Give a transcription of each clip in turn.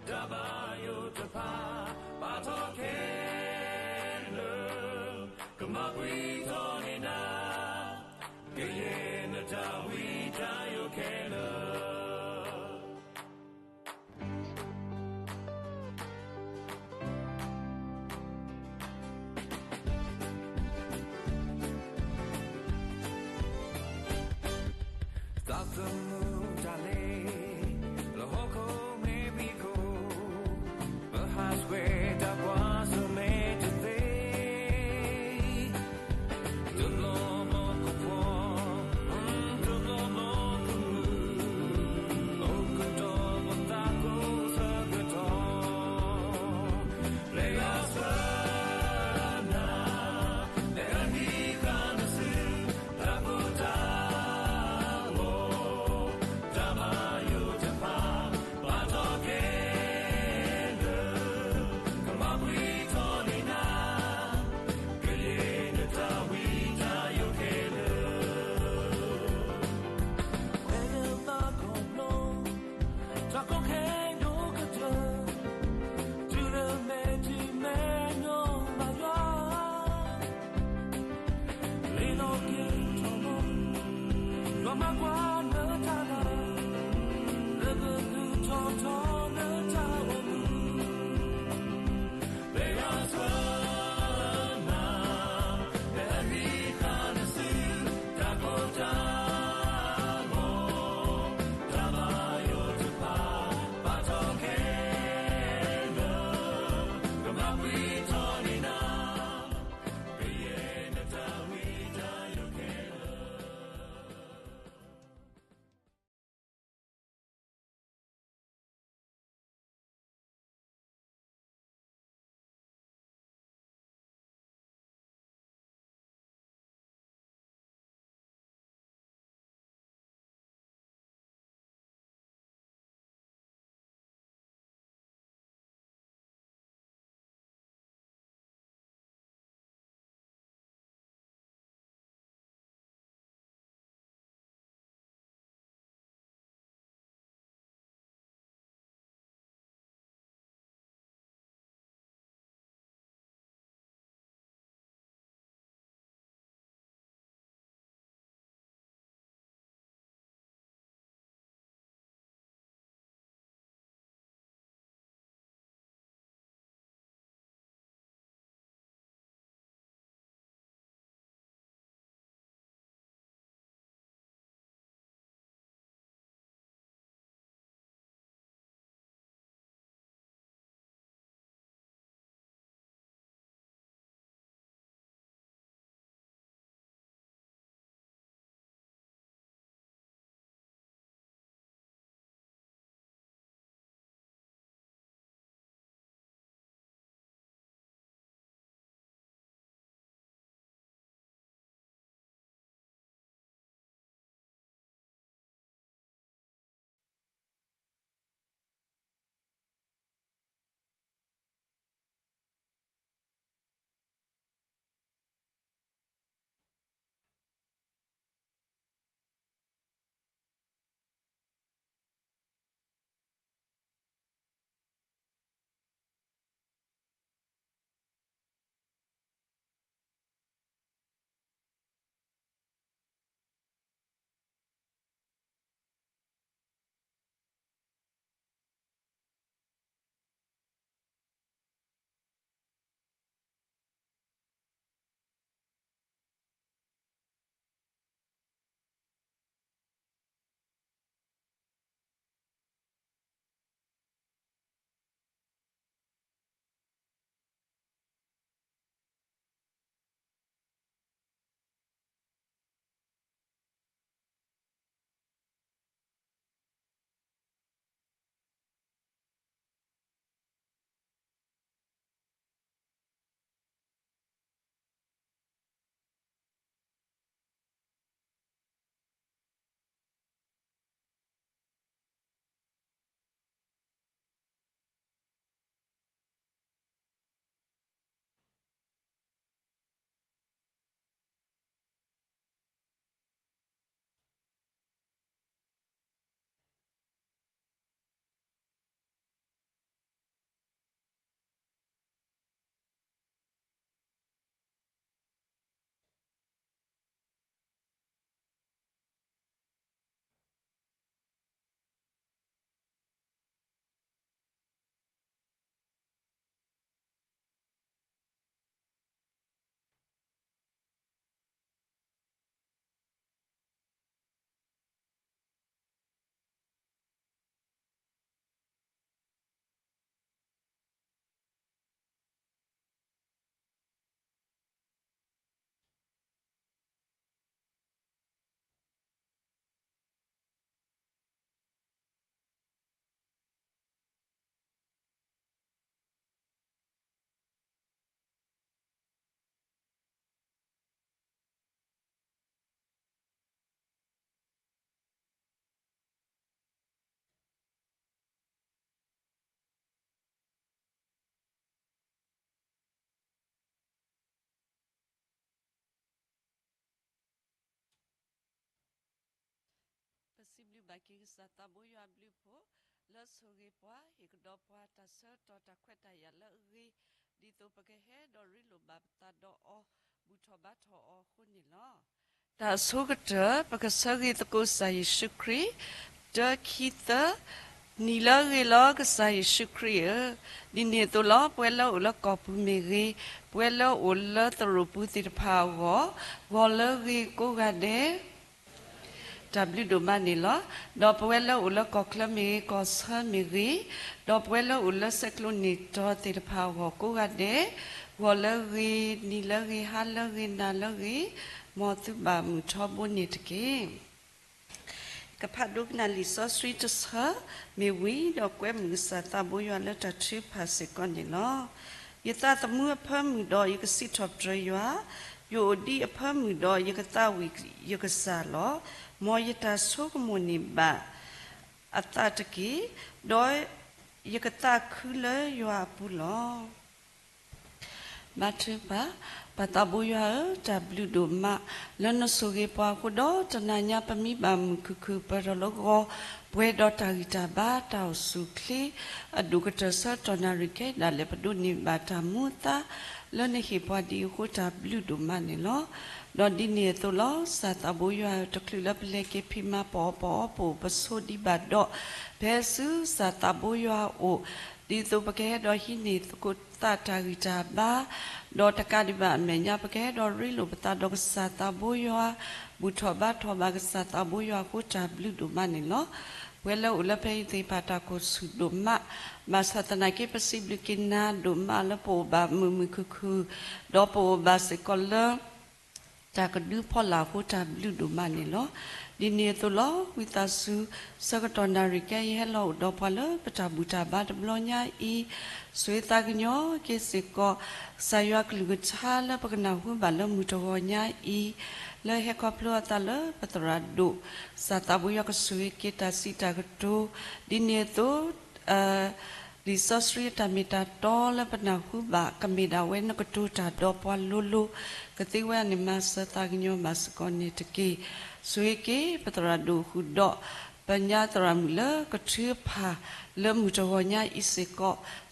တၢ်ဘၣ်ယိၣ်တဖၣ် ဘၣ်ထီၣ်ခဲလၢာ်, ကမၤပှဲၤထီၣ်န့ၢ်နၤ, ကယဲၢ်နတၢ်ဝံတၢ်ယိၣ်ခဲလၢာ်. သးသမူတၢ်လဲၤ လၢဟီၣ်ခိၣ်မ့ၢ်ဘံၣ်ခိၣ်, ပဟးဆှဲးတၢ်ကွၢ်ဆၢၣ်မဲာ်တသ့, တဘျီဘျီကဖီ, တဘျီဘျီကမုာ်, အိၣ်ကတီၢ်ပသးကိးဆၢကတီၢ်, ပျဲယွၤဆှၢနၤ, ပျဲအနံၣ်ဃၣ်နစု, တၢ်ကိၢ်တၢ်ဂီၤ, တၢ်ဘၣ်ယိၣ်တဖၣ် ဘၣ်ထီၣ်ခဲလၢာ်, ကမၤပှဲၤထီၣ်န့ၢ်နၤ, ကယဲၢ်နတၢ်ဝံတၢ်ယိၣ်ခဲလၢာ်. ဖဲနဘၣ်ခီဖျိ တၢ်ကီခဲဒိၣ်ကတၢၢ်, တုၤလၢမဲာ်ထံမဲာ်နိဘၣ်ယွၤ လ့ၤလီၤက့ၤထီၣ်လီၤ, ယွၤမၤကွၢ်လၢတၢ်လၤ, လၢကဒုးထီၣ်ထီလၢတၢ်အိၣ်မူ, ပျဲယွၤဆှၢနၤ, ပျဲအနံၣ်ဃၣ်နစု, တၢ်ကိၢ်တၢ်ဂီၤ, တၢ်ဘၣ်ယိၣ်တဖၣ် ဘၣ်ထီၣ်ခဲလၢာ်, ကမၤပှဲၤထီၣ်န့ၢ်နၤ, ကယဲၢ်နတၢ်ဝံတၢ်ယိၣ်ခဲလၢာ်. ဘျုးဘၣ်က့ၤကစၢ်သးဘိယွၤအဘျုးအဖှိၣ် လၢဆိၣ်ဂ့ၤပှၤ ဟ့ၣ်ကဒီးပှၤတၢ်ဆၢကတီၢ်တၢ်ခွဲးတၢ်ယာ်လၢအဂ့ၤ ဒ်သိးပကဟဲဒီးရ့လိာ်ဘၣ်ပသးဒီးအီၤ ဘူၣ်ထီၣ်ဘါထီၣ်အီၤအဃိန့ၣ်လီၤ. တၢ်အဆိကတၢၢ် ပကဆၢဂ့ၤသကိးကစၢ်ယ့ၣ်ၡူးခရံာ်, တၢ ခံ သၢ, နံၤလၢအဂ့ၤလီၤ ကစၢ်ယ့ၣ်ၡူးခရံာ်ဧၢ, ဒ်န့ၣ်အသိးလီၤ ပဝဲလၢအအိၣ်လၢကီၢ်ပူၤမ့ၢ်ဂ့ၤ, ပဝဲလၢအအိၣ်လၢသရိာ်ပူၤသ့ၣ်တဖၣ်အဂီၢ်, ဂီၤလၢအဂ့ၤကိးဂၤဒဲး တၢ်ဘျုးဒိၣ်မးန့ၣ်လီၤ. ဒီးပဝဲလၢအအိၣ်လၢကီၢ်ချၢမ့ၢ်ဂ့ၤ ကီၢ်ဆၢမ့ၢ်ဂ့ၤ, ဒီးပဝဲလၢအအိၣ်လၢဆဲးကျိးန့ၢ်တီၤသ့ၣ်တဖၣ်အဂီၢ်ကိးဂၤဒဲး, ဂီၤလၢအဂ့ၤ, နံၤလၢအဂ့ၤ, ဟါလၢအဂ့ၤ, နၤလၢအဂ့ၤ, မ်သုဘၣ်မုာ်ထီဘိန့ၣ်တက့ၢ်. ကဖးဒိကနၣ်လံာ်စီဆှံတဆၢ မ့ၢ်ဝံၤဒီးကွဲမုာ်ကစၢ်သးဘိယွၤ လၢတၢ်ထုကဖၣ်စ့ၢ်ကီးန့ၣ်လီၤ. ယသးသမူအဖၢမုၢ်ဒီး ယကစံးထီၣ်ပတြၢၤယွၤ, ယအိၣ်ဒံးအဖၢမုၢ်ဒီး ယကသးဝံၣ်ယကစၢ်လီၤ. မ်ယတၢ်ဆိကမိၣ်န့ၢ်ဘၣ်အသးတက့ၢ်, ဒီးယကသးခုလၢယွၤအပူၤလီၤ. ဘါထုကဖၣ်. ပၢ်သးဘိယွၤဧၢ, တၢ်ဘျုးဒိၣ်မး လၢနဆိၣ်ဂ့ၤပှၤအဃိဒီး တနၤညါပမံဘၣ်မုာ်ခုၣ်ခုၣ် ပၢၢ်ထီၣ်လၢဂီၤ, ပှဲၤဒီးတၢ်ဂံၢ်တၢ်ဘါ တၢ်အိၣ်ဆူၣ်အိၣ်ချ့ အဒိၣ်ကတၢၢ်ဆၢကတီၢ်နၣ်ရံၣ်ခဲအံၤဒၣ်လဲာ် ပဒိးန့ၢ်ဘၣ်တၢ်မူအသါ လၢနဟ့ၣ်ပှၤဒ်အံၤအဃိ တၢ်ဘျုးဒိၣ်မးန့ၣ်လီၤ. ဒီးဒ်န့ၣ်အသိးလီၤ. ကစၢ်သးဘိယွၤဧၢ, တချုးလၢပလဲၤက့ၤဖံးမၤ ပအီၣ်ပအီ ပအိၣ်ပဆိးဒံးဘၣ်ဒီး ဖဲဆူကစၢ်သးဘိယွၤအအိၣ် ဒ်သိးပကဟဲဒီးဟံးန့ၢ်သကိးသးတၢ်ဂံၢ်တၢ်ဘါ, ဒီးတကးဒံးဘၣ်အမဲာ်ညါ ပကဟဲဒီးရ့လိာ်ပသးဒီးကစၢ်သးဘိယွၤ, ဘူၣ်ထီၣ်ဘါထီၣ်ဘၣ်ကစၢ်သးဘိယွၤအဃိ တၢ်ဘျုးဒိၣ်မးန့ၣ်လီၤ. ပဝဲလၢအိၣ်လၢဖဲအံၤသ့ၣ်တဖၣ် တၢ်ကိၢ်ဆူၣ်ဒိၣ်မး, ဘၣ်ဆၣ်သနာ်က့ ပစံးဘျုးက့ၤနၤဒိၣ်မးလၢပအိၣ်ဘၣ်မုာ်မုာ်ခုၣ်ခုၣ်, ဒီးပအိၣ်ဘၣ်စ့ၢ်ကီးလၢ တၢ်ကဒုဖီလာ်အဃိ တၢ်ဘျုးဒိၣ်မးန့ၣ်လီၤ. ဒ်န့ၣ်အသိးလီၤ. ဝံသးစူၤ ဆၢကတီၢ်နၣ်ရံၣ်ခဲအံၤ ဟဲလီၤအိၣ်ဒီးပှၤလၢပတၢ်ဘူၣ်တၢ်ဘါတဘျီညါအံၤ, ဆိၣ်ဂ့ၤသးကညီၤက့ၤစ့ၢ်ကီး ကစၢ်ယွၤကလုၢ်ကထါလၢပကနၢ်ဟူဘၣ်လၢမုၢ်တဂီၤညါအံၤ, လၢဟဲခီဖျိအသးလၢပသရၣ်ဒိၣ်, ကစၢ်သးဘိယွၤကဆိၣ်ဂ့ၤက့ၤတၢ်စံးတၢ်ကတိၤ, ဒ်န့ၣ်အသိး လံာ်စီဆှံအတၢ်မ့ၢ်တၢ်တီလၢပနၢ်ဟူဘၣ် ကမ့ၢ်ဒၣ်ဝဲနကတိၤတၢ်ဒီးပှၤလိၤလိၤ, ကသ့ဝဲန့ၣ်မၤစၢၤသးကညီၤဘၣ်စ့ၢ်ကီးန့ၣ်တက့ၢ်. ဆိၣ်ဂ့ၤက့ၤပသရၣ်ဒိၣ်ဃုာ်ဒီး ပညါသရၣ်မုၣ်လၢကထုကဖၣ်လၢမုၢ်တဂီၤညါအံၤစ့ၢ်ကီး, က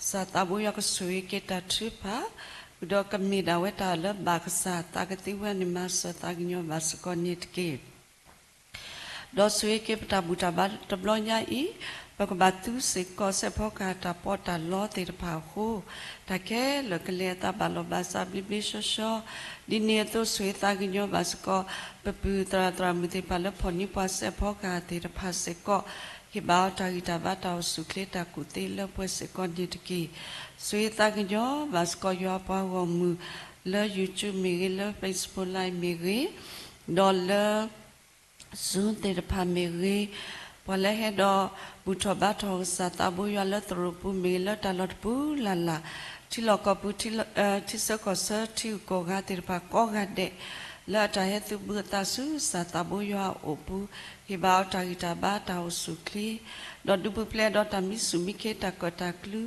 စၢ်သးဘိယွၤကဆိၣ်ဂ့ၤက့ၤတၢ်ထုကဖၣ်, ဒီးကမ့ၢ်ဒၣ်ဝဲတၢ်လၢဘၣ်ကစၢ်အသး ကသ့ဝဲန့ၣ်မၤစၢၤသးကညီၤဘၣ်စ့ၢ်ကီးန့ၣ်တက့ၢ်. ဒီးဆိၣ်ဂ့ၤက့ၤပတၢ်ဘူၣ်တၢ်ဘါတဘျီညါအံၤ, ပကဘၣ်သူစ့ၢ်ကီး စဲးဖီကဟၣ်တၢ်ပီးတၢ်လီသ့ၣ်တဖၣ်အဃိ, တၢ်ခဲလၢာ်ကလဲၤအသးဘၣ်လီၢ်ဘၣ်စးဘျ့ဘျ့ဆှီဆှီ, ဒ်န့ၣ်အသိးဆိၣ်ဂ့ၤသးကညီၤဘၣ်စ့ၢ်ကီး ပပုၢ်သရၣ်သရၣ်မုၣ်သ့ၣ်တဖၣ်လၢ ဖီၣ်န့ၢ်ပှၤစဲးဖီကဟၣ်သ့ၣ်တဖၣ်စ့ၢ်ကီး, ဟ့ၣ်ဘၣ်အီၤတၢ်ဂံၢ်တၢ်ဘါ တၢ်အိၣ်ဆူၣ်အိၣ်ချ့ တၢ်ကူၣ်သ့လၢပှဲၤစ့ၢ်ကီးန့ၣ်တက့ၢ်. ဆိၣ်ဂ့ၤသးကညီၤဘၣ်စ့ၢ်ကီးယွၤအပှၤဂီၢ်မုၢ် လၢ YouTube မ့ၢ်ဂ့ၤ, လၢ Facebook Live မ့ၢ်ဂ့ၤ, ဒီးလၢ Zoom သ့ၣ်တဖၣ်မ့ၢ်ဂ့ၤ, ပှၤလၢဟဲဒီးဘူၣ်ထီၣ်ဘါထီၣ်ကစၢ်သးဘိယွၤလၢသရိာ်ပူၤမ့ၢ်ဂ့ၤ, လၢတၢ်လီၢ်တပူၤလၢ်လၢ်, ထံလီၢ်ကီၢ်ပူၤ, ထံဆၢကီၢ်ဆၢ, ထံဂုၤကီၢ်ဂၤသ့ၣ်တဖၣ်ကိးဂၤဒဲး, လၢအတၢ်ဟဲသုးဘူးအသးဆူကစၢ်သးဘိယွၤအအိၣ်ပူၤ, ဟ့ၣ်ဘၣ်အီၤတၢ်ဂံၢ်တၢ်ဘါ တၢ်အိၣ်ဆူၣ်အိၣ်ချ့, ဒီးဒုးပူၤဖျဲးဒီးတၢ်မံဆူၣ်မံခ့ တၢ်ကၢၣ်တၢ်ကျူ,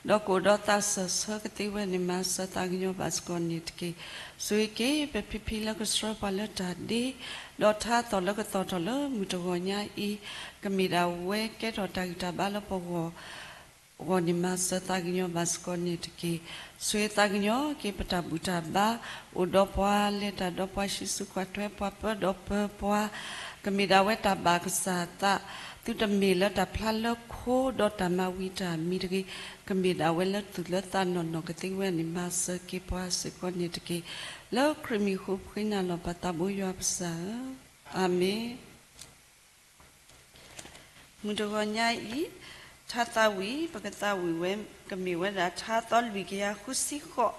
ဒီးကအိၣ်ဒီးသးစၢၢ်ဆၢ ကသ့ဝဲန့ၣ်မၤစၢၤသးကညီၤဘၣ်စ့ၢ်ကီးန့ၣ်တက့ၢ်. ဆိၣ်ဂ့ၤက့ၤပဖံဖံလၢကဆှၢပှၤလၢတၢ်ဒ့, ဒီးထါသီၣ်လၢကသီၣ်ထီၣ်လၢမုၢ်တဂီၤညါအံၤ, ကမ့ၢ်ဒၣ်ဝဲကဲထီၣ်တၢ်ဂံၢ်တၢ်ဘါလၢပဂီၢ် ဂီၢ်န့ၣ်မၤစၢၤသးကညီၤဘၣ်စ့ၢ်ကီးန့ၣ်တက့ၢ်. ဆိၣ်ဂ့ၤသးကညီၤက့ၤပတၢ်ဘူၣ်တၢ်ဘါ, အိၣ်ဒီးပှၤ, လဲၤတၢ်ဒီးပှၤ, ဟံးစုကွၢ်ထွဲပှၤ, ပၢဒီးပၢၤပှၤ, ကမ့ၢ်ဒၣ်ဝဲတၢ်ဘၣ်ကစၢ်အသး, သုတမ့ၢ်လၢတၢ်ဖျါလၢခိဒီးတၢ်မၤဝံၤတၢ်မံၤတဂ့ၤ, ကမ့ၢ်ဒၣ်ဝဲလၢသူၣ်လၢသးနီၢ်နီၢ် ကသ့ဝဲန့ၣ်မၤစၢၤက့ၤပှၤစ့ၢ်ကီးန့ၣ်တက့ၢ်. လၢခရံာ်မံၤဃိ ပဃ့နၤလီၤ ပၢ်သးဘိယွၤပစၢ်ဧၢ, အၤမ့ၣ်. မုၢ်တဂီၤညါအံၤ, ထါသးဝံၣ် ပကသးဝံၣ်ဝဲ ကမ့ၢ်ဝဲဒၣ် ထါသီလွံၢ်ကယၤဃုဆံဃိး,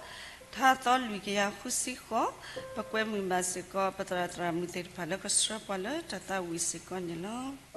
ထါသီလွံၢ်ကယၤဃုဆံဃိး, ပကွဲမုာ်ဘၣ်စ့ၢ်ကီး ပသရၣ်သရၣ်မုၣ်သ့ၣ်တဖၣ်လၢကဆှၢပှၤလၢတၢ်သးဝံၣ်စ့ၢ်ကီးန့ၣ်လီၤ.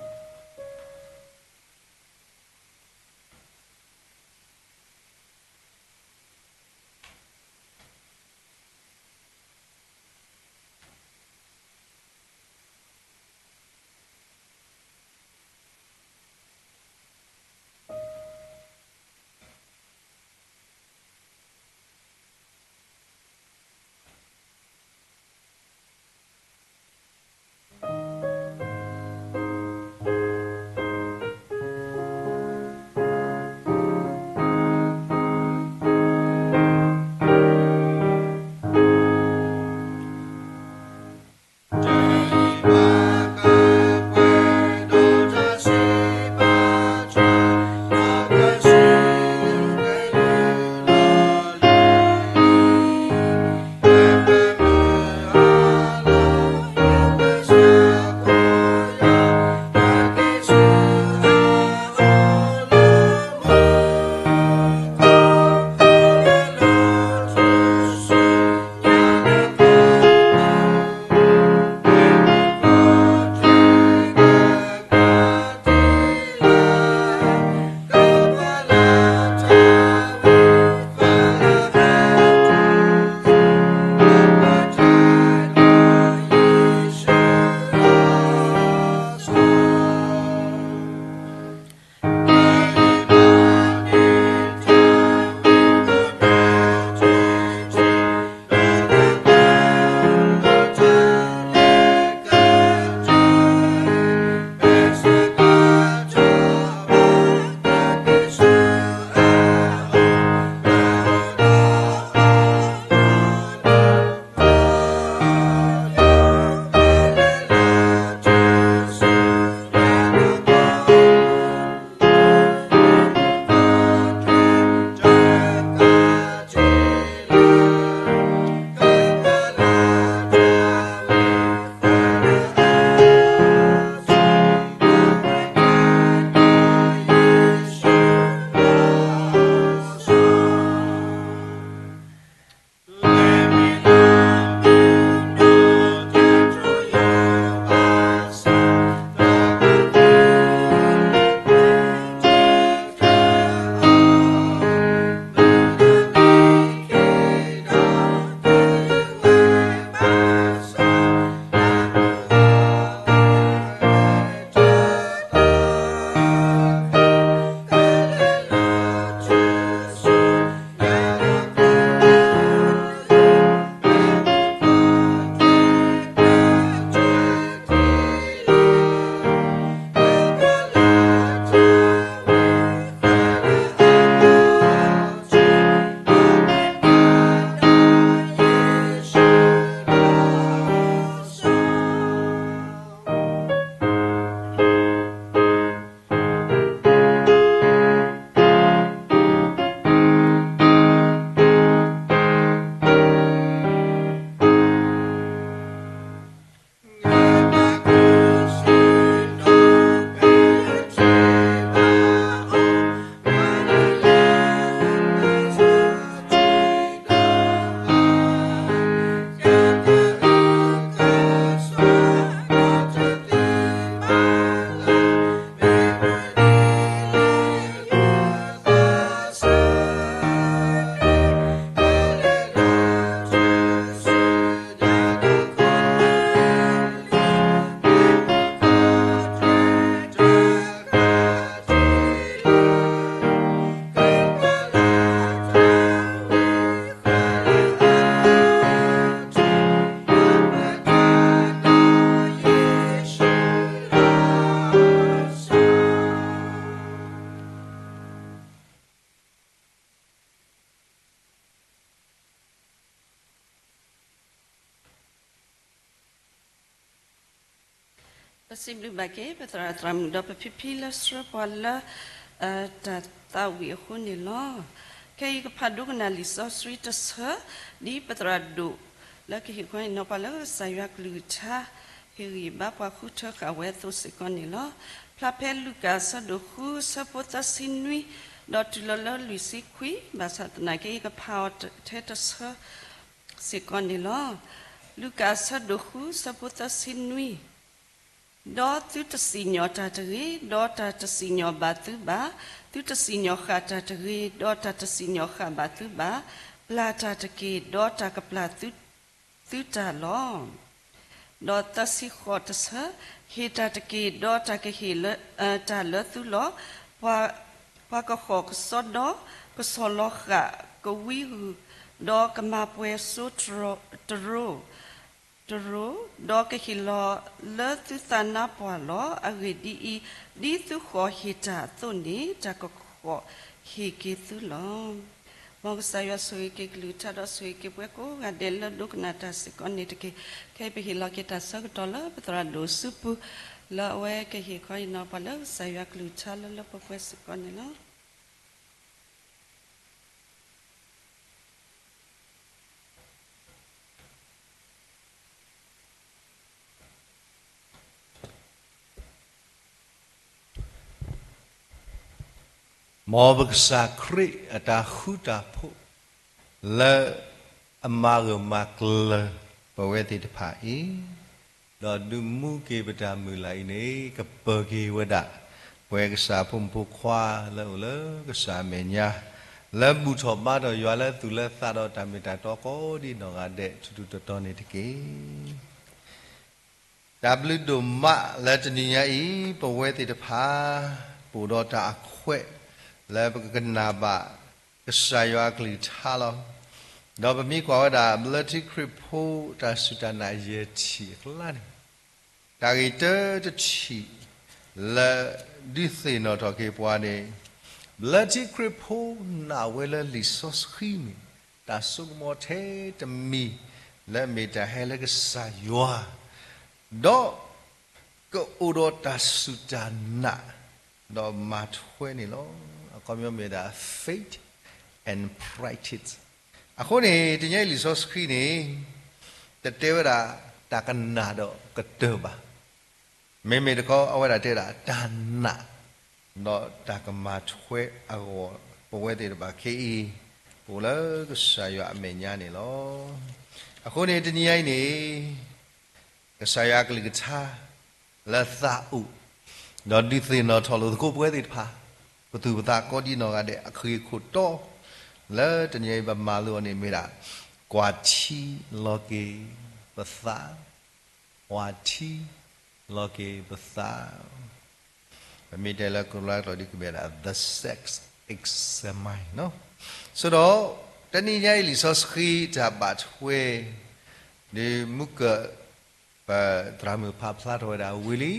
ပစံးဘျုးဘၣ်က့ၤ ပသရၣ်သရၣ်မုၣ်ဒီးပဖံဖံလၢဆှၢပှၤလၢ တၢ်သးဝံၣ်အဃိန့ၣ်လီၤ. ခဲအံၤကဖးဒိကနၣ်လံာ်စီဆှံတဆၢ ဒ်ပသရၣ်ဒိၣ်လၢကဟ့ၣ်ခီအံၤနီၤ ပှၤလၢကစၢ်ယွၤကလုၢ်ကထါ ဟ့ၣ်ဂံၢ်ဘါပှၤဃုထၢဃာ်ဝဲအသိးစ့ၢ်ကီးန့ၣ်လီၤ. ဖျါဖဲလူၤကၣ်အဆၢဒိၣ်ဃု ဆၢဖိသၢဆံနွံ ဒီးတုၤလီၤလၢလွံၢ်ဆံခွံ ဘၣ်ဆၣ်သနာ်က့ ယကဖးအီၤထဲတဆၢ စ့ၢ်ကီးန့ၣ်လီၤ. လူၤကၣ်အဆၢဒိၣ်ဃု ဆၢဖိသၢဆံနွံ, ဒီးသုတစံၣ်ညီၣ်တၢ်တဂ့ၤ, ဒီးတၢ်တစံၣ်ညီၣ်ဘၣ်သုဘၣ်, သုတစံၣ်ညီၣ်ဃာ်တၢ်တဂ့ၤ, ဒီးတၢ်တစံၣ်ညီၣ်ဃာ်ဘၣ်သုဘၣ်, ပျၢ်တၢ်တက့ၢ်, ဒီးတၢ်ကပျၢ်သုတၢ်လီၤ. ဒီးသၢဆံဃိးတဆၢ, ဟ့ၣ်တၢ်တက့ၢ်, ဒီးတၢ်ကဟ့ၣ်လၢ တၢ်လၢသုလီၤ. ပှၤ ပှၤကဃီၣ်ကစီဒီ, ကဆီၣ်လီၤဃာ်ကဝံဂုၢ်, ဒီးကမၤပှဲၤစိတရိၤ, တရိၤ, ဒီးကဟ့ၣ်လီၤလၢသုသးနါပှၢ်လီၤ. အဂ့ၢ်ဒ်အံၤ, ဒ်သုဃီၣ်ဟ့ၣ်တၢ်အသိးန့ၣ် တၢ်ကဃီၣ်ဟ့ၣ်က့ၤသုလီၤ. မ်ကစၢ်ယွၤဆိၣ်ဂ့ၤက့ၤကလုၢ်ကထါ ဒီးဆိၣ်ဂ့ၤက့ၤပှၤကိးဂၤဒဲးလၢဒိကနၣ်တၢ်စ့ၢ်ကီးန့ၣ်တက့ၢ်. ခဲအံၤပဟ့ၣ်လီၤက့ၤတၢ်ဆၢကတီၢ်လၢပသရၣ်ဒိၣ်စုပူၤ လၢအဝဲကဟ့ၣ်ခီအံၤနီၤ ပှၤလၢကစၢ်ယွၤကလုၢ်ကထါလၢလၢပှဲၤပှဲၤစ့ၢ်ကီးန့ၣ်လီၤ. မ်ပကစၢ်ခရံာ်အတၢ်ဃူတၢ်ဖိး လၢအမၤဂၢၢ်မၤကျၢၤပဝဲသ့ၣ်တဖၣ်အံၤ, ဒီးဒုးမူက့ၤပတၢ်မုၢ်လၢ်အံၤန့ၣ် ကပၢၤက့ၤဝဲဒၣ် ပဝဲကစၢ်ဖိမုၣ်ဖိခွါလၢအိၣ်လၢကစၢ်အမဲာ်ညါ, လၢဘူၣ်ထီၣ်ဘါထီၣ်ယွၤလၢသူၣ်လၢသးဒီးတၢ်မ့ၢ်တၢ်တီကိးဒံးနီၢ်ဂၤဒဲး ထူးထူးတီၤတီၤန့ၣ်တက့ၢ်. တၢ်ဘျုးဒိၣ်မးလၢတနံၤညါအံၤ ပဝဲသ့ၣ်တဖၣ် ပအိၣ်ဒီးတၢ်အခွဲး လၢပကကနၣ်ဘၣ်ကစၢ်ယွၤအကလုၢ်ကထါလီၤ. ဒီးပမ့ၢ်ကွၢ်ဝဲဒၣ် ဘျၢထံခရံာ်ဖိတၢ်စူၢ်တၢ်နာ်ယဲၢ်ထံၣ်အကျါန့ၣ်, တၢ်ဂ့ၢ်တၢတထံၣ် လၢဒုးသ့ၣ်နီၣ်ထီၣ်က့ၤပှၤန့ၣ်, ဘျၢထံခရံာ်ဖိနာ်ဝဲလၢလံာ်စီဆှံန့ၣ် တၢ်စိကမီၤထဲတမံၤ လၢအမ့ၢ်တၢ်ဟဲလၢကစၢ်ယွၤ, ဒီး ကအိၣ်ဒီးတၢ်စူၢ်တၢ်နာ် ဒီးမၤထွဲန့ၣ်လီၤ. အခီပညီမ့ၢ်ဝဲဒၣ် faith and practice. အဃိန့ၣ် တနံၤညါအံၤလံာ်စီဆှံန့ၣ် တတဲဝဲဒၣ်တၢ်ကနၣ်ဒီးကတၢၢ်ဘၣ်. မ့မ့ၢ်တခီ အဝဲဒၣ်တဲဝဲဒၣ်တၢ်နာ် ဒီးတၢ်ကမၤထွဲအဂီၢ် ပဝဲသ့ၣ်တဖၣ်ခဲအံၤ ပအိၣ်လၢကစၢ်ယွၤအမဲာ်ညါန့ၣ်လီၤ. အဃိန့ၣ် တနံၤညါအံၤန့ၣ် ကစၢ်ယွၤအကလုၢ်ကထါ လၢသးအိၣ် ဒီးဒုးသ့ၣ်နီၣ်ထီၣ်လိာ်သကိးပဝဲသ့ၣ်တဖၣ် ပသူၣ်ပသးကိးဒံးနီၢ်ဂၤဒဲး အဃံအခိၣ်တီ လၢတနံၤအံၤပမၤလိအီၤန့ၣ်မ့ၢ်ဒၣ် ကွၢ်ထံလီၤက့ၤပသး, ကွၢ်ထံလီၤက့ၤပသး ပမ့ၢ်တဲလၢကရၢကျိာ်ဒ်ကမ့ၢ်ဒၣ် the sex examine နီၤ. ဆိုတော့ တနံၤညါအံၤလံာ်စီဆှံတၢ်ဘၣ်ထွဲ ဒ်မုၢ်ကၢၢ် ပသရၣ်မုၣ်ဖးဖျါထီၣ်ဝဲဒၣ်ဝံၤလံ,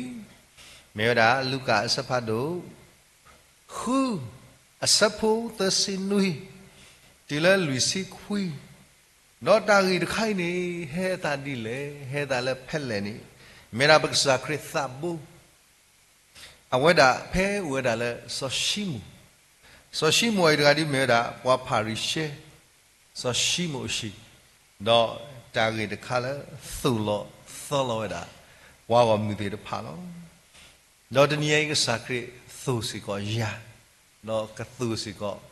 မ့ၢ်ဝဲဒၣ်လူၤကၣ်အဆၢဖးဒိၣ် ဃု အဆၢဖိသၢဆံနွံ တုၤလၢလွံၢ်ဆံခွံ, ဒီးတၢ်ဂ့ၢ်တခါအံၤန့ၣ် ဟဲအသးဒ်လဲၣ်, ဟဲအသးလၢဖဲလဲၣ်န့ၣ်, မ့ၢ်ဒၣ်ပကစၢ်ခရံာ်သးဘိ အဝဲဒၣ်ဖဲအိၣ်ဝဲဒၣ်လၢစီၤၡံမိၣ်, စီၤၡံမိၣ်အံၤတဂၤဒ်မ့ၢ်ဝဲဒၣ် ပှၤဖၤရံၤၡဲ စီၤၡံမိၣ်အဟံၣ်, ဒီးတၢ်ဂ့ၢ်တခါလၢသိၣ်လီၤသီလီၤဝဲဒၣ် ပှၤဂီၢ်မုၢ်သ့ၣ်တဖၣ်လီၤ. ဒီးတနံၤညါအံၤကစၢ်ခရံာ်သိၣ်စ့ၢ်ကီးယၤ, ဒီးကသိၣ်စ့ၢ်ကီး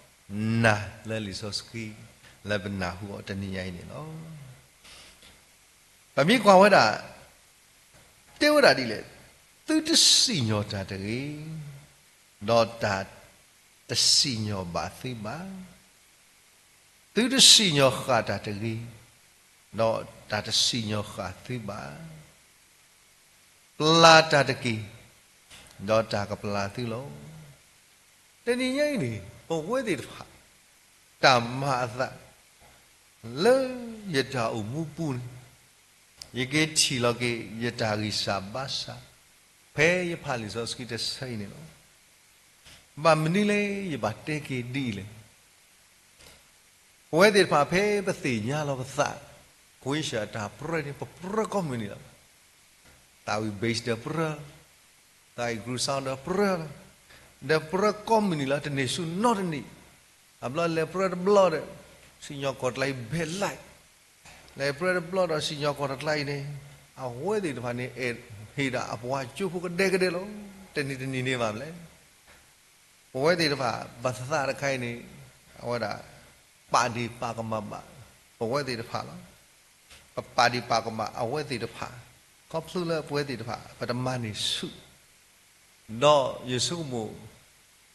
နၤလၢလံာ်စီဆှံ လၢပနၢ်ဟူအီၤတနံၤညါအံၤန့ၣ်လီၤ. ပမ့ၢ်ကွၢ်ဝဲဒၣ် တဲဝဲဒၣ်ဒ်လဲၣ်, သုတစံၣ်ညီၣ်တၢ်တဂ့ၤ, ဒီးတၢ်တစံၣ်ညီၣ်ဘၣ်သုဘၣ်, သုတစံၣ်ညီၣ်ဃာ်တၢ်တဂ့ၤ, ဒီးတၢ်တစံၣ်ညီၣ်ဃာ်သုဘၣ်, ပျၢ်တၢ်တက့ၢ်, ဒီးတၢ်ကပျၢ်သုလီၤ. တနံၤညါအံၤန့ၣ် ပဝဲသ့ၣ်တဖၣ် တၢ်မၤအသး လၢယတၢ်အိၣ်မူပူၤန့ၣ် ယက့ၤထံၣ်လီၤက့ၤ ယတၢ်ဂံၢ်စၢ်ဘါစၢ် ဖဲယဖးလံာ်စီဆှံတဆၢအံၤန့ၣ်လီၤ. ဘၣ်မနုၤလဲၣ် ယဘၣ်တဲက့ၤဒ်အံၤလဲၣ်. ပဝဲသ့ၣ်တဖၣ်ဖဲပသ့ၣ်ညါလီၤပသး ကွ့ၢ်စၢ်တၢ်ပြၢန့ၣ် ပပြၢကိးမုၢ်နံၤလီၤ. သးဝံၣ်ဘ့ၣ်စတၢၢ်ပြၢ သးအံၤ ground ဒီးပြၢလီၤ, ဒီးပြၢကိးမုၢ်နံၤလီၤ တန့ၢ်ဆူၣ်နီတနံၣ်, အဘျီလဲၤပြၢတဘျီဒီး စံၣ်ညီၣ်ကွီၢ်တကျါအံၤ ဘဲလၢ်, လဲၤပြၢတဘျီဒီး စံၣ်ညီၣ်ကွီၢ်တကျါအံၤန့ၣ် အဝဲသ့ၣ်တဖၣ်န့ၣ် အဲၣ်ဟ့ၣ်ဒၣ်အပှၤကၠိဖိကဒဲကဒဲလီၤ. တနံၤတနံၤန့ၣ်ဘၣ်မလဲၣ် ပဝဲသ့ၣ်တဖၣ် ပသးတခါအံၤန့ၣ် အဝဲဒၣ် ပာ်ဒ့ၣ်ပာ်ကမၣ်ဘၣ် ပဝဲသ့ၣ်တဖၣ်လီၤ. ပပာ်ဒ့ၣ်ပာ်ကမၣ်အဝဲသ့ၣ်တဖၣ် ခီဖျိလၢပဝဲသ့ၣ်တဖၣ် ပတမၤန့ၢ်ဆူၣ်, ဒီးယဆိကမိၣ်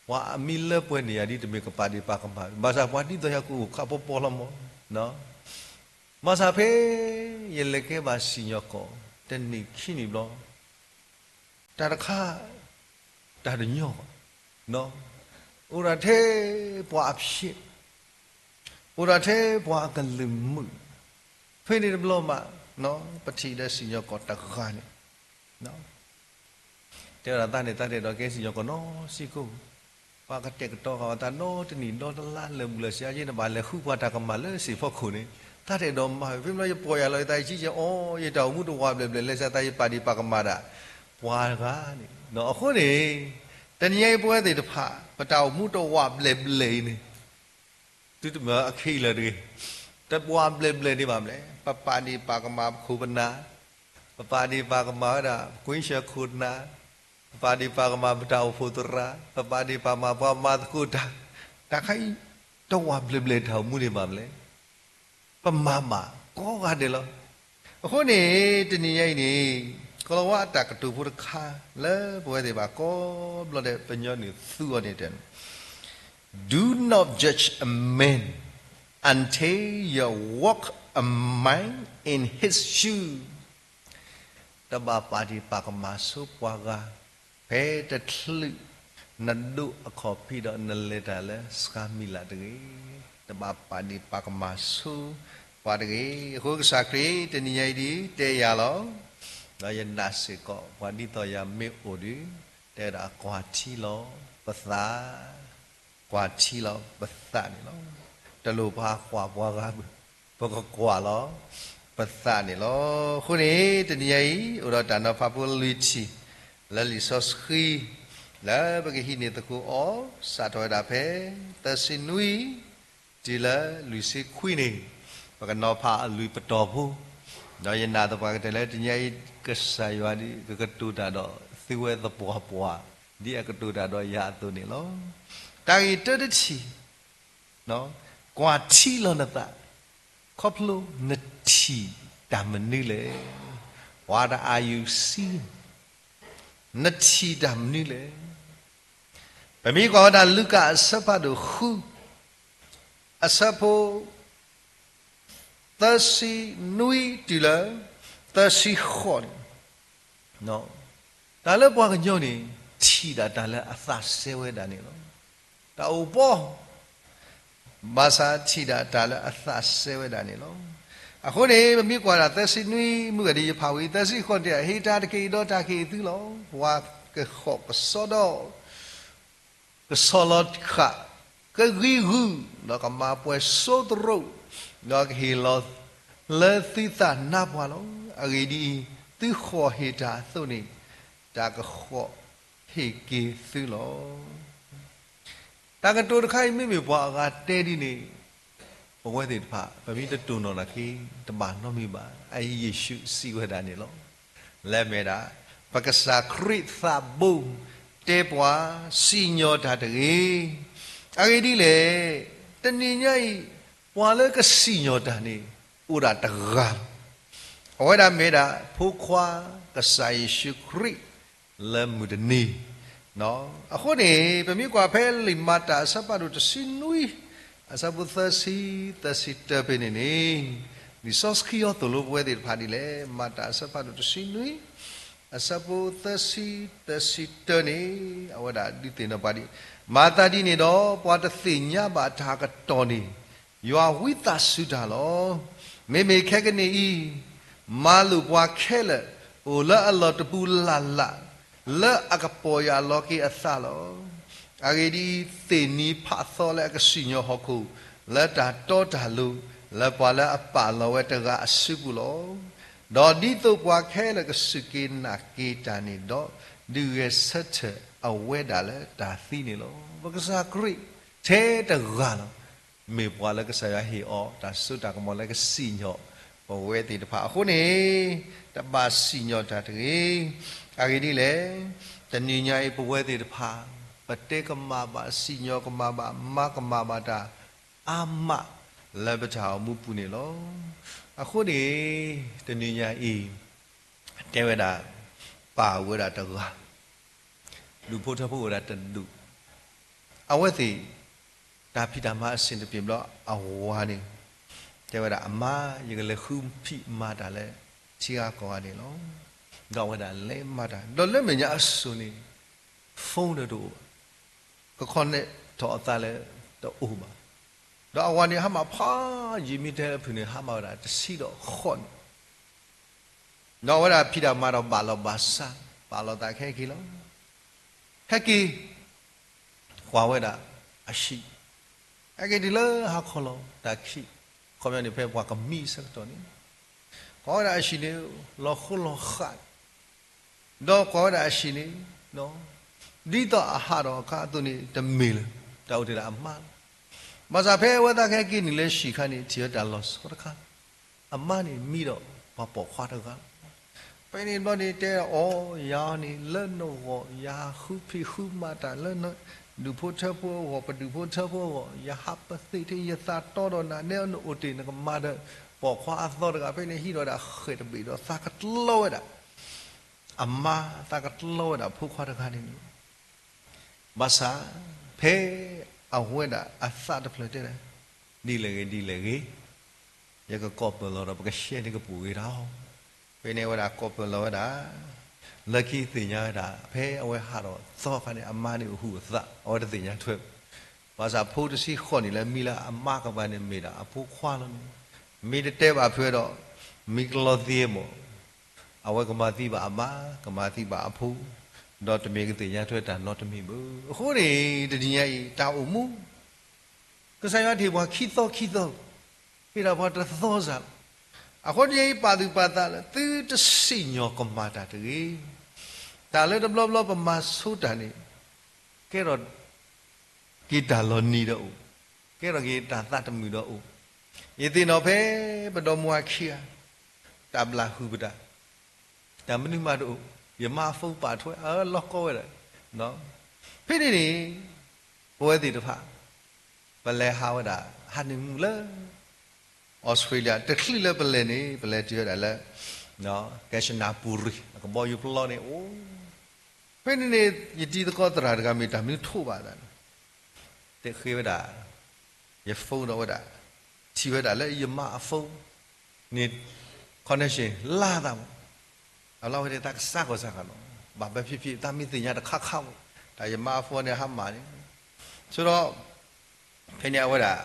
ပှၤအမံၤလၢပှဲၤန့ၣ်ယၤဒ်တမ့ၢ်ကပာ်ဒ့ၣ်ပာ်ကမၣ်, ဘၣ်ဆၣ်ပှၤဒ်သိးယၤကအိၣ်ခးပီပီလီၤမး, ဘၣ်ဆၣ်ဖဲ ယလဲၤကဲဘၣ်စံၣ်ညီၣ်ကွီၢ် တနံၣ်ခံနံၣ်ဘျီ တၢ်တခါ တၢ်တညီဘၣ်, အိၣ်ဒၣ်ထဲပှၤအဖျဲး, အိၣ်ဒၣ်ထဲပှၤအကလုၢ်မုာ်, ဖဲန့ၣ်တဘျီမး ပထံၣ်ဒီးစံၣ်ညီၣ်ကွီၢ်တဂၤန့ၣ် တဲဝဲဒၣ်သးန့ၣ် သးတအဲၣ်ဒိးကဲစံၣ်ညီၣ်ကွီၢ်နီတစဲးဖိ, ပှၤကတဲာ်ကတီၤဃာ်ဝဲသးနီတနံၣ်ဒီတလါလၢာ်ဘူးလၢာ်ဆံးအါက့ နဘၣ်လဲၤဃုပှၤတၢ်ကမၣ်လၢစ့ၢ်ဖီခိၣ်န့ၣ် သးတအဲၣ်ဒိးမၤဝဲ ဖဲမ့ၢ်လၢယပီၢ်ယၢ်လီၤယသးယဆံးကဲ အိ ယတၢ်အိၣ်မူတဝးဘျဲၣ်ဘျဲၣ် လဲၤဆံးသးယပာ်ဒ့ၣ်ပာ်ကမၣ်ဒၣ် ပှၤတဂၤန့ၣ် အဃိန့ၣ် တနံၤညါအံၤပဝဲသ့ၣ်တဖၣ် ပတၢ်အိၣ်မူတဝးဘျဲၣ်ဘျဲၣ်အံၤန့ၣ် သုတမၤအခံလၢၤတဂ့ၤ, တဝးဘျဲၣ်ဘျဲၣ်ဒံးဘၣ်မလဲၣ်, ပပာ်ဒ့ၣ်ပာ်ကမၣ်ပခိၣ်ပနၢ်, ပပာ်ဒ့ၣ်ပာ်ကမၣ်ဝဲဒၣ် ပကွ့ၢ်ဆၢခိၣ်နၢ်, ပပာ်ဒ့ၣ်ပာ်ကမၣ်ပတၢ်အိၣ်ဖှိၣ်သရၣ်, ပပာ်ဒ့ၣ်ပာ်ကမၣ်ပှၤမၤသကိးတၢ်, တၢ်ခါအံၤ တဝးဘျဲၣ်ဘျဲၣ်တၢ်အိၣ်မူဒံးဘၣ်မလဲၣ် ပမၤဘၣ်ကိးဂၤဒဲးလီၤ. အဃိန့ၣ် တနံၤညါအံၤန့ၣ် ကိၤလၤဝါအတၢ်ကတိၤဖိတခါ လၢပဝဲသ့ၣ်ဘၣ်ကိးဘျီဒဲး ပညီနုၢ်သူအီၤန့ၣ်တဲ Do not judge a man until you walk a mile in his shoe. တဘၣ်ပာ်ဒ့ၣ်ပာ်ကမၣ်ဆိပှၤဂၤ ဖဲတချုးနဒိးအခီၣ်ဖံးဒီးနလဲၤတၢ်လၢစှၤမံၤလၢ်တဂ့ၤ, တဘၣ်ပာ်ဒ့ၣ်ပာ်ကမၣ်ဆိပှၤတဂ့ၤ. အဃိကစၢ်ခရံာ်တနံၤညါအံၤဒ်တဲယၤလီၤ, ဒီးယနာ်စ့ၢ်ကီး ပှၤဒ်သိးယၤမ့ၢ်အိၣ်ဒီး တဲဝဲဒၣ်ကွၢ်ထံလီၤပသး, ကွၢ်ထံလီၤပသးန့ၣ်လီၤ. တလိၣ်ပှၤကွၢ်ပှၤဂၤဘၣ်, ပကကွၢ်လီၤပသးန့ၣ်လီၤ. အဃိန့ၣ် တနံၤညါအံၤ အိၣ်ဒီးတၢ်နီၤဖးဖိလွံၢ်ထံၣ် လၢလံာ်စီဆှံ လၢပကဟံးန့ၢ်သကိးအီၤ စးထီၣ်ဝဲဒၣ်ဖဲ သၢဆံနွံ တုၤလၢလွံၢ်ဆံခွံန့ၣ် ပကနီၤဖးအလွံၢ်ပတီၢ်ဖိ, ဒီးယနာ်သပှၢ်ကတၢၢ်လၢတနံၤညါအံၤ ကစၢ်ယွၤဒ်ကကတိၤတၢ်ဒီးသုဝဲသပှၢ်ပှၢ် ဒ်အကတိၤတၢ်ဒီးယၤအသိးန့ၣ်လီၤ. တၢ်ဂ့ၢ်တၢတထံၣ် ကွၢ်ထံလီၤနသး, ခီဖျိနထံၣ်တၢ်မနုၤလဲၣ်. What are you seeing? နထံၣ်တၢ်မနုၤလဲၣ်. ပမ့ၢ်ကွၢ်ဝဲဒၣ်လူၤကၣ်အဆၢဖးဒိၣ်ဃု အဆၢဖိ သၢဆံနွံတုၤလၢ သၢဆံဃိးန့ၣ် တၢ်လၢပှၤကညီန့ၣ် ထံၣ်ဒၣ်တၢ်လၢအသးစဲဝဲဒၣ်န့ၣ်လီၤ. တၢ်အိၣ်ဘီ ဘၣ်ဆၣ်ထံၣ်ဒၣ်တၢ်လၢအသးစဲဝဲဒၣ်န့ၣ်လီၤ. အဃိန့ၣ် ပမ့ၢ်ကွၢ်ဒၣ်သၢဆံနွံ မုၢ်ဂၤဒ်ယဖးဝံၤ သၢဆံဃိးန့ၣ် ဟ့ၣ်တၢ်တက့ၢ်ဒီးတၢ်က့ၢ်သုလီၤ. ပှၤကဃီၣ်ကစီဒီ ကဆီၣ်လီၤဃာ် ကဂံၢ်ဂုၢ် ဒီးကမၤပှဲၤစိသရိာ် ဒီးကဟ့ၣ်လီၤ လၢသုသးနါပှၢ်လီၤ. အဂ့ၢ်ဒ်အံၤ, သုဃီၣ်ဟ့ၣ်တၢ်အသိးန့ၣ် တၢ်ကဃီၣ်ဟ့ၣ်က့ၤသုလီၤ. တၢ်ကတိၤတခါအံၤ မ့မ့ၢ်ပှၤအဂၤတဲဒ်န့ၣ် ပဝဲသ့ၣ်တဖၣ် ပမ့ၢ်တတိၢ်နီၣ်နာ်က့ တဘၣ်နီတမံၤဘၣ်. အအံၤယ့ၣ်ၡူးစံးဝဲဒၣ်န့ၣ်လီၤ. လၢအမ့ၢ်ဒၣ် ပကစၢ်ခရံာ်သးဘိ တဲပှၤ စံၣ်ညီၣ်တၢ်တဂ့ၤ. အဂ့ၢ်ဒ်လဲၣ်, တနံၤညါအံၤ ပှၤလၢကစံၣ်ညီၣ်တၢ်န့ၣ် အိၣ်ဒၣ်တဂၤလီၤ. အဝဲဒၣ်မ့ၢ်ဒၣ် ဖိခွါကစၢ်ယ့ၣ်ၡူးခရံာ် လၢမုၢ်တနံၤ အဃိန့ၣ် ပမ့ၢ်ကွၢ်ဖဲလံာ်မၤတၢ်အဆၢဖးဒိၣ်တဆံနွံ အဆၢဖိသၢဆံ သၢဆံတၢဖဲန့ၣ်န့ၣ် လံာ်စီဆှံအသိၣ်လိပဝဲသ့ၣ်တဖၣ်ဒ်လဲၣ်. မၤတၢ်အဆၢဖးဒိၣ်တဆံနွံ အဆၢဖိသၢဆံ သၢဆံတၢန့ၣ် အဝဲဒၣ်ဒုးသ့ၣ်နီၣ်ပှၤဒ် မၤသးဒ်န့ၣ်ဒီး ပှၤတသ့ၣ်ညါဘၣ်တၢ်အကတီၢ်န့ၣ် ယွၤဝံသးစူၤတၢ်လီၤ. မ့မ့ၢ်ခဲကနံၣ်အံၤ မၤလိာ်ပှၤခဲလၢာ် အိၣ်လၢအလီၢ်တပူၤလၢ်လၢ် လၢအကပီၢ်ယၢ်လီၤက့ၤအသးလီၤ. အဂ့ၢ်ဒ်အံၤ, သ့ၣ်နံၤဖးသီလၢအကစံၣ်ညီၣ်ဟီၣ်ခိၣ် လၢတၢ်တီတၢ်လိၤ လၢပှၤလၢအပာ်လီၤဝဲတဂၤအစုပူၤလီၤ. ဒီးဒ်သိးပှၤခဲလၢာ်ကစူၢ်က့ၤနာ်က့ၤတၢ်န့ၣ်ဒီး ဒုးဂဲၤဆၢထၢၣ်အဝဲဒၣ်လၢတၢ်သံန့ၣ်လီၤ. ပကစၢ်ခရံာ်ထဲတဂၤလီၤ. မ့ၢ်ပှၤလၢကစၢ်ယွၤဟ့ၣ်အီၤ တၢ်စိတၢ်ကမီၤလၢကစံၣ်ညီၣ်ပဝဲသ့ၣ်တဖၣ်အဃိန့ၣ်, တဘၣ်စံၣ်ညီၣ်တၢ်တဂ့ၤ. အဂ့ၢ်ဒ်လဲၣ်, တနံၤညါအံၤပဝဲသ့ၣ်တဖၣ် ပတဲကမၣ်ဘၣ် စံၣ်ညီၣ်ကမၣ်ဘၣ် မၤကမၣ်ဘၣ်တၢ် အါမးလၢပတၢ်အိၣ်မူပူၤန့ၣ်လီၤ. အဃိန့ၣ် တနံၤညါအံၤ တဲဝဲဒၣ် ပၢ်ဝဲဒၣ်တဂၤ, ဒူၣ်ဖိထၢဖိဝဲဒၣ်တဒူၣ်, အဝဲသ့ၣ် တၢ်ဖံးတၢ်မၤအဆင်တပြေဘျီ အဝၤန့ၣ် တဲဝဲဒၣ် အမါ ယကလဲၤဃုဖံးမၤတၢ်လၢ ထံဂၤကီၢ်ဂၤန့ၣ်လီၤ. ဒီးအဝဲဒၣ်လဲၤမၤတၢ် ဒီးလၢမဲာ်ညါအစိၤန့ၣ် phone ဒီးတအိၣ်ဘၣ် က connect ထီၣ်အသးလၢတအိၣ်ဘၣ်. ဒီးအဝၤန့ၣ်ဟါမၢ်ဖးယံာ်မ့ၢ်တဲလၢဖုၣ်န့ၣ် ဟါမၢ်ဝဲဒၣ်တဆံဒီးဃိးနံၣ်, ဒီးအဝဲဒၣ်ဖံးတၢ်မၤဒီးဘၣ်လီၤဘၣ်စး ပာ်လီၤသးခဲက့ၤလီၤ. ဟဲက့ၤ ကွၢ်ဝဲဒၣ်အဟံၣ်, ဟဲက့ၤတုၤလၢဟါခီလီၤ တၢ်ခံး, ခီပညီန့ၣ်ဖဲပှၤကမံအဆၢကတီၢ်န့ၣ် ကွၢ်ဝဲဒၣ်အဟံၣ်န့ၣ် လီၤဃိလီၤဃး ဒီးကွၢ်ဝဲဒၣ်အဟံၣ်န့ၣ် ဒ်သိးအဟးထီၣ်အခါအသိးန့ၣ် တမ့ၢ်လၢၤ တၢ်အိၣ်တ့ၢ်ဒၣ်အမါလီၤ. ဘၣ်ဆၣ်ဖဲအဝဲသ့ၣ်ကဟဲက့ၤနုာ်လၢဟံၣ်အခါန့ၣ် ထံၣ်ဝဲတၢ်လီၤဆီတခါ, အမါန့ၣ်မံဒီးပှၤပိာ်ခွါတဂၤလီၤ. ဖဲန့ၣ်ဘျီန့ၣ်တဲအီၤ ယၤန့ၣ် လၢနဂီၢ် ယဟးဃုဖံးဃုမၤတၢ်လၢ ဒူၣ်ဖိထၢဖိအဂီၢ် ပဒူၣ်ဖိထၢဖိအဂီၢ် ယဟးပသ့ၣ်ထံ ယသးတီဒီးနၤ နဲအနအိၣ်တ့ၢ် နကမၤဒီး ပိာ်ခွါအသီတဂၤ ဖဲန့ၣ်ဟံးဒီးဝဲဒၣ်ဃဲၣ်တဘ့ၣ်ဒီး သးကတလီဝဲဒၣ် အမါ သးကတလီဝဲဒၣ်ဖိခွါတဂၤန့ၣ်န့ၣ် ဘၣ်ဆၣ် ဖဲအဝဲဒၣ်အသးတဖျၢၣ်တဲဒၣ် ဒ်လဲၣ်ဂ့ၤ ဒ်လဲၣ်ဂ့ၤ ယကကိးပၢၢ်လီၤဒီး ပကရှဲန့ၢ်ကပူၤဂ့ၤတၢ်အီၤ. ဖဲန့ၣ်အဝဲဒၣ်ကိးပၢၢ်လီၤဝဲဒၣ် လၢခံသ့ၣ်ညါဝဲဒၣ် ဖဲအဝဲဟးထီၣ်သီအခါန့ၣ် အမါန့ၣ်အဟူးအသး အဝဲတသ့ၣ်ညါထွဲ ဘၣ်ဆၣ်ဖိတဆံဃိးနံၣ်လၢမံလၢအမါကပၤန့ၣ် မ့ၢ်ဒၣ်အဖိခွါလီၤန့ၣ် မ့ၢ်တတဲဘၣ်ဖုးဒီး မံကလီသံမး အဝဲကမၤသံဘၣ်အမါ ကမၤသံဘၣ်အဖိ ဒီးတမ့ၢ်ကသ့ၣ်ညါထွဲတၢ်နီတမံၤဘၣ်. အဃိန့ၣ် တနံၤညါအံၤ တၢ်အိၣ်မူ ကစၢ်ယွၤတဟ့ၣ်ပှၤခံသီခံသီ, ဟ့ၣ်ဒၣ်ပှၤတသီစ့ၢ်ကီး. အဃိတနံၤညါအံၤ ပာ်သူၣ်ပာ်သးလၢ သုတစံၣ်ညီၣ်ကမၣ်တၢ်တဂ့ၤ. တၢ်လၢတဘျီဘျီပမၤဆိတၢ်န့ၣ် ကဲထီၣ်က့ၤတၢ်လီၤနံၤဒီးအိၣ်, ကဲထီၣ်က့ၤတၢ်သးတမုာ်ဒီးအိၣ်. ယသ့ၣ်နီၣ်ဖဲပဒီမါခံဂၤ တၢ်ဘျၣ်ဟုၣ်ပတၢ်, တၢ်မနုၤမးတအိၣ်, ယမါအphoneပာ်ထွဲ အလီၢ်ကီဝဲဒၣ်. ဖဲန့ၣ်န့ၣ် ပဝဲသ့ၣ်တဖၣ် ပလဲၤဟးဝဲဒၣ် ဟးန့ၢ်မူလၢ Australia တချုးလၢပလဲၤန့ၣ် ပလဲၤတုၤဝဲဒၣ်လၢ Kanchanaburi အကဘီယူၤပျီန့ၣ်အိၣ်. ဖဲန့ၣ်န့ၣ် ယတံၤသကိးသရၣ်တဂၤ မ့ၢ်တၢ်မနုၤထိးဘၣ်သးန့ၣ် တဲဃ့ဝဲဒၣ် ယphoneဒီးဝဲဒၣ် ထံၣ်ဝဲဒၣ်လၢယမါအphone န့ၣ် connection လါသးမး, အလီၢ်ဝဲဒၣ်တၢ်ကစၢ်ကီၢ်စၢ်ဃာ်လီၤ. ဘၣ်ပဲဖံးဖံး တၢ်မ့ၢ်သ့ၣ်ညါတခါခါမး တၢ်ယမါအphoneန့ၣ်ဟါမၢ်န့ၣ်, ဆိဒီး ဖဲန့ၣ်အဝဲဒၣ်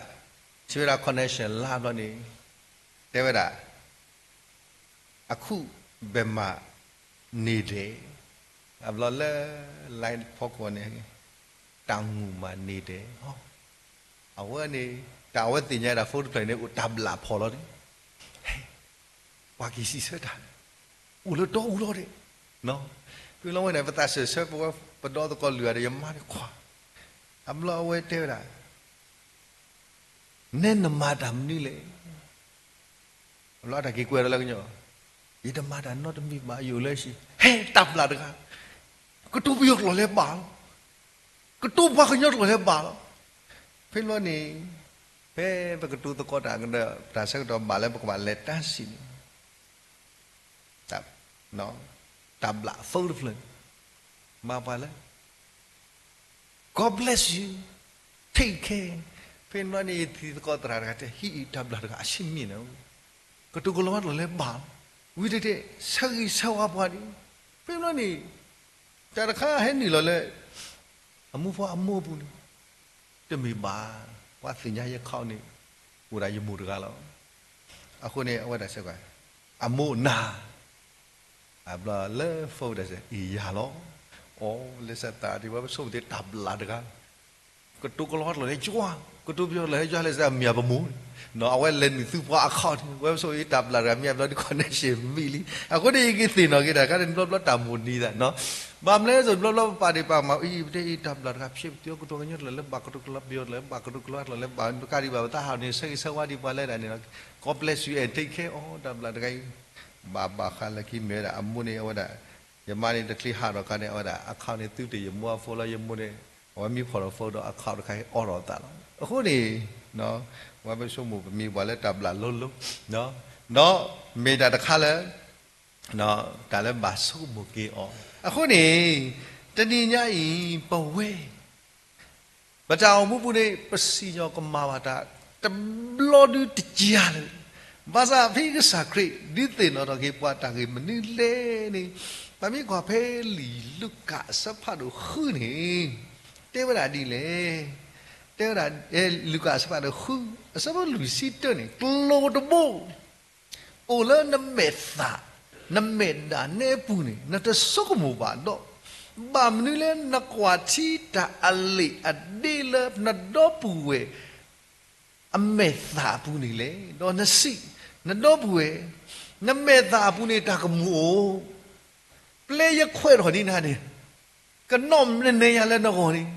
ထံၣ်ဝဲဒၣ် connection လါဘျီန့ၣ် တဲဝဲဒၣ် အခုဘယ်မှာနေလဲ, အဘျီလၢ line ဖီခိၣ်န့ၣ် တၢ်ငူၢ်မးန့ၣ်တဲ, အဝဲန့ၣ် တၢ်အဝဲသ့ၣ်ညါဒၣ် phone တဖျၢၣ်န့ၣ် အိၣ်တၢ်ဘျၣ်ဖီၣ်လီၤန့ၣ်, ဟဲ ပှၤက့ၤစံးဆၢတၢ်န့ၣ် အိၣ်လၢတီအူလီၤဒဲး, ဖဲလီၤဝဲန့ၣ် ပသးစၢၢ်ဆၢ ပဝဲပဒီသကိးလွံၢ်ဂၤဒီး ယမါန့ၣ်ခွါ, အဘျီအဝဲတဲဝဲဒၣ် နဲနမၤတၢ်မနုၤလဲၣ်, အဘျီတၢ်က့ၤကွဲးဒီးလၢကညီ, ယတမၤတၢ်နီတမံၤဘၣ် ယအိၣ်လၢဟံၣ်, ဟဲတၢ်ဘျၣ်တဂၤ, ကတိၤပယီၤကျိာ်လဲၤဘၣ်လီၤ, ကတိၤပှၤကညီကျိာ်လဲၤဘၣ်လီၤ. ဖဲလီၤန့ၣ် ဖဲပကတိၤသကိးတၢ်ကဒီး တၢ်ဆၢကတီၢ်ဘၣ်လၢပကဘၣ်လဲၤတၢ်စံးန့ၣ် တၢ်ဘျၣ် phone တဖျၢၣ် မၤပှၤလၢ God bless you, take care. ဖဲန့ၣ်န့ၣ် ယတံၤသကိးသရၣ်တဂၤတဲ ဟံၣ်အံၤတၢ်ဘျၣ်တဂၤအဆံးမံၤန့ၣ်, ကတိၤကလီၤဝါကျိာ်လဲၤဘၣ်, ဝံၤတဲတဲ ဆၢဂ့ၤဆၢဝါပှၤန့ၣ်, ဖဲန့ၣ်န့ၣ် တၢ်တခါဟဲနုာ်လီၤလၢ အမိၢ်ပှၢ်အမိၢ်အပူၤန့ၣ်, တမ့ၢ်ဘၣ်, ပှၤသ့ၣ်ညါယခီန့ၣ် အိၣ်ဒၣ်ယမိၢ်တဂၤလီၤ. အဃိန့ၣ် အဝဲဒၣ်စ့ၢ်ကီး အမိၢ်နၤ အဘျီလၢ phone ဒၣ်စ့ၢ် အံၤယၤလီၤ. အိ လၢစၢ်သးဒ်ဝဲပဆိကမိၣ်သ့ၣ်တၢ်ဘျၣ်တဂၤ ကတိၤကလီၤဝါကျိာ်လၢယွၤ, ကတိၤပယီၤကျိာ်လၢယွၤလၢစ့ၢ်မ့ၢ်အပမိၢ်န့ၣ်, အဝဲလဲၤနုာ်သူပှၤအခီၣ်န့ၣ် ဝဲပဆိကမိၣ်အံၤတၢ်ဘျၣ်တဂၤမ့ၢ်အဘျီဒ် connection မံလံ. အဃိန့ၣ် ယကသ့ၣ်နီၣ်က့ၤတၢ်ခါန့ၣ် ဘျီဘျီတၢ်မိၣ်နံၤသးနီၤ ဘၣ်မနုၤလဲၣ် တဘျီဘျီပပာ်ဒံးပာ်ကမၣ်အံၤ ပတဲအံၤ တၢ်ဘျၣ်တဂၤဖျဲးပတုၤအီၤကတိၤကညီတလၢၤ လၢဘၣ်ကတိၤကလီပယီၤတလၢၤ ဘၣ်ကတိၤကလီအါတလၢၤ လၢဘၣ်ကဒီးကလီအါတလၢၤ လၢဘၣ်ဒုးကါဒံးဘၣ်ပသးဟးန့ၣ် ဆၢဂ့ၤဆၢဝါဒံးပှၤလၢဒၣ်န့ၣ်လီၤ. God bless you and take care အီၤ တၢ်ဘျၣ်တဂၤအံၤ ဘၣ်ဘၣ်ဃးလၢခံမ့ၢ်ဝဲဒၣ်အမိၢ်န့ၣ် အဝဲဒၣ် ယမါန့ၣ်တချံဟးထီၣ်ခါန့ၣ် အဝဲဒၣ် account န့ၣ်သုတ့ၢ်ယမိၢ်အ phone လီၤ ယမိၢ်န့ၣ် အဝဲမ့ၢ်ဖီၣ်ထီၣ် phone ဒီး account တခါအံၤ အိးထီၣ်အသးလီၤ. အဃိန့ၣ် ပဝဲပဆိကမိၣ်ပမ့ၢ်ပှၤလၢတၢ်ဘျၣ်လိၤလိၤ ဒီးမ့ၢ်တၢ်တခါလၢ တၢ်လၢဘၣ်ဆိကမိၣ်က့ၤအီၤ အဃိန့ၣ် တနံၤညါအံၤ ပဝဲ ပတၢ်အိၣ်မူပူၤန့ၣ် ပစံၣ်ညီၣ်ကမၣ်ဘၣ်တၢ် တဘျီဒုတကယၤလၢာ် ဘၣ်ဆၣ်ဖဲကစၢ်ခရံာ် ဒုးသ့ၣ်နီၣ်ထီၣ်က့ၤပှၤတၢ်ဂ့ၢ်မနုၤလဲၣ်န့ၣ် ပမ့ၢ်ကွၢ်ဖဲလံာ်လူၤကၣ်အဆၢဖးဒိၣ်ဃုန့ၣ် တဲဝဲဒၣ်ဒ်လဲၣ် တဲဝဲဒၣ် လူၤကၣ်အဆၢဖးဒိၣ်ဃု အဆၢဖိလွံၢ်ဆံတၢန့ၣ် ကျိၤတဘိ အိၣ်လၢနမဲာ်သၣ် နမဲာ်ဒၣ်နဲအပူၤန့ၣ် နတဆိကမိၣ်ဘၣ်ဒီး ဘၣ်မနုၤလၢနကွၢ်ထံတၢ်အလံာ်အဒ့လၢနဒီပုၢ်ဝဲၢ် အမဲာ်သၣ်အပူၤန့ၣ်လဲၣ်. ဒီးနစံး, နဒီပုၢ်ဝဲၢ်, နမဲာ်သၣ်အပူၤန့ၣ်တၢ်ကမူၤအိၣ်, ပျဲယခွဲးထီၣ်ဒ်နၤန့ၣ် ကနီၣ်နနဲယၤလၢနဂီၢ်န့ၣ်,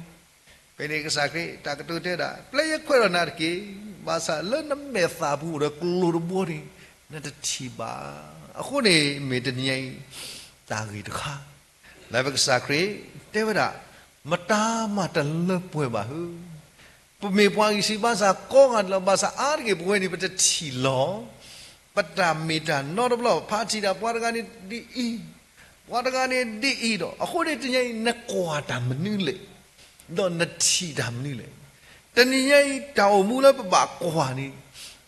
ဖဲန့ၣ်ကစၢ်ခရံာ်တၢ်ကတိၤတဲဒၣ်, ပျဲယခွဲးထီၣ်နၤတက့ၢ်. ဘၣ်ဆၣ်လၢနမဲာ်သၣ်ပူၤအိၣ်ဒီးကျိၤတဘိန့ၣ် နတထံၣ်ဘၣ်. အဃိန့ၣ် မ့ၢ်တနံၤညါအံၤ တၢ်ဂ့ၢ်တခါ လၢပကစၢ်ခရံာ်တဲဝဲဒၣ်, မတၤမးတလၢပှဲၤဘၣ်ဧၢ, ပမ့ၢ်ပှၤဂံၢ်စၢ်ဘါစၢ်ကိးဂၤဒဲးလီၤ. ဘၣ်ဆၣ်အါတက့ၢ်ပဝဲန့ၣ် ပတထံၣ်လီၤ. ပတၢ်မ့ၢ်တၢ်နီတဘျီ ဖးထံၣ်တၢ် ပှၤတဂၤန့ၣ်ဒ်အံၤ, ပှၤတဂၤန့ၣ်ဒ်အံၤဒီး အဃိန့ၣ်တနံၤညါအံၤ နကွၢ်တၢ်မနုၤလဲၣ်, ဒီးနထံၣ်တၢ်မနုၤလဲၣ်. တနံၤညါအံၤ တၢ်အိၣ်မူလၢပဘၣ်ကွၢ်န့ၣ်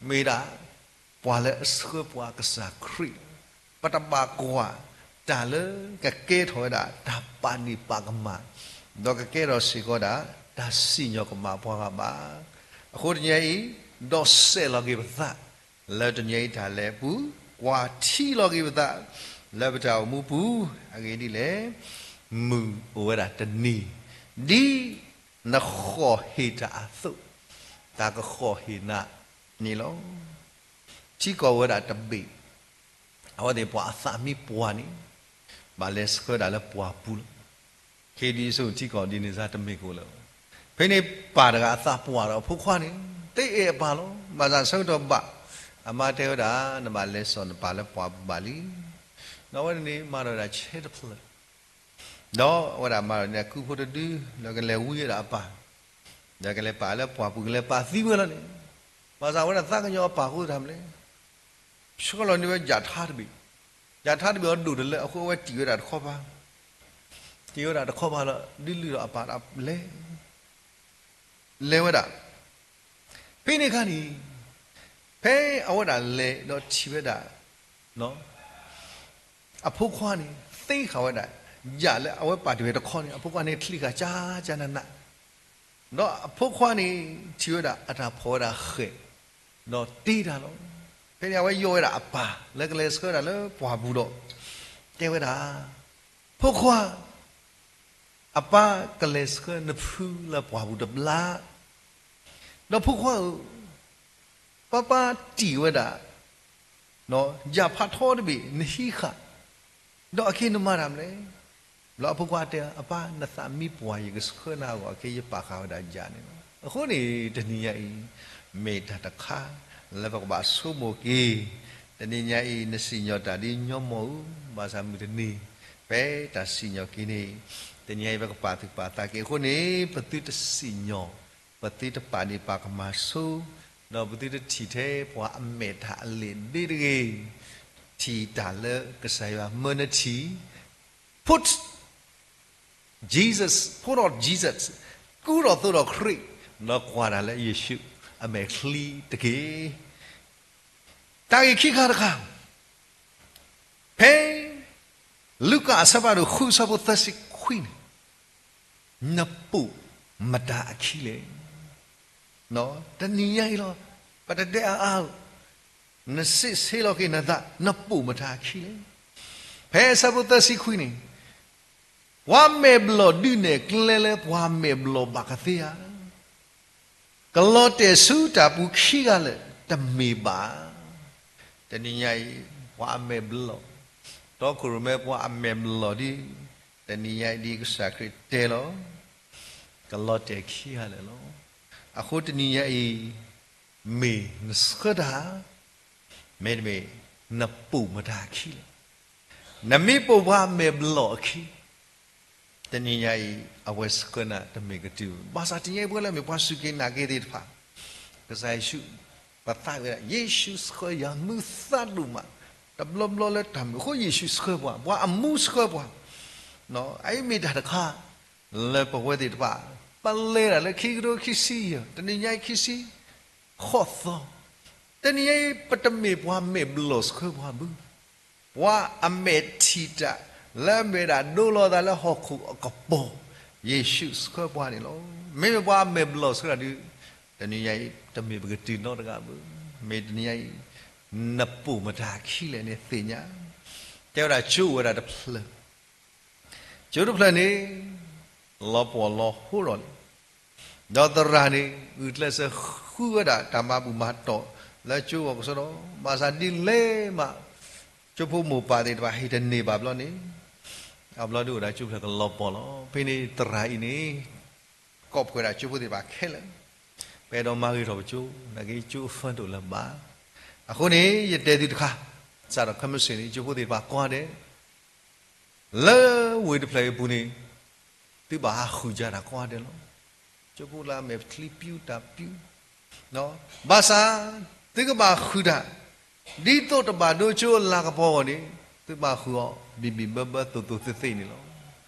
မ့ၢ်ဒၣ် ပှၤလၢအဆှၢပှၤကစၢ်ခရံာ်လီၤ. ပတဘၣ်ကွၢ်တၢ်လၢကကဲထီၣ်ဝဲဒၣ် တၢ်ပာ်ဒ့ၣ်ပာ်ကမၣ်, ဒီးကကဲထီၣ်စ့ၢ်ကီးဒၣ် တၢ်စံၣ်ညီၣ်ကမၣ်ပှၤဂၤဘၣ်. အဃိတနံၤညါအံၤ ဒိးစဲးလီၤက့ၤပသး လၢတနံၤညါအံၤတၢ်လဲၤအပူၤ, ကွၢ်ထံလီၤက့ၤပသး လၢပတၢ်အိၣ်မူပူၤ, အဂ့ၢ်ဒ်လဲၣ်, မုၢ်အိၣ်ဝဲဒၣ်တနံၤ, ဒ်နဃီၣ်ဟ့ၣ်တၢ်အသိး, တၢ်ကဃီၣ်ဟ့ၣ်နၤန့ၣ်လီၤ. ထံကီၢ်ဝဲဒၣ်တဘ့ၣ်, အဝဲသ့ၣ်ပှၤအသးမ့ၢ်ပှၢ်န့ၣ်, ဘၣ်လဲၤဆှၢဒၣ်လၢပှၢ်ပူၤလီၤ. ခဲဒ်ဆိၣ်ထံကီၢ်ဒ်န့ၣ်စါတမ့ၢ်ကအိၣ်လၢၤဘၣ်. ဖဲန့ၣ်ပၢ်တဂၤအသးပှၢ်ဒီးအဖိခွါန့ၣ် တအဲၣ်အပၢ်လီၤ. ဘၣ်ဆၣ်ဆၢကတီၢ်ဘၣ်, အမါတဲဝဲဒၣ် နဘၣ်လဲၤစိာ်နပၢ်လၢပှၢ်ပူၤဘၣ်လံ. ဒီးအဝဲန့ၣ်မၤဒီးဝဲဒၣ် chair တဖျၢၣ် ဒီးအဝဲဒၣ်မၤဒီးန့ၣ် အကုဖိတဒု, ဒီးကလဲၤဝံဝဲဒၣ်အပၢ်, ဒီးကလဲၤပာ်လၢပှၢ်ပူၤ ကလဲၤပာ်သံဝဲလီၤန့ၣ်, ဘၣ်ဆၣ်အဝဲဒၣ်သးကညီၤအပၢ်အဃိတၢ်မနုၤလဲၣ်, ဆှၢလီၤန့ၢ်ဝဲယၣ်ထါတဘ့ၣ်, ယၣ်ထါတဘ့ၣ်အီၤဒိၣ်တလၢ အဃိအဝဲတံၢ်ဝဲဒၣ်တခီပၤ, တံၢ်ဝဲဒၣ်တခီပၤလီၤ ဒုးလုၢ်ဒီးအပၢ်ဒၣ်လဲၤ လဲၤဝဲဒၣ်. ဖဲန့ၣ်အခါန့ၣ်, ဖဲအဝဲဒၣ်လဲၤဒီးထံၣ်ဝဲဒၣ် အဖိခွါန့ၣ် သ့ဃာ်ဝဲဒၣ် ယၣ်လၢအဝဲပာ်တ့ၢ်ဝဲတခီန့ၣ် အဖိခွါန့ၣ်ချံးဃာ်ကၢ်ကၢ်နးနး, ဒီးအဖိခွါန့ၣ် ထံၣ်ဝဲဒၣ်အတၢ်ဖီၣ်ဝဲဒၣ်ဃဲၣ်, ဒီးတ့တၢ်လီၤ. ဖဲန့ၣ်အဝဲယိးဝဲဒၣ်အပၢ် လၢကလဲၤဆှၢဒၣ်လၢပှၢ်ပူၤဒီး တဲဝဲဒၣ်, ဖိခွါ အပၢ်ကလဲၤဆှၢနဖုလၢပှၢ်ပူၤတဘျီ, ဒီးဖိခွါဧၢ, ပၢ်ပၢ်တံၢ်ဝဲဒၣ် ယၣ်ဖးထီတဘ့ၣ် နဟံးဃာ်, ဒီးအခဲနမၤတၢ်မနုၤလဲၣ်. ဘျီအဖိခွါတဲ အပၢ် နသးမံပှၢ် ယကဆှၢနၤအဂီၢ် အခဲယပာ်ဃာ်ဝဲဒၣ်ယၣ်န့ၣ်လီၤ. အဃိန့ၣ် တနံၤညါအံၤ မ့ၢ်တၢ်တခါ လၢပကဘၣ်ဆိကမိၣ်က့ၤ, တနံၤညါအံၤ နစံၣ်ညီၣ်တၢ်ဒ်ညီမီၢ်ဧၢ, ဘၣ်ဆၣ်မုၢ်တနံၤ ဖဲတၢ်စံၣ်ညီၣ်က့ၤန့ၣ်, တနံၤညါအံၤ ပကပာ်သူၣ်ပာ်သးက့ၤအဃိန့ၣ် ပသုတစံၣ်ညီၣ်, ပသုတပာ်ဒ့ၣ်ပာ်ကမၣ်ဆိ, ဒီးပသုတထံၣ်ထဲပှၤအမဲာ်တၢ်အလံာ်ဒ့တဂ့ၤ, ထံၣ်တၢ်လၢကစၢ်ယွၤမၢနထံၣ်, put Jesus, put on Jesus, ကူထီၣ်သိးဒီးခရံာ်, ဒီးကွၢ်တၢ်လၢယ့ၣ်ၡူးအမဲာ်ချံတက့ၢ်. တၢ်ဂ့ၢ်ခံခါတခါ, ဖဲ လူၤကၣ်အဆၢဖးဒိၣ်ဃု အဆၢဖိသၢဆံခွံန့ၣ်, နပိာ်မတၤအခံလဲၣ်. တနံၤညါအံၤလီၤ, ပတတဲအါအါဧၢ, နစံးဆၢလီၤက့ၤနသး နပိာ်မတၤအခံလဲၣ်. ဖဲအဆၢဖိသၢဆံခွံန့ၣ်, ပှၤမဲာ်ဘျီၣ်ဒုးနဲၣ်ကျဲလၢပှၤမဲာ်ဘျီၣ်ဘၣ်ကသ့ဧါ. ကလီၤတဲာ်ဆူတၢ်ပူၤခံဂၤလၢာ် တမ့ၢ်ဘၣ်. တနံၤညါအံၤ ပှၤအမဲာ်ဘျီၣ်, တီခိၣ်ရိၣ်မဲပှၤအမဲာ်ဘျီၣ်ဒ် တနံၤညါအံၤဒ်ကစၢ်ခရံာ်တဲလီၤ, ကလီၤတဲာ်ခံဂၤလၢာ်လီၤ. အဃိတနံၤညါအံၤ, မ့ၢ်နဆှၢတၢ်, မ့တမ့ၢ်, နပိာ်မတၤအခံလဲၣ်. နမ့ၢ်ပိာ်ပှၤမဲာ်ဘျီၣ်အခံ, တနံၤညါအံၤ အဝဲဆှၢနၤတမ့ၢ်ကတုၤ, ဘၣ်ဆၣ်တနံၤညါအံၤ ပဝဲလၢမ့ၢ်ပှၤစူၢ်က့ၤနာ်က့ၤသ့ၣ်တဖၣ်, ကစၢ်ယ့ၣ်ၡူး, ပသးဝဲဒၣ် ယ့ၣ်ၡူးဆှၢယၤမုာ်သးဒိၣ်မး, တဘျီဘျီလၢတၢ်မုာ်အဃိ ယ့ၣ်ၡူးဆှၢပှၤ, ပှၤအမူဆှၢပှၤ, အအံၤမ့ၢ်တၢ်တခါ, လၢပဝဲသ့ၣ်တဖၣ်, ပလဲၤဒၣ်လၢခံကထိခံဆံယဲၢ်, တနံၤညါအံၤခံဆံ, ဃိးသီ, တနံၤညါအံၤ ပတမ့ၢ်ပှၤမဲာ်ဘျီၣ်ဆှၢပှၤဘၣ်, ပှၤအမဲာ်ထံၣ်တၢ်, လၢအမ့ၢ်ဒၣ်ဒိလီၤသးလၢဟီၣ်ခိၣ်အကပီၤ, ယ့ၣ်ၡူးဆှၢပှၤန့ၣ်လီၤ. မ့မ့ၢ်ပှၤအမဲာ်ဘျီၣ်ဆှၢတၢ်ဒီး, တနံၤညါအံၤ တမ့ၢ်ပကတုၤနီတဂၤဘၣ်, မ့ၢ်တနံၤညါအံၤ, နပိာ်မတၤအခံလဲၣ်န့ၣ်သ့ၣ်ညါ, တဲဝဲဒၣ်ကၠိအိၣ်ဝဲဒၣ်တဖျၢၣ် ကၠိတဖျၢၣ်န့ၣ်, လီၤပှီၢ်လီၤဟိဒီးလံ, ဒီးသရၣ်န့ၣ် ဂုာ်ကျဲးစၢးဃုဝဲဒၣ်တၢ်မၤဘူၣ်မၤတီၢ်လၢကၠိအဂီၢ်ကစီဒီ, ဘၣ်ဆၣ်ဒ်လဲၣ်မး, ကၠိဖိမိၢ်ပၢ်သ့ၣ်တဖၣ်ဟ့ၣ်တန့ၢ်ဘၣ်ဘျီန့ၣ်, အဘျီဒုးအိၣ်ဒၣ်ကၠိဖျၢၣ်ကလီၤပှီၢ်လီၤ. ဖဲန့ၣ်သရၣ်အံၤန့ၣ်, ကိးဖှိၣ်ဝဲဒၣ်ကၠိဖိသ့ၣ်တဖၣ်ခဲလၢာ်, ပအဲၣ်ဒိးမၤဂ့ၤထီၣ်ပကၠိ, နာ်က့ကၠိအဖၢဒိၣ်လၢၤဘၣ်. အဃိန့ၣ် ယတဲသုတခါ, စးထီၣ်ခဲမုၢ်ဆ့ၣ်န့ၣ် ကၠိဖိသ့ၣ်တဖၣ်ကိးဂၤဒဲး လၢဝ့ၢ်တဖျၢၣ်အံၤအပူၤန့ၣ်, သုဘၣ်ဟးဃုာ်ယၤတၢ်ကိးဂၤဒဲးလီၤ. ကၠိဖိလၢအမဲာ်ချံပျူၤတၢ်ပျူၤ, ဘၣ်ဆၣ်, သုကဘၣ်ဃုာ်တၢ်, ဒ်သိးတဘၣ်ဒိကၠိအလၤကပီၤအဂီၢ်န့ၣ်, သုဘၣ်ဃုာ်အီၤဘံၣ်ဘံၣ်ဘၢဘၢသိးသိးသ့သ့န့ၣ်လီၤ.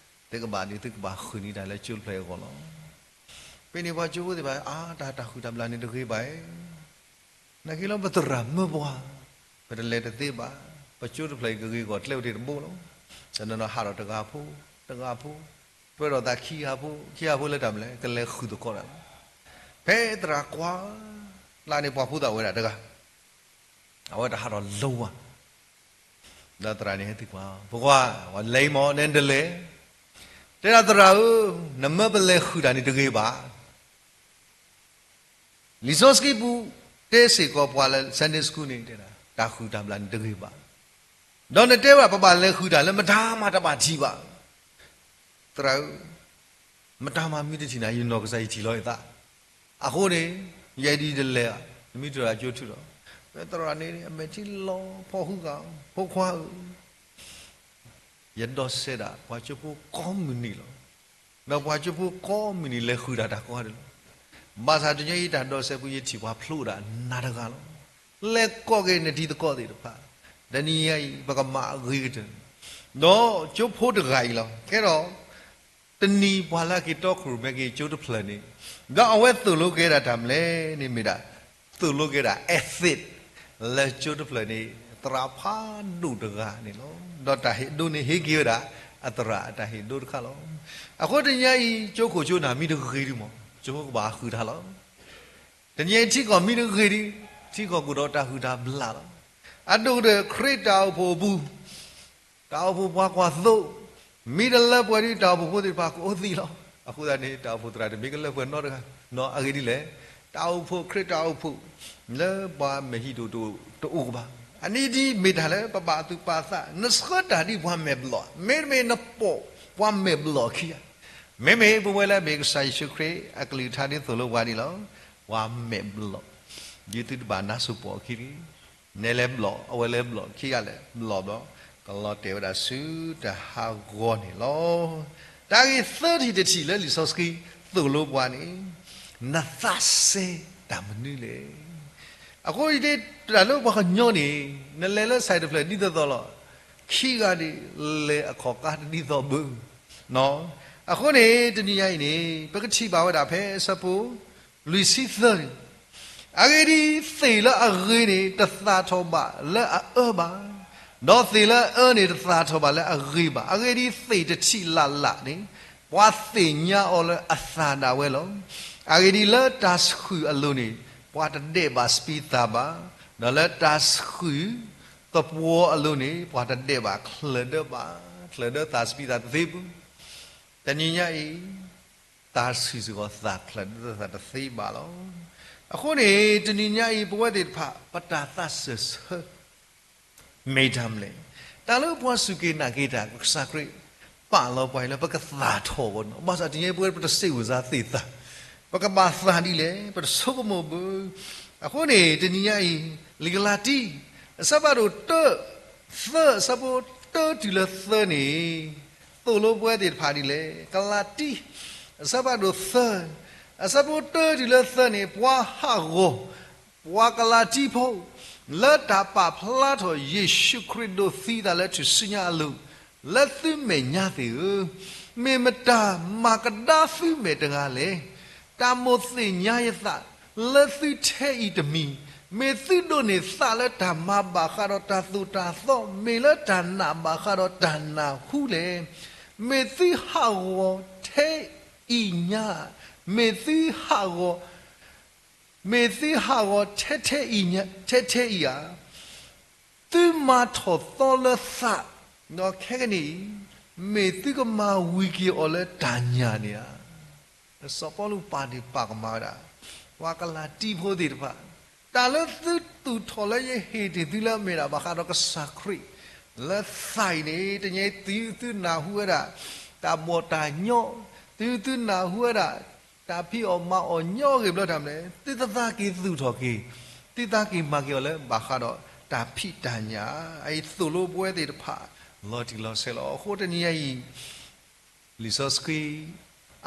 သုကဘၣ်ဒ်သုကဘၣ်ဃုာ်န့ၢ်တၢ်လၢကၠိတဖျၢၣ်အံၤအဂီၢ်လီၤ. ဖဲန့ၣ်ပှၤကၠိဖိသ့ၣ်တဖၣ်, အါ တၢ်တၢ်ဃုာ်တၢ်ဘျၣ်န့ၣ်တဂ့ၤဘၣ်ဧါ နာ်က့လီၤ ပသရၣ်မၢပှၤ, ပတလဲၤတသ့ဘၣ်, ပကၠိတဖျၢၣ်အံၤကဂ့ၤအဂီၢ်ကျဲအိၣ်တ့ၢ်တဘိလီၤ. တနီၤနီၤဟးထီၣ်တဂၤဖိ, တဂၤဖိ, ပၢထီၣ်သးခံဂၤဖိ, ခံဂၤဖိလၢတၢ်မနုၤလဲၣ်, ကလဲၤဃုာ်သကိးတၢ်လီၤ. ဖဲသရၣ်ကွၢ်, လၢန့ၣ်ပှၤဖိသၣ်ဝဲဒၣ်တဂၤ, အဝဲတဟးထီၣ်လၢၤဝဲ ဒီးသရၣ်န့ၣ်ဟဲသံကွၢ်, ဖိခွါ, ပှၤလဲၤအံၤမ့ၢ် နဲနတလဲၤ, တဲဒၣ်သရၣ်ဧၢ, နမၢပလဲၤဃုာ်တၢ်န့ၣ်တဂ့ၤဘၣ် လံာ်စီဆှံပူၤတဲစ့ၢ်ကီးပှၤလၢ Sunday School န့ၣ် တၢ်ဃုာ်တၢ်ဘျၣ်န့ၣ်တဂ့ၤဘၣ်. ဒီးနတဲဝဲဒၣ်ပဘၣ်လဲၤဃုာ်တၢ်လၢမတၤမးတဘၣ်ထံၣ်ဘၣ်. သရၣ်ဧၢ, မတၤမးမ့ၢ်တထံၣ်နၤ ယနီၢ်ကစၢ်ယထံၣ်လီၤယသး. အဃိန့ၣ် ယဲဒ်တလဲၤဧါ, နမ့ၢ်တုၤလၢကၠိထုးလီၤ. ဖဲသရၣ်န့ၣ် အမဲာ်ထံလီၤဖီဃုာ်ဂၤ, ဖိခွါဧၢ ယဒီးစဲးဒၣ်ပှၤကၠိဖိကိးမုၢ်နံၤလီၤ. ဒီးပှၤကၠိဖိကိးမုၢ်နံၤလဲၤဃုာ်တၢ်တၢ်ကိးဂၤဒဲးလီၤ. ဘၣ်ဆၣ်တနံၤအံၤတၢ်ဒီးစဲးပူၤ ယထံၣ်ပှၤဖျိဒၣ်နးတဂၤလီၤ. လဲၤကိးက့ၤနတံၤသကိးသ့ၣ်တဖၣ်, တနံၤအံၤပကမၤအဂ့ၤကတၢၢ်, ဒီးကၠိဖိတဂၤအံၤလီၤ. ကဲဒီး တနံၤပှၤလၢအက့ၤတီခိၣ်ရိၣ်မဲက့ၤကၠိတဖျၢၣ်န့ၣ်, ဒီးအဝဲသိၣ်လိက့ၤဒၣ်တၢ်မနုၤလဲၣ်န့ၣ်မ့ၢ်ဒၣ်, သိၣ်လိက့ၤဒၣ် ethic လၢကၠိတဖျၢၣ်န့ၣ် သရၣ်ဖးဒိၣ်တဂၤန့ၣ်လီၤ. ဒီးတၢ်ဟ့ၣ်ဒိန့ၣ်ဟ့ၣ်က့ၤဝဲဒၣ် အသရၣ်အတၢ်ဟ့ၣ်ဒိတခါလီၤ. အဃိတနံၤအံၤ ကၠိခိၣ်ကၠိနၢ်မ့ၢ်တဂ့ၤဒုမး ကၠိဖိကဘၣ်ဃုာ်တၢ်လီၤ. တနံၤအံၤထံကီၢ်မ့ၢ်တဂ့ၤဒု, ထံကီၢ်ကအိၣ်ဒီးတၢ်ဃုာ်တၢ်ဘျၣ်လီၤ. အဒိၣ်ကတၢၢ်ခရံာ်တၢ်အိၣ်ဖှိၣ်အပူၤ တၢ်အိၣ်ဖှိၣ်ပှၤကွၢ်သိ, မ့ၢ်တလၢပှဲၤဒု တၢ်အိၣ်ဖှိၣ်ဖိသ့ၣ်တဖၣ်ကအိၣ်သံလီၤ. အဃိသတးန့ၣ် တၢ်အိၣ်ဖှိၣ်သရၣ်တမ့ၢ်ကလၢပှဲၤနီတဂၤ, နီၢ်အဂ့ၢ်ဒ်လဲၣ်, တၢ်အိၣ်ဖှိၣ်ခရံာ်တၢ်အိၣ်ဖှိၣ် လၢပှၤမဲာ်ဟံၣ်ဒိၣ်တအိၣ်ဘၣ်. အနံၤဒ်မ့ၢ်တၢ်လၢပဘၣ်သူၣ်ပာ်သး, နဆှၢတၢ်ဒ်ပှၤမဲာ်ဘျီၣ်, မ့တမ့ၢ်နပိာ်ပှၤမဲာ်ဘျီၣ်ခံဂၤ, မ့မ့ၢ်ပဝဲလၢအမ့ၢ်ကစၢ်ယ့ၣ်ၡူးခရံာ် အကလုၢ်ကထါဒ်သိၣ်လိပှၤန့ၣ်လီၤ. ပှၤမဲာ်ဘျီၣ်, ဒ်သုတဘၣ်နါစိၤပိာ်အခံတဂ့ၤ. နဲလဲၤဘျီၣ်, အဝဲလဲၤဘျီၣ်, ခံဂၤလဲၤဘျီၣ်ဘျီၣ်, ကလီၤတဲာ်ဝဲဒၣ်ဆူတၢ်ဟးဂီၤန့ၣ်လီၤ. တၢ်ဂ့ၢ်သၢထံၣ်တထံၣ်လၢလံာ်စီဆှံသိၣ်လိပှၤန့ၣ်, နသးစဲတၢ်မနုၤလဲၣ်. အဃိတၢ်လၢပှၤကညီန့ၣ်, နလဲၤလၢစဲးတဖျၢၣ်ဒ်သိးသိးလီၤ, ခံဂၤန့ၣ်လဲၤအခီၣ်ကါတဒ်သိးဘၣ်. အဃိန့ၣ် တနံၤညါအံၤန့ၣ် ပကထံၣ်ဘၣ်ဝဲဒၣ်ဖဲအဆၢဖိ လွံၢ်ဆံသၢန့ၣ်, အဂ့ၢ်ဒ်အံၤ, သ့ၣ်လၢအဂ့ၤန့ၣ် တသၣ်ထီၣ်ဘၣ်လၢအအၢဘၣ်, ဒီးသ့ၣ်လၢအအၢန့ၣ် တသၣ်ထီၣ်ဘၣ်လၢအဂ့ၤဘၣ်. အဂ့ၢ်ဒ်အံၤ, သ့ၣ်တထံၣ်လၢ်လၢ်န့ၣ် ပှၤသ့ၣ်ညါအီၤလၢအသၣ်ဒၣ်ဝဲလီၤ. အဂ့ၢ်ဒ်အံၤ, လၢတၢ်ဆှုၣ်အလိၤန့ၣ် ပှၤတဒဲးဘးစပံးသၣ်ဘၣ်, ဒီးလၢတၢ်ဆှုၣ်သပှီၤအလိၤန့ၣ် ပှၤတဒဲးဘးချၢၣ်ဒၢဘၣ်, ချၢၣ်ဒၢသၣ်စပံးသၣ်တသ့ဘၣ်. တနံၤညါအံၤ, တၢ်ဆှုၣ်စ့ၢ်ကီးသၣ်ချၢၣ်ဒၢသၣ်တသ့ဘၣ်လီၤ. အဃိန့ၣ် တနံၤညါအံၤ ပဝဲသ့ၣ်တဖၣ် ပတၢ်သးစၢၢ်ဆၢ မ့ၢ်တၢ်မနုၤလဲၣ်. တၢ်လၢပှၤစူၢ်က့ၤနာ်က့ၤတၢ် ကစၢ်ခရံာ် ပာ်လီၤပှၤအံၤလၢပကသၣ်ထီၣ်အဂီၢ်န့ၣ်, ဘၣ်ဆၣ်တနံၤအံၤပဝဲပတစံးဝဲစါသ့ၣ်သၣ်, ပကဘၣ်သၣ်ဒ်လဲၣ်, ပတဆိကမိၣ်ဘၣ်. အဃိန့ၣ် တနံၤညါအံၤ လံာ်ကလၤတံ အဆၢဖးဒိၣ်တၢ သၢ အဆၢဖိတၢတုၤလၢသၢန့ၣ် သိၣ်လိပဝဲသ့ၣ်တဖၣ်ဒ်လဲၣ်. ကလၤတံ အဆၢဖးဒိၣ်သၢ အဆၢဖိတၢတုၤလၢသၢန့ၣ် ပှၤဟးဂီၤ ပှၤကလၤတံဖိ လၢတၢ်ပာ်ဖျါထီၣ်ယ့ၣ်ၡူးခရံာ်ဒိးသံအသးလၢထူၣ်စုညါအလိၤ လၢသုမဲာ်ညါသ့ၣ်ဧၢ, မ့ၢ်မတၤမၤကဒါသုမဲာ်တဂၤလဲၣ်. တၢ်မိၣ်သ့ၣ်ညါယသးလၢသုထဲအံၤတမံၤ, မ့ၢ်သုဒိးန့ၢ်သးလၢတၢ်မၤဘၣ်ဃးဒီးတၢ်သိၣ်တၢ်သီ, မ့ၢ်လၢတၢ်နာ်ဘၣ်ဃးဒီးတၢ်နၢ်ဟူလဲၣ်. မ့ၢ်သုဟးဂီၤထဲအံၤညါ, မ့ၢ်သုဟးဂီၤ မ့ၢ်သုဟးဂီၤထဲထဲအံၤ, ထဲထဲအံၤဧါ. သုမၤထီၣ်သီလၢသး, ဒီးခဲကနံၣ်အံၤ မ့ၢ်သုကမၤဝံၤက့ၤအီၤလၢတၢ်ညၣ်န့ၣ်ဧါ. စီၤပီလူးပာ်ဒ့ၣ်ပာ်ကမၣ်ဝဲဒၣ် ပှၤကလၤတံဖိသ့ၣ်တဖၣ်, တၢ်လၢသုသူၣ်ထီၣ်လၢယဟ့ၣ်တ့ၢ်သုလၢအမ့ၢ်ဒၣ်ဘၣ်ဃးဒီးကစၢ်ခရံာ် လၢသးအံၤန့ၣ် တနံၤအံၤသုသုနၢ်ဟူဝဲဒၣ် တၢ်ဘီၣ်တၢ်ညီ, သုသုနၢ်ဟူဝဲဒၣ် တၢ်ဖံးအီၣ်မၤအီၣ်ညီအဂ့ၢ်ဘျီတၢ်မနုၤလဲၣ်, သုတသးက့ၤသူၣ်ထီၣ်က့ၤ, သုသးက့ၤမၤက့ၤအီၤလၢဘၣ်ဃးဒီးတၢ်ဖံးတၢ်ညၣ်, အအံၤသိၣ်လိပဝဲသ့ၣ်တဖၣ် လီၤတံၢ်လီၤဆဲးလီၤ. အဃိတနံၤညါအံၤ လံာ်စီဆှံ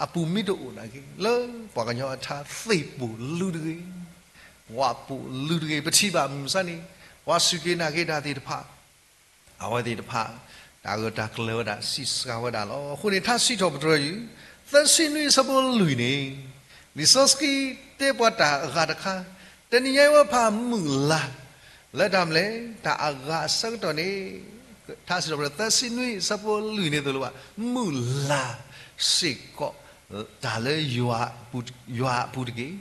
အပူၤမ့ၢ်တအိၣ်နာ်က့ လၢပှၤကညီအထါ သ့ၣ်ပိာ်လုၢ်တဂ့ၤ, ဝၣ်ပိာ်လုၢ်တဂ့ၤ, ပထံၣ်ဘၣ်မုၢ်မဆါန့ၣ် ပှၤစူၢ်က့ၤနာ်က့ၤတၢ်သ့ၣ်တဖၣ် အဝဲသ့ၣ်တဖၣ် တၢ်ဂၢၢ်တၢ်ကျၢၤဝဲဒၣ် စံးစှၤဝဲဒၣ်လီၤ. အဃိန့ၣ် ထါစံးထီၣ်ပတြၢၤယုၢ် သၢဆံနွံအဆၢဖိလွံၢ်န့ၣ် လံာ်စီဆှံတဲပှၤတၢ်အဂၤတခါ, တနံၤညါအံၤဝဲဖးမုၢ်လၢ် လၢတၢ်မနုၤလဲၣ်, တၢ်အဂၤအဆၢကတီၢ်န့ၣ် ထါစံးထီၣ်ပတြၢၤ သၢဆံနွံအဆၢဖိလွံၢ်န့ၣ်သိၣ်လိဘၣ် မုၢ်လၢ်စ့ၢ်ကီး တၢ်လၢယွၤအပူၤတက့ၢ်,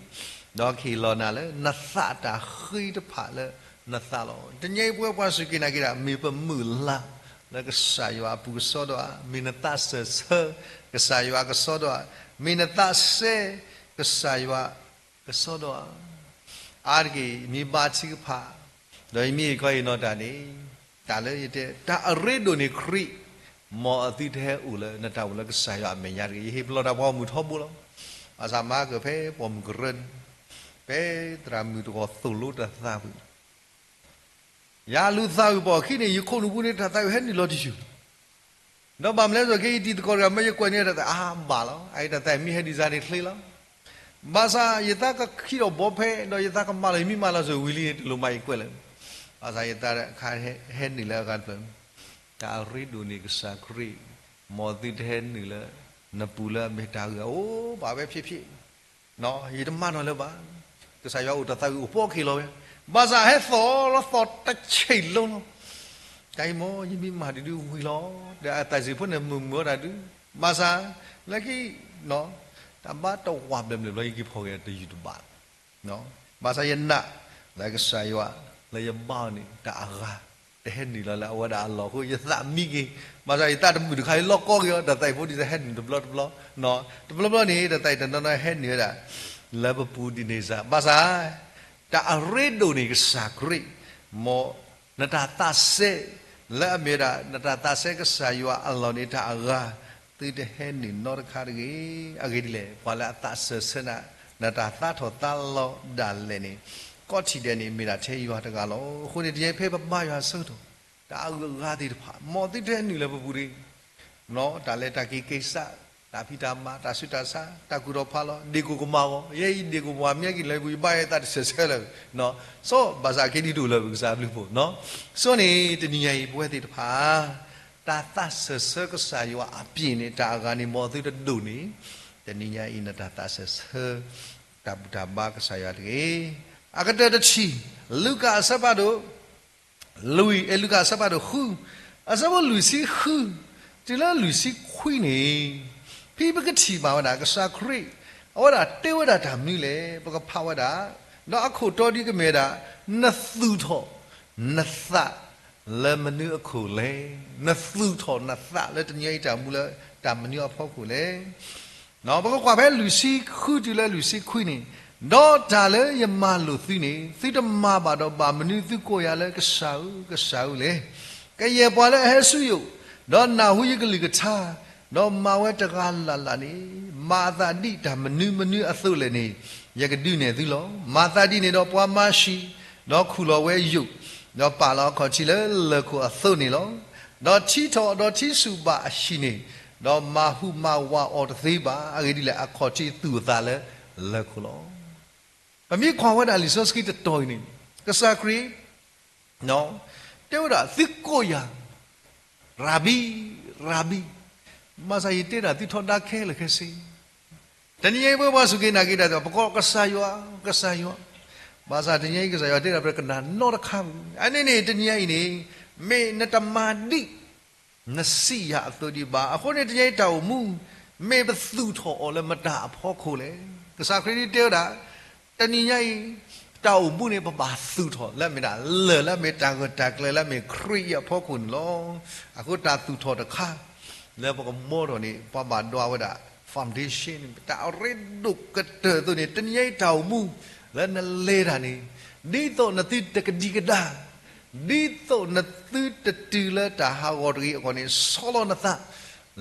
ဒီးကဟ့ၣ်လီၤနၤလၢ နသးတၢ်ဃ့တဖၣ်လၢနသးလီၤ. တနံၤအံၤပဝဲပှၤစူၢ်က့ၤနာ်က့ၤတၢ် မ့ၢ်ပမုၢ်လၢ်လၢကစၢ်ယွၤအပူၤကစီဒီဧါ, မ့ၢ်နသးစၢၢ်ဆၢကစၢ်ယွၤကစီဒီဧါ, မ့ၢ်နသးစဲကစၢ်ယွၤကစီဒီဧါ. အါတက့ၢ် မ့ၢ်ဘါထုကဖၣ် ဒီးယမ့ၢ်အံၤကီအံၤနီၢ်တၢ်န့ၣ် တၢ်လၢယတဲ တၢ်အရ့ဒိၣ်န့ၢ်ခရံာ် မ်အသုတဟဲအိၣ်လၢနတၢ်အိၣ်လၢကစၢ်ယွၤအမဲာ်ညါတဂ့ၤ. ယဟ့ၣ်ပလီၢ်တၢ်ပိာ်မုၣ်ထီဘိလီၤ. ဘၣ်ဆၣ်မၤကၢၢ်ဖဲပိာ်မုၣ်ကရၢန့ၣ် ဖဲသရၣ်မုၣ်တဂီၤသိၣ်လိတၢ်သးဝံၣ် ယလူၤသးဝံၣ်ပိာ်အခံန့ၣ် ယခိၣ်နူာ်ပူၤန့ၣ် တၢ်သးဝံၣ်ဟဲနုာ်လီၤတယုၢ် ဒီးဘၣ်မနုၤလဲၣ် က့ၤယတံၤသကိးတဂၤ မ့ၢ်ယကွဲးန့ၢ်တၢ်သးအါဘၣ်လီၤ. အအံၤတၢ်သးမ့ၢ်ဟဲဒ်စါန့ၣ်ချ့လီၤ. ဘၣ်ဆၣ်ယသးကခံဒီးဘီဖဲ ဒီးယသးကမၤလီၤ ယမ့ၢ်မၤလီၤစၢၤဝံၤလံန့ၣ် တလိၣ်မၤယကွဲးလၢၤ. ဘၣ်ဆၣ်ယသးတခါဟဲနုာ်လၢအဂၤတဖျၢၣ် တၢ်အရ့ဒိၣ်န့ၢ်ကစၢ်ခရံာ် မ်သုတဟဲနုာ်လၢ နပူၤလၢအမ့ၢ်တၢ်ဂ့ၤအိၣ်ဘၣ်ဝဲဖျ့ဖျ့ ယတမၤနီၣ်လၢၤဘၣ်. ကစၢ်ယွၤအိၣ်တၢ်သးဝံၣ်အိၣ်ပှီၢ်က့ၤလီၤဝဲ. ဘၣ်ဆၣ်ဟဲသီၣ်လီၤသီၣ်တဆံးလီၤလီၤ. တၢ်အံၤမ့ၢ်ယမ့ၢ်မၤဒုးဒုးဝံၤလီၤ. ဒီးအတၢ်စံးဖိန့ၣ်မုာ်မုာ်အီၤတၢ်ဒုး. ဘၣ်ဆၣ် လၢခံ တၢ်ဘါတဝၢ်ဘျဲၣ်ဘျဲၣ်ဘျီ ယက့ၤဖီၣ်က့ၤတယုၢ်တဘၣ် ဘၣ်ဆၣ်ယနာ် လၢကစၢ်ယွၤ လၢယဘါအီၤန့ၣ် တၢ်အဂၤ တဟဲနုာ်လီၤလၢအဝဲဒၣ်အလီၢ်အဃိ ယသးမံက့ၤ. ဘၣ်ဆၣ်ယသးတမုာ်တခါ ယလီၢ်ကီက့ၤအီၤ တၢ်သးအံၤဖိဒ်သိးဟဲနုာ်တဘျီတဘျီ တဘျီဘျီန့ၣ် တၢ်သးအံၤတနီၤနီၤဟဲနုာ်ဝဲဒၣ် လၢပပူၤဒ်န့ၣ်စ့ၢ်. ဘၣ်ဆၣ် တၢ်အရ့ဒိၣ်န့ၢ်ကစၢ်ခရံာ် မ်နတၢ်သးစဲ လၢအမ့ၢ်ဝဲဒၣ် နတၢ်သးစဲကစၢ်ယွၤအလီၢ်န့ၣ် တၢ်အဂၤ သုတဟဲနုာ်နီတခါတဂ့ၤ. အဂ့ၢ်ဒ်လဲၣ် ပှၤလၢအသးစၢၢ်ဆၢနၤ နတၢ်သးထီၣ်သးလီၤဒၣ်လဲာ်န့ၣ် ကိးထံၣ်ဒဲးန့ၣ် မ့ၢ်ဒၣ်ထဲယွၤတဂၤလီၤ. အဃိန့ၣ် တနံၤအံၤဖဲပဘါယွၤအဆၢကတီၢ် တၢ်အဂုၤအဂၤသ့ၣ်တဖၣ် မ်သုတဟဲနုာ်လၢပပူၤတဂ့ၤ တၢ်လဲၤတၢ်က့ၤကဲစး တၢ်ဖံးတၢ်မၤ တၢ်ဆူးတၢ်ဆါ တၢ်ကူၣ်ထီၣ်ဖးလီၤ ဒ့ၣ်ကိၣ်ကမၣ်ဂီၤ ယဲအံၤဒ့ၣ်ကိၣ်ကမၣ်မ့ၢ်က့ၤလၢပူၤ ယဘါယွၤယသးတစၢၢ်ဆၢလၢၤ ဘၣ်ဆၣ်က့ၤဒ်တအိၣ်လၢၤ ပကစၢ်ဘျုးဖှိၣ် ဆိန့ၣ် တနံၤညါအံၤပဝဲသ့ၣ်တဖၣ် တၢ်သးစၢၢ်ဆၢကစၢ်ယွၤအပျ့ၤန့ၣ် တၢ်အဂၤန့ၣ် မ်သုတဒိၣ်န့ၢ် တနံၤညါအံၤနတၢ်သးစၢၢ်ဆၢ တၢ်ဘူၣ်တၢ်ဘါကစၢ်ယွၤတဂ့ၤ. အကတၢၢ်တထံၣ် လူၤကၣ်အဆၢဖးဒိၣ် လွံၢ် အဲ လူၤကၣ်အဆၢဖးဒိၣ်ဃု အဆၢဖိလွံၢ်ဆံဃု တုၤလၢလွံၢ်ဆံခွံန့ၣ် ဖဲပကထံၣ်ဘၣ်ဝဲဒၣ် ကစၢ်ခရံာ် အဝဲဒၣ်တဲဝဲဒၣ်တၢ်မနုၤလဲၣ် ပကဖးဝဲဒၣ် ဒီးအခိၣ်တီဒ်ကမ့ၢ်ဝဲဒၣ် နသူၣ်ထီၣ် နသး လၢမနုၤအခိၣ်လဲၣ်. နသူၣ်ထီၣ်နသးလၢတနံၤအံၤတၢ်မူလၢတၢ်မနုၤအဖီခိၣ်လဲၣ်. ပကကွၢ်ဖဲလွံၢ်ဆံဃုတုၤလၢလွံၢ်ဆံခွံန့ၣ်, ဒီးတၢ်လၢယမၤလိာ်သုန့ၣ် သုတမၤဘၣ်ဒီးဘၣ်မနုၤသုကိးယၤလၢကစၢ်ဧၢ, ကစၢ်ဧၢလဲၣ်. ကယဲၢ်ပှၤလၢအဟဲဆူယအိၣ်, ဒီးနၢ်ဟူယကလုၢ်ကထါ ဒီးမၤဝဲတဂၤလၢ်လၢ်န့ၣ်, မၤအသးဒ်တၢ်မနုၤမနုၤအသိးလဲၣ်န့ၣ်, ယကဒုးနဲၣ်သုလီၤ. မၤသးဒ်န့ၣ်ဒီးပှၤမၤၡံး, ဒီးခူၣ်လီၤဝဲယိာ်, ဒီးပာ်လီၤအခီၣ်ထံးလၢလၢၢ်ခိၣ်အသိးန့ၣ်လီၤ. ဒီးထံထီၣ်ဒီးထံဆူၣ်ဘၣ်အဟံၣ်န့ၣ်, ဒီးမၤဟူးမၤဝးအီၤတသ့ဘၣ်. အဂ့ၢ်ဒ်လဲၣ်, အခီၣ်ထံးသူၣ်အသးလၢလၢၢ်ခိၣ်လီၤ. ပမ့ၢ်ကွၢ်ဝဲဒၣ်လံာ်စီဆှံတတီၤအံၤန့ၣ်, ကစၢ်ခရံာ် တဲဝဲဒၣ်, သုကိးယၤ ရၤဘံ, ရၤဘံ, ဘၣ်ဆၣ်ယတဲဒၣ်သုထီဒါခဲလၢာ်ခဲဆ့. တနံၤညါအံၤပဝဲပှၤစူၢ်က့ၤနာ်က့ၤတၢ်ဒီး ပကိးကစၢ်ယွၤ, ကစၢ်ယွၤ, ဘၣ်ဆၣ်တနံၤညါအံၤကစၢ်ယွၤတဲဒၣ်ပတကနၣ်နီတခါဘၣ်. အန့ၣ်န့ၣ် တနံၤညါအံၤန့ၣ်, မ့ၢ်နတမၤဒ် နစံးယၤအသိးဒံးဘၣ်. အဃိန့ၣ်တနံၤညါအံၤတၢ်အိၣ်မူ, မ့ၢ်ပသူၣ်ထီၣ်အီၤလၢမတၤအဖီခိၣ်လဲၣ်. ကစၢ်ခရံာ်ဒ်တဲဝဲဒၣ်, တနံၤညါအံၤ, တၢ်အိၣ်မူန့ၣ် ပဘၣ်သူၣ်ထီၣ်လၢအမ့ၢ်ဒၣ်လၢၢ်လၢအမ့ၢ်တၢ်ဂၢၢ်တၢ်ကျၢၤလၢအမ့ၢ်ခရံာ်အံၤအဖီခိၣ်န့ၣ်လီၤ. အဃိတၢ်သူၣ်ထီၣ်တခါ လၢပကမီထီၣ်န့ၣ် ပှၤဘၣ်ဒွးဝဲဒၣ် foundation တၢ်အရ့ဒိၣ်ကတၢၢ်အသိးန့ၣ် တနံၤညါအံၤတၢ်အိၣ်မူ လၢနလဲၤတၢ်န့ၣ်, ဒ်သိးနသုတကဒံကဒါ ဒ်သိးနသုတတုၤလၢတၢ်ဟးဂီၤတဂ့ၤအဂီၢ်န့ၣ် ဆီလီၤနသး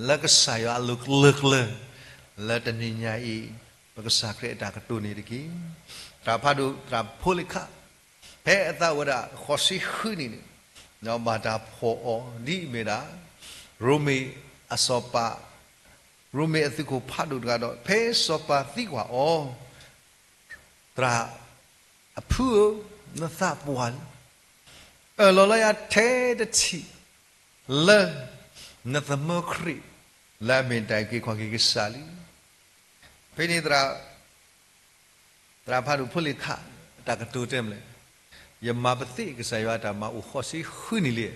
လၢကစၢ်ယွၤအလိၤကျၢၤကျၢၤ လၢတနံၤညါအံၤ ပကစၢ်ခရံာ်အတၢ်ကတိၤန့ၣ်တက့ၢ်. သရၣ်ဖးဒိၣ်သရၣ်ဖိလ့ၣ်ခၣ်, ဖဲအသးအိၣ်ဝဲဒၣ်ဃိးဆံဃုနံၣ်န့ၣ်, ဘၣ်တၢ်ဖီၣ်အီၤဒ်အမ့ၢ်ဒၣ် ရိမ့ၤအစီၤပၤ, ရိမ့ၤအသုးခိၣ်ဖးဒိၣ်တဂၤဒီး ဖဲစီၤပၤသံကွၢ်အီၤ, သရၣ်အဖုဧၢ, နသးပှၢ်လံ, အၢၣ်လီၤလၢယၤထဲတထံၣ် လၢနသမၢခရံာ် လၢအမ့ၢ်တၢ်အုၣ်က့ၤခီၣ်က့ၤကစၢ်လံ. ဖဲန့ၣ်သရၣ် သရၣ်ဖးဒိၣ်ဖိလ့ၣ်ခၣ် တၢ်ကတိၤတဲမနုၤလဲၣ်, ယမၤပသ့ၣ်ကစၢ်ယွၤအတၢ်မၤအိၣ်ဃိးဆံဃုနံၣ်လံ,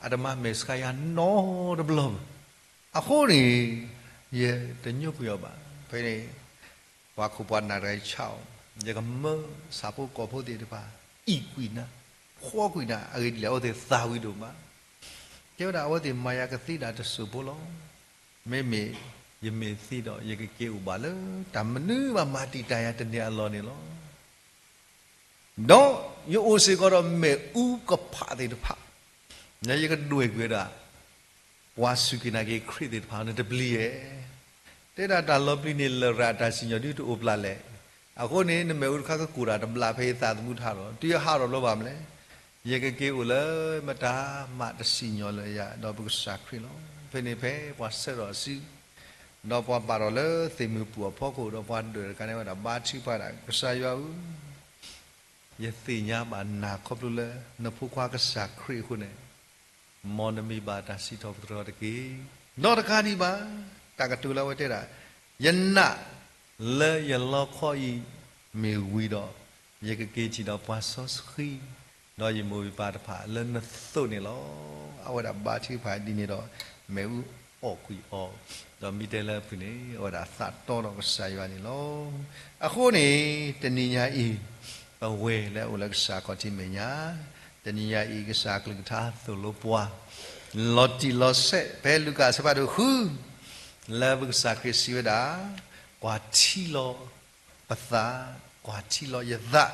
အတမၤမဲာ်ဆှးယၤနီတဘျီဘၣ်. အဃိန့ၣ် ယတညိကွံာ်အီၤဘၣ်. ဖဲန့ၣ် ပှၤခိၣ်ပှၤနၢ်တဂၤအံၤဆါအီၤ, ယကမၢဆၣ်ဖိကီၢ်ဖိသ့ၣ်တဖၣ် အံၣ်ကွံာ်နၤ, ဖှီကွံာ်နၤ, အဂ့ၢ်ဒ်လဲၣ် အဝဲသ့ၣ်သၣ်ဝံၤဒိၣ်မး. တဲဝဲဒၣ် အဝဲသ့ၣ်မၤယၤကသ့ဒၣ်တစိၢ်ဖိလီၤ. မ့မ့ၢ်ယမ့ၢ်သံဒီး ယကက့ၤအိၣ်ဘၣ်လၢတၢ်မနုၤမးမၤတံာ်တာ်ယၤတန့ၢ်အလီၢ်န့ၣ်လီၤ. ဒီးယအိၣ်စ့ၢ်ကီးဒီးမ့ၣ်အူကဖးသ့ၣ်တဖၣ်, ယကဒွဲၣ်ကွံာ်ဝဲဒၣ် ပှၤစူၢ်က့ၤနာ်က့ၤခရံာ်သ့ၣ်တဖၣ်န့ၣ်တပျံၤဧါ. တဲဒၣ်တၢ်လီၤပျံၤန့ၣ် လရာ်တၢ်စံၣ်ညီၣ်ဒ်တအိၣ်ပျၢ်လဲၣ်. အဃိန့ၣ် နမ့ၣ်အူတခါကကိၢ်တၢ်တဘျးဖဲယသးသမူထါလီၤ. တုၤယဟးထီၣ်ဘျီဘၣ်မနုၤလဲၣ်, ယကက့ၤအိၣ်လၢမတၤမးတစံၣ်ညီၣ်လၢယၤ ဒီးပကစၢ်ခရံာ်လီၤ. ဖဲန့ၣ်ဖဲပှၤဆှၢထီၣ်အစု ဒီးပှၤပာ်ထီၣ်လၢသ့ၣ်မုၢ်ပူၤအဖီခိၣ် ဒီးပှၤဒွဲၣ်တခါန့ၣ်ဝဲဒၣ် ဘါထုကဖၣ်ဒၣ် ကစၢ်ယွၤဧၢ, ယသ့ၣ်ညါဘၣ်နၤခီဖျိလၢနဖိခွါကစၢ်ခရံာ်အဃိန့ၣ်, မ်နမံၤဘၣ်တၢ်စံးထီၣ်ပတြၢၤတက့ၢ်. ဒီးတကးဒံးဘၣ်, တၢ်ကတိၤလၢအဝဲတဲဒၣ်, ယနာ်လၢယလီခီအံၤမ့ၢ်ဝံၤဒီး, ယကက့ၤထံၣ်ဒီးပှၤစီဆှံ, ဒီးယမိၢ်ယပၢ်တဖၣ်လၢနသိးန့ၣ်လီၤ. အဝဲဒၣ်ဘါထုကဖၣ်ဒ်န့ၣ်ဒီး မ့ၣ်အူအီၣ်ကွံာ်အီၤ, ဒီးမ့ၢ်တဲလၢအဖုၣ်န့ၣ် အဝဲဒၣ်သးတီဒီးကစၢ်ယွၤန့ၣ်လီၤ. အဃိန့ၣ် တနံၤညါအံၤ ပဝဲလၢအအိၣ်လၢကစၢ်ခီၣ်ထံးမဲာ်ညါ, တနံၤညါအံၤ ကစၢ်အကလုၢ်ကထါသိၣ်လိပှၤ လီၤတံၢ်လီၤဆဲး ဖဲလူၤကၣ်အဆၢဖးဒိၣ်ဃု လၢပကစၢ်ခရံာ်စံးဝဲဒၣ်, ကွၢ်ထံလီၤပသး, ကွၢ်ထံလီၤယသး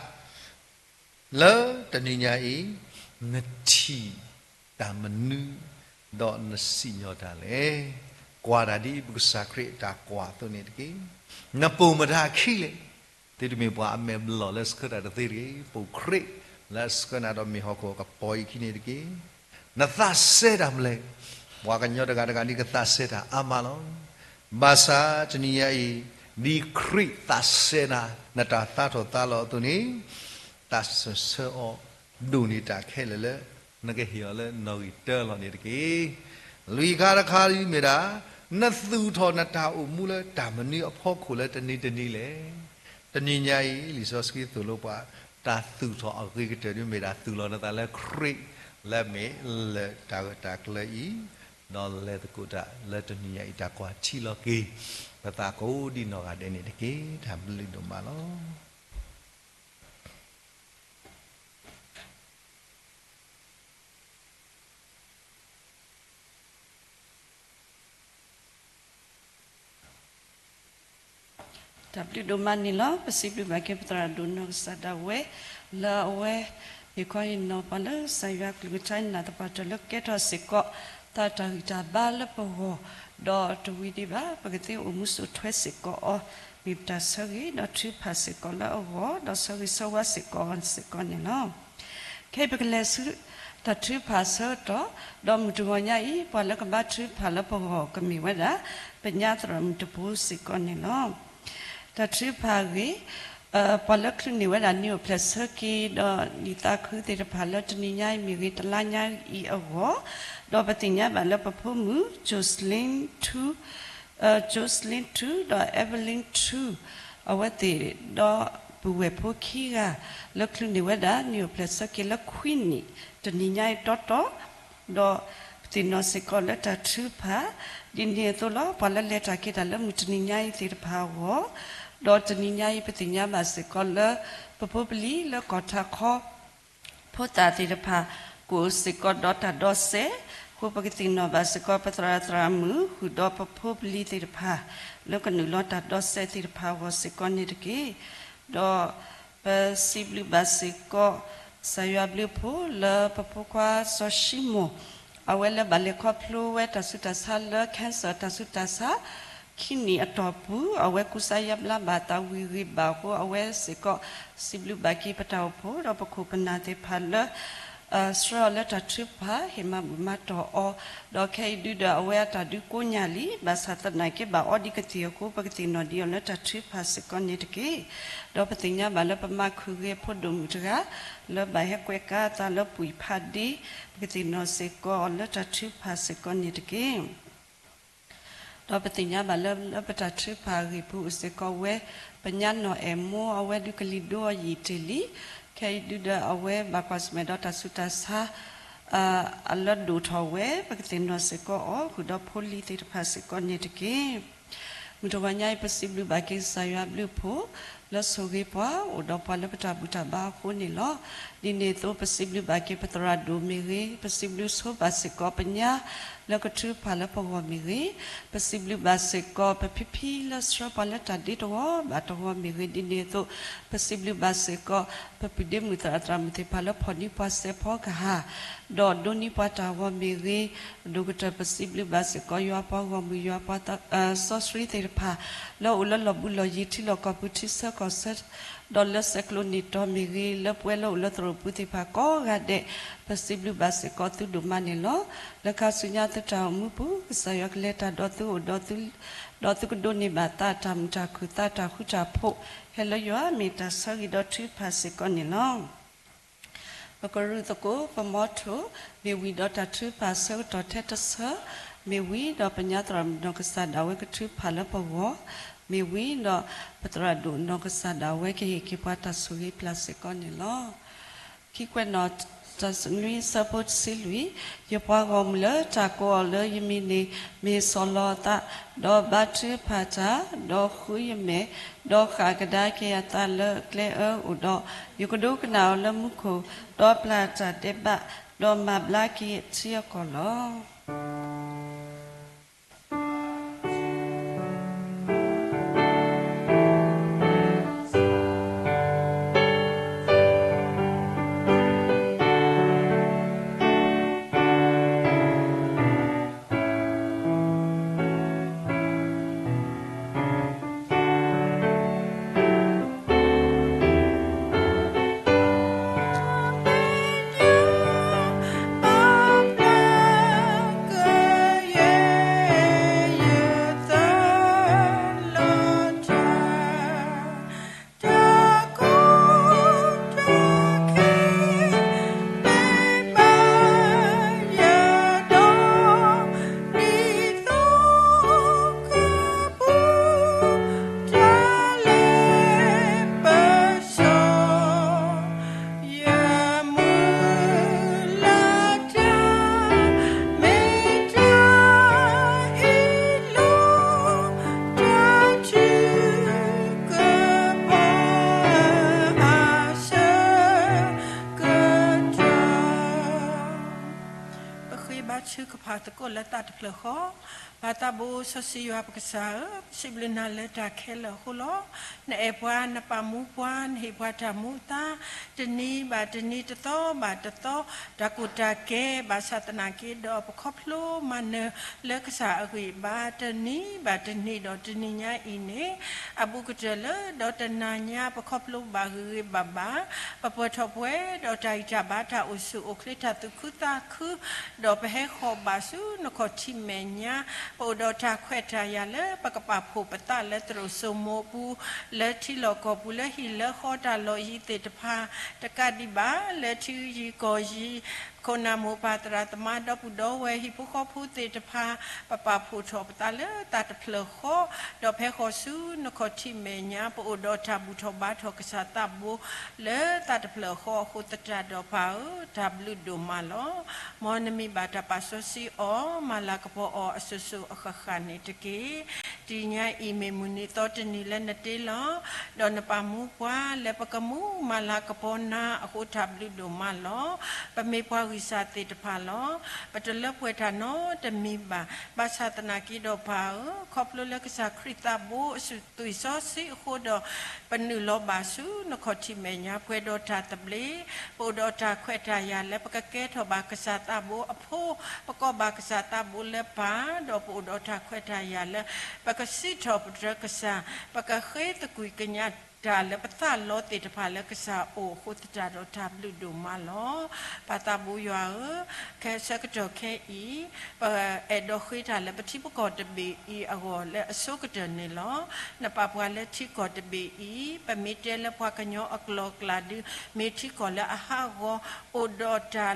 လၢတနံၤညါအံၤ နထံၣ်တၢ်မနုၤ ဒီးနစံၣ်ညီၣ်တၢ်လဲၣ်. ကွၢ်တၢ်ဒ်ပကစၢ်ခရံာ်အတၢ်ကွၢ်အသိးန့ၣ်တက့ၢ်. နပိာ်မတၤအခံလဲၣ်. သုတမ့ၢ်ပှၤအမဲာ်ဘျီၣ်လၢအဆှၢတၢ်တသ့တဂ့ၤ. ပိာ်ခရံာ်လၢအဆှၢနၤဒီးမ့ၢ်ဟီၣ်ခိၣ်ကပီၤအံၤအခံန့ၣ်တက့ၢ်. နသးစဲတၢ်မနုၤလဲၣ်. ပှၤကညီတဂၤတဂၤဒ်ကသးစဲတၢ်အါမးလီၤ. ဘၣ်ဆၣ်တနံၤညါအံၤ ဒ်ခရံာ်သးစဲနၤ နတၢ်သါထီၣ်သါလီၤအသိးန့ၣ်, တၢ်စၢၤဆၢအီၤဒိၣ်န့ၢ်တၢ်ခဲလၢာ်လၢ နကဟ့ၣ်အီၤလၢနီၣ်ဂံၢ်တၢလီၤန့ၣ်တက့ၢ်. လွံၢ်ခါတခါအံၤမ့ၢ်ဒၣ်, နသူၣ်ထီၣ်နတၢ်အိၣ်မူလၢတၢ်မနုၤအဖီခိၣ်လၢတနံၤတနံၤလဲၣ်. တနံၤညါအံၤ လံာ်စီဆှံသိၣ်လိပှၤ တၢ်သူၣ်ထီၣ်အဂ့ၤကတၢၢ်ဒ်မ့ၢ်ဒၣ်သူၣ်လီၤနသးလၢခရံာ် လၢအမ့ၢ်လၢၢ်တၢ်ဂၢၢ်တၢ်ကျၢၤအံၤ, ဒီးလဲၤသကိးတၢ်လၢတနံၤညါအံၤ တၢ်ကွၢ်ထံလီၤက့ၤ ပသးကိးဒ်နီၢ်ဂၤဒဲးန့ၣ်တက့ၢ်. တၢ်ဘျုးဒိၣ်မးလီၤ. တၢ်ဘျုးဒိၣ်မးန့ၣ်လီၤ. ပစံးဘျုးဘၣ်က့ၤပသရၣ်ဒိၣ်နီၢ်ကစၢ်ဒၣ်ဝဲ လၢအဝဲ ဟ့ၣ်ခီဟ့ၣ်နီၤပှၤလၢကစၢ်ယွၤအကလုၢ်ကထါ နာ်သပှၢ်တၢၢ်လၢကဲထီၣ်စ့ၢ်ကီး သးတၢ်ဂံၢ်တၢ်ဘါလၢပဂီၢ်, ဒီးတဝံၤဒံးဘၣ် ပကသ့အိၣ်မူစိာ်ထွဲစ့ၢ်ကီးအီၤ, မ့ၢ်ပတၢ်ဆၢဂ့ၤဒီးထုကဖၣ်စ့ၢ်ကီးလၢအဂီၢ်, ဒီးဆၢဂ့ၤဆၢဝါစ့ၢ်ကီးအီၤစ့ၢ်ကီးန့ၣ်လီၤ. ခဲအံၤပကလဲၤဆူတၢ်ထုကဖၣ်အဆၢကတီၢ်, ဒီးမုၢ်တဂီၤညါအံၤ ပှၤလၢကဘါထုကဖၣ်လၢပဂီၢ်ကမ့ၢ်ဝဲဒၣ် ပညါသရၣ်မုၣ်တဘိစ့ၢ်ကီးန့ၣ်လီၤ. တၢ်ထုကဖၣ်အဂ့ၢ်, ပှၤလၢချုးန့ၢ်ဝဲဒၣ်နံၣ်အိၣ်ဖျဲၣ်ဆၢက့ၤ ဒီးနံၣ်သးခုသ့ၣ်တဖၣ်လၢတနံၤညါအံၤမ့ၢ်ဂ့ၤ တလါညါအံၤအဂီၢ်, ဒီးပသ့ၣ်ညါဘၣ်လၢပဖိမုၣ် Jocelyn Two, Jocelyn Two ဒီး Evelyn Two အဝဲသ့ၣ် ဒီးပုၢ်ဝဲၢ်ဖိခံဂၤ လၢချုးန့ၢ်ဝဲဒၣ်နံၣ်အိၣ်ဖျဲၣ်ဆၢက့ၤလၢခွံနံၣ် တနံၤညါအံၤတီတီ, ဒီးပသ့ၣ်နီၣ်စ့ၢ်ကီးလၢတၢ်ထုကဖၣ် ဒ်န့ၣ်အသိးလီၤ. ပှၤလၢလဲၤတၢ်က့ၤတၢ်လၢမုၢ်တနံၤညါအံၤသ့ၣ်တဖၣ်အဂီၢ်, ဒီးတနံၤညါအံၤ ပသ့ၣ်ညါဘၣ်စ့ၢ်ကီးလၢ ပဖိပလံၤလၢကီၢ်ထးခီ ဖိသၣ်သ့ၣ်တဖၣ် ကအိၣ်စ့ၢ်ကီးဒီးတၢ်ဒိးစဲး, အဃိပကသ့ၣ်နီၣ်ဘၣ်စ့ၢ်ကီး ပသရၣ်သရၣ်မုၣ် ဃုာ်ဒီးပဖိပလံၤသ့ၣ်တဖၣ် လၢကနုာ်လီၤတၢ်ဒိးစဲးသ့ၣ်တဖၣ်အဂီၢ်စ့ၢ်ကီးန့ၣ်တက့ၢ်. ဒီးပစံးဘျုးဘၣ်စ့ၢ်ကီး ကစၢ်ယွၤဘျုးအဖှိၣ်လၢပဖိခွါစီၤၡံမိၣ် အဝဲလၢဘၣ်လဲၤခီဖျိဝဲတၢ်ဆူးတၢ်ဆါလၢ cancer တၢ်ဆူးတၢ်ဆါ ခံနံၣ်အတီၢ်ပူၤ အဝဲကူစါယါဘျါဘၣ်သးဝံၤဂ့ၤဘၣ်အဃိ အဝဲစ့ၢ်ကီး စံးဘျုးဘၣ်က့ၤပတၢ်အိၣ်ဖှိၣ် ဒီးပခိၣ်ပနၢ်သ့ၣ်တဖၣ်လၢ ဆှၢအီၤလၢတၢ်ထုကဖၣ် ဟ့ၣ်မၤဘူၣ်မၤတီၢ်အီၤ, ဒီးခဲအံၤဒုဒီးအဝဲအတၢ်ဒုးကိးညၢ်လံ, ဘၣ်ဆၣ်သနာ်က့ဘၣ်အီဒံးကသ့ၣ်အဃိ ပကသ့ၣ်နီၣ်ဒံးအီၤလၢတၢ်ထုကဖၣ်စ့ၢ်ကီးန့ၣ်တက့ၢ်. ဒီးပသ့ၣ်ညါဘၣ်လၢပမၤခုၣ်ဂ့ၤအဖိဒိၣ်မုၣ်တဂၤ လၢဘၣ်ဟဲကွဲးကါအသးလၢပှၤဖးဒ့, ပကသ့ၣ်နီၣ်စ့ၢ်ကီးအီၤလၢတၢ်ထုကဖၣ်စ့ၢ်ကီးန့ၣ်တက့ၢ်. ဒီးပသ့ၣ်ညါဘၣ်လၢ လၢပတၢ်ထုကဖၣ်အဂ့ၢ်ပူၤအိၣ်စ့ၢ်ကီးဝဲ ပညါနီၢ်အဲၣ်မိ အဝဲဒုးကလံၤဒိအယံာ်တ့ၢ်လံ. ခဲအံၤဒုဒီးအဝဲဘၣ်ကွၢ်ဆၢၣ်မဲာ်ဒီးတၢ်ဆူးတၢ်ဆါ အလၢဒိၣ်ထီၣ်ဝဲ ပကသ့ၣ်နီၣ်စ့ၢ်ကီးအီၤ ဃုာ်ဒီးဖိလံၤသ့ၣ်တဖၣ်စ့ၢ်ကီးန့ၣ်တက့ၢ်. မုၢ်တဂီၤညါအံၤ ပစံးဘျုးဘၣ်က့ၤကစၢ်ယွၤဘျုးအဖှိၣ် လၢဆိၣ်ဂ့ၤပှၤအိၣ်ဒီးပှၤလၢပတၢ်ဘူၣ်တၢ်ဘါအဃိန့ၣ်လီၤ. ဒ်န့ၣ်အသိး ပစံးဘျုးဘၣ်က့ၤပသရၣ်ဒိၣ်မ့ၢ်ဂ့ၤ, ပစံးဘျုးဆိဘၣ်စ့ၢ်ကီးပညါ လၢကထုကဖၣ်လၢပဂီၢ်မ့ၢ်ဂ့ၤ, ပစံးဘျုးဘၣ်စ့ၢ်ကီးပဖံဖံလၢဆှၢပှၤလၢတၢ်ဒ့တဂီၤဘၣ်တဂီၤမ့ၢ်ဂ့ၤ, ဒ်န့ၣ်အသိး ပစံးဘျုးဘၣ်စ့ၢ်ကီး ပပုၢ်ဒ့မုၣ်သရၣ်သရၣ်မုၣ်သ့ၣ်တဖၣ်လၢဖီၣ်န့ၢ်ပှၤစဲးဖီကဟၣ် ဒီးဒိးန့ၢ်ပှၤတၢ်ဂီၤမ့ၢ်ဂ့ၤ, အဒိၣ်ကတၢၢ်ပစံးဘျုးဘၣ်စ့ၢ်ကီး ယွၤပှၤဂီၢ်မုၢ် ယွၤပှၤစီဆှံသ့ၣ်တဖၣ် လၢအိၣ်လၢလီၢ်ဘူးလီၢ်ယံၤ ထံလီၢ်ကီၢ်ပူၤ ထံဆၢကီၢ်ဆၢ ဒီးလၢဆဲးကျိးန့ၢ်တီၤမ့ၢ်ဂ့ၤ, လၢပဝဲလၢအိၣ်လၢသရိာ်ပူၤသ့ၣ်တဖၣ်ကိးဂၤဒဲး ပစံးဘျုးဘၣ်စ့ၢ်ကီးသုဒိၣ်မးန့ၣ်လီၤ. လၢခါဆူညါသုတၢ်အိၣ်မူပူၤ ကစၢ်ယွၤကလဲၤတၢ်ဒီးသုအိၣ်ဒီးသု ဒီးသုကဒိးန့ၢ်ဘၣ်သးတၢ်မုာ်တၢ်ခုၣ်သးတၢ်ဃူတၢ်ဖိး ဟဲလၢယွၤမ့ၢ်တၢ်ဆၢဂ့ၤဒီးထုကဖၣ်စ့ၢ်ကီးန့ၣ်လီၤ. ပကရူၢ်သကိးပမီထိၣ် မ့ၢ်ဝံၤဒီးတၢ်ထုကဖၣ်ဆၢကတီၢ်ထဲတဆၢ, မ့ၢ်ဝံၤဒီးပညါသရၣ်မုၣ်နီၢ်ကစၢ်ဒၣ်ဝဲကထုကဖၣ်လၢပဂီၢ်, မ့ၢ်ဝံၤဒီးပသရၣ်ဒိၣ်နီၢ်ကစၢ်ဒၣ်ဝဲကဟ့ၣ်က့ၤပှၤတၢ်ဆိၣ်ဂ့ၤပျၢ်စ့ၢ်ကီးန့ၣ်လီၤ. ခံကွဲးနီၣ် တၢ်နွံဆၢဖိတဆံလွံၢ်, ယပှၤဂီၢ်မုၢ်လၢတၢ်ကိးအီၤလၢယမံၤန့ၣ် မ့ၢ်စီၤလီၤအသး, ဒီးဘါထုကဖၣ်တၢ်, ဒီးဃုယမဲာ်, ဒီးဃၣ်ကဒါက့ၤအသးလၢကျဲအၢအိၣ်ဒီး, ယကဒိကနၣ်အီၤလၢမူခိၣ်, ဒီးပျၢ်တၢ်ဒဲးဘး, ဒီးမၤဘျါက့ၤအထံအကီၢ်လီၤ. ပဃ့ဘါထုကဖၣ်သကိးလၢသးတဖျၢၣ်ဃီ, ပၢ်သးဘိစီဆှံယွၤပကစၢ်ဧၢ, ပစံးဘျုးနၤလၢတၢ်ခဲလၢာ်အဃိလီၤ. နအဲၣ်ပှၤ, နပာ်မူပှၤ, နဟ့ၣ်ပှၤတၢ်မူအသါ, တနံၤဘၣ်တနံၤ, တသီဘၣ်တသီ, တၢ်ကူၣ်တၢ်ကဲ, ဘၣ်ဆၣ်သနာ်က့ဒီး ပခီဖျိမၤနၢၤလၢကစၢ်အဂံၢ်အဘါ တနံၤဘၣ်တနံၤဒီးတနံၤညါအံၤန့ၣ်, အဘူးကတၢၢ်လၢ ဒီးတနၤညါ ပခီဖျိဘၣ်ဂ့ၤဂ့ၤဘၣ်ဘၣ်, ပပှဲၤထီၣ်ပှဲၤဒီးတၢ်ဂံၢ်တၢ်ဘါ တၢ်အိၣ်ဆူၣ်အိၣ်ချ့ တၢ်သူၣ်ခုသးခု, ဒီးပဟဲဃီၤဘၣ်ဆူနခီၣ်ထံးမဲာ်ညါ, ပအိၣ်ဒီးတၢ်ခွဲးတၢ်ယာ်လၢ ပကပာ်ဖှိၣ်ပသးလၢသရိာ်စိမိၤအပူၤ, လၢထံလီၢ်ကီၢ်ပူၤ, လၢဟံၣ်လၢဃီ တၢ်လီၢ်ယံၤသ့ၣ်တဖၣ်, တကးဒံးဘၣ် လၢထံယံၤကီၢ်ယံၤ, ခိၣ်နၢ်မိၢ်ပၢ်သရၣ်သမါ ဒီပုၢ်ဒီဝဲၢ် ဟံၣ်ဖိဃီဖိသ့ၣ်တဖၣ်, ပပာ်ဖှိၣ်ထီၣ်ပသးလၢသးတဖျၢၣ်ဃီ, ဒီးပဟဲဃီၤဆူနခီၣ်ထံးမဲာ်ညါ, ပအိၣ်ဒီးတၢ်ဘူၣ်ထီၣ်ဘါထီၣ်ကစၢ်သးဘိ လၢသးတဖျၢၣ်ဃီအဃိသတးဒီး ပၢ်ဧၢ, တၢ်ဘျုးဒိၣ်မးလီၤ. မ်နမံၤဘၣ်တၢ်ပာ်စီဆှံအီၤ, မၤလၤကပီၤအီၤအစိၤစိၤအဃၣ်ဃၣ်န့ၣ်တက့ၢ်. တနံၤညါအံၤ မ့ၢ်မုၢ်နံၤသီတနံၤလၢနတ့လီၤ, ဒီးနပာ်မူပှၤလၢပကမူမၤလၤကပီၤနၤအဃိ တၢ်ဘျုးဒိၣ်မးလီၤ. ပမ့ၢ်ပှၤဂံၢ်စၢ်သ့ၣ်တဖၣ်လီၤ. ပတလၢပှဲၤတၢ်နီတမံၤဘၣ်. ဘၣ်ဆၣ်သနာ်က့ဒီး ပၢ်ဧၢ, ခီဖျိလၢကစၢ်ခရံာ်သးဘိအသွံၣ်စီဆှံအဃိဒီး ပနုာ်လီၤဘၣ်ဆူနခီၣ်ထံးမဲာ်ညါ ပှဲၤဒီးတၢ်သဘျ့, ပအိၣ်ဒီးတၢ်ခွဲးတၢ်ယာ်လၢ ပကကဲထီၣ်ဘၣ်ကစၢ်သးဘိအဖိ, ပကိးဘၣ်ကစၢ်သးဘိလၢပၢ်, ဒီးပအိၣ်ဒီးတၢ်ခွဲးတၢ်ယာ်လၢ ပကစံးထီၣ်ပတြၢၤကစၢ်, ပကဃ့သကွံၢ်ကညးတၢ်လၢပသးလီသ့ၣ်တဖၣ်လၢကစၢ်အအိၣ်အဃိသတးဒီး တၢ်ဘျုးဒိၣ်မးလီၤ. ပၢ်သးဘိယွၤဧၢ, ခဲဆၢကတီၢ်ခဲအံၤ, ပအဲၣ်ဒိးဃ့တၢ်လၢပထံပကီၢ်တဘ့ၣ်အံၤအဂီၢ်လၢအဆိကတၢၢ်န့ၣ်လီၤ. နပာ်ပှၤလၢထံကီၢ်တဘ့ၣ်အံၤ, ပမ့ၢ်တဲလၢပှၤကညီအကျိာ်အကျဲဒုး မ့ၢ်ထံကီၢ်လၢအဟးဂီၤ, အိၣ်ဒီးတၢ်